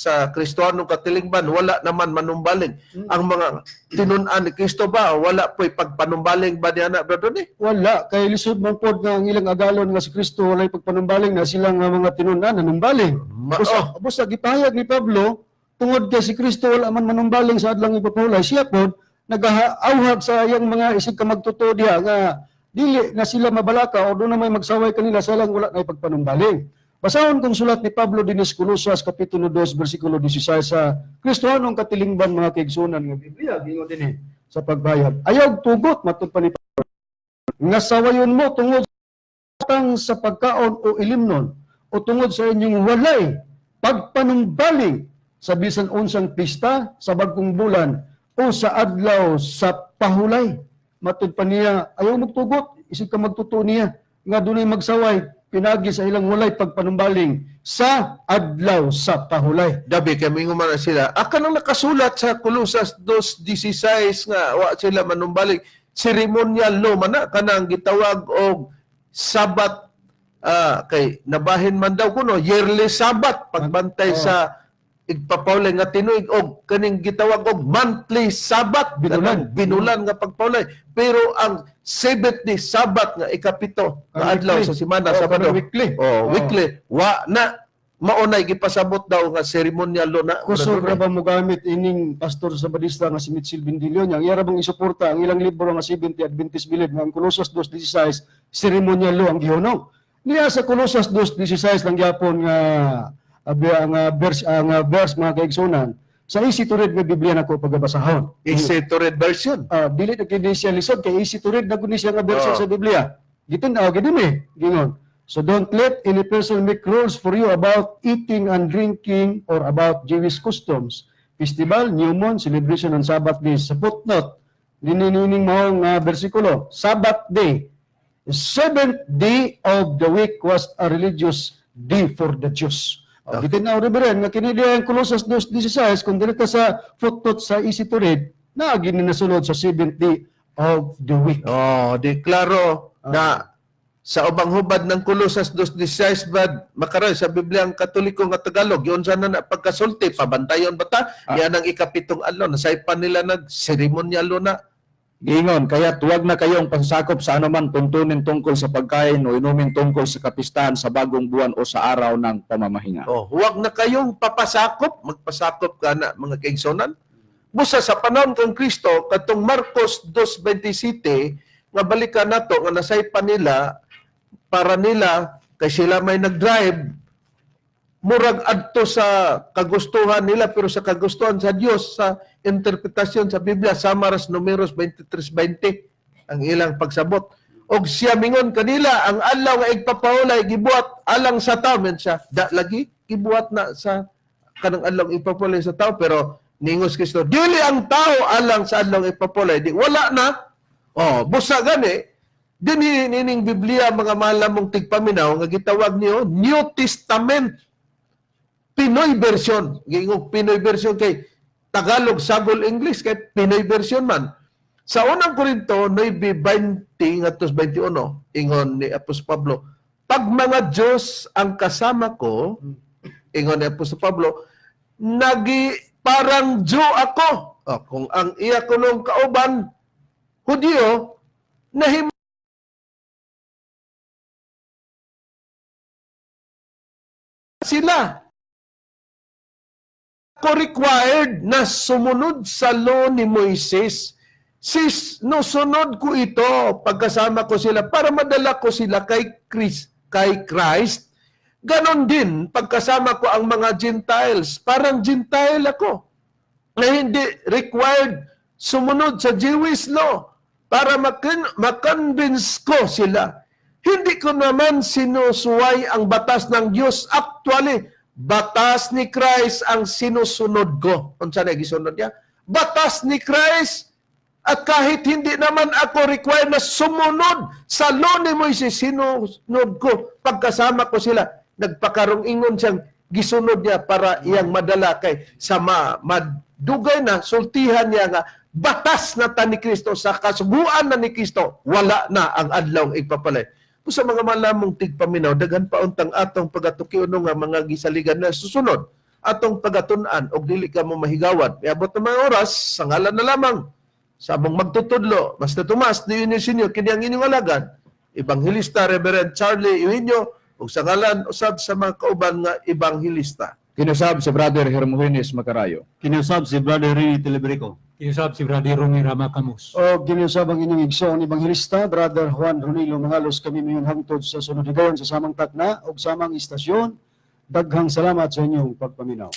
sa Kristohanong Katilingban, wala naman manumbaling. Ang mga tinun-an ni Kristo ba, wala po'y pagpanumbaling ba niya na, Brad Rone? Wala kay lisod man pod nga ang ilang agalon nga si Kristo walay pagpanumbaling na silang nga mga tinun-an nanumbaling. Busa, busa gipahayag ni Pablo tungod kay si Kristo wala man manumbaling sa adlang ipapahulay, siya pod nagaauhag sa iyang mga isig ka magtotoo diha nga dili na sila mabalaka o doon na may magsaway kanila sa lang wala na ipagpanumbaling. Basahon kong sulat ni Pablo dinis Colosas kapitulo 2 bersikulo 16 sa Kristohanong Katilingban, mga kaigsunan nga Biblia, gingon dinhi sa pagbayad. Ayaw tugot matud pa ni Pablo nga sawayon mo tungod tang sa pagkaon o ilimnon o tungod sa inyong walay pagpanumbaling sa bisan unsang pista sa bagong bulan o sa adlaw sa pahulay. Matud pa niya, ayaw magtugot, isig ka magtuto niya nga dunay magsaway. pinagi sa ilang walay pagpanumbaling sa adlaw sa pahulay. Dabi kay mingon man na sila, ah, kanang nakasulat sa Colosas 2:16 nga wa sila manumbalik, ceremonial law man na kanang gitawag og Sabat, kay nabahin man daw kuno yearly Sabat pagbantay sa igpapaulay nga tinuig og kaning gitawag og monthly Sabat, Binulan. kanang binulan nga pagpaulay, pero ang seventh day Sabat nga ikapito nga Kanang adlaw weekly. sa semana, Oh, Sabado. kanang weekly. Oh, weekly wa na, maunay gipasabot daw nga ceremonial law na. Kusog Brother ra ba mo gamit ining pastor sa Badista nga si Mitchell Bindilio niya? Ang iya ra bang isuporta ang ilang libro nga 70 Adventist Belief nga ang Colosas 2:16 ceremonial law ang gihunong. Niya sa Colosas 2:16 lang gyapon nga nga verse, nga verse, mga kaigsunan, sa easy to read nga Biblia nako pagabasahon. Easy to read version. Dili na kini siya lisod kay easy to read na gud ni siya nga version sa Biblia. Gitin-aw gid ni gingon. So don't let any person make rules for you about eating and drinking or about Jewish customs, festival, new moon, celebration and Sabbath days. Sa footnote, ninining mao nga bersikulo, Sabbath day, the seventh day of the week was a religious day for the Jews. Oh, gitin-aw, Reverend, nga kini diha ang Colossus 2:16 kung dili ta sa footnote sa easy to read, naa gini nasulod sa seventh day of the week. Oh, di klaro na sa ubang hubad ng Colosas 2:16 bad makaroy sa Biblia ang Katoliko nga Tagalog yun sana na pagkasulti pabantayon ba ta yan ang ikapitong adlaw nasaypan nila nag seremonyal law na. Giingon, kaya tuwag na kayong pasasakop sa anuman tuntunin tungkol sa pagkain o inumin, tungkol sa kapistahan sa bagong buwan o sa araw ng pamamahinga. Oh, huwag na kayong papasakop, magpasakop ka na, mga kaigsonan. Busa sa panahon kang Kristo katong Marcos 2:27 nga balikan nato nga nasaypan nila para nila kay sila may nag-drive murag adto sa kagustuhan nila, pero sa kagustuhan sa Dios sa interpretasyon sa Biblia sama ras Numeros 23:20 ang ilang pagsabot. Og siya mingon kanila, ang adlaw nga igpapahulay gibuhat alang sa tao men siya da lagi gibuhat na sa kanang adlaw igpapahulay sa tao, pero ningos Kristo, dili ang tao alang sa adlaw igpapahulay, di wala na. Oh, busa gani dinhi nining Biblia, mga mahal mong tigpaminaw, nga gitawag niyo New Testament Pinoy version. Giingong Pinoy version kay Tagalog sagol English kay Pinoy version man. Sa unang Korinto 9:20 ngadto 21, ingon ni Apostol Pablo, pag mga Diyos ang kasama ko, ingon ni Apostol Pablo, nagi parang Jew ako. O, kung ang iya kunong kauban Hudyo, nahim sila ko required na sumunod sa law ni Moises. Sis, no, sunod ko ito pagkasama ko sila para madala ko sila kay Christ, kay Christ. Ganon din pagkasama ko ang mga Gentiles. Parang Gentile ako na hindi required sumunod sa Jewish law para makonvince ko sila. Hindi ko naman sinusuway ang batas ng Diyos. Actually, batas ni Christ ang sinusunod ko. Unsa na gisunod niya? Batas ni Christ. At kahit hindi naman ako required na sumunod sa law ni Moises, sinunod ko pagkasama ko sila. Nagpakarong ingon siyang gisunod niya para iyang madala kay sa madugay na sultihan niya nga batas na ta ni Kristo sa kasuguan na ni Kristo, wala na ang adlaw igpapalay. Kung sa mga malamong tigpaminaw, daghan pa untang atong pagatukion nga mga gisaligan na susunod atong pagatun-an og dili ka mo mahigawan. Miabot na mga oras, sa ngalan na lamang sa among magtutudlo, Master Tomas de Eugenio, kini ang inyong alagad, Ebanghelista Reverend Charlie Eugenio, ug sa ngalan usab sa mga kauban nga ebanghelista. Kinusab si Brother Hermogenes Macarayo. Kinusab si Brother Rene Telebrico. Kinusab si Brother Romy Ramacamus. O ginusab ang inyong igsoon ebanghelista, Brother Juan Ronilo Mangalos, kami mayon hangtod sa sunod higayon sa samang takna ug samang istasyon. Daghang salamat sa inyong pagpaminaw.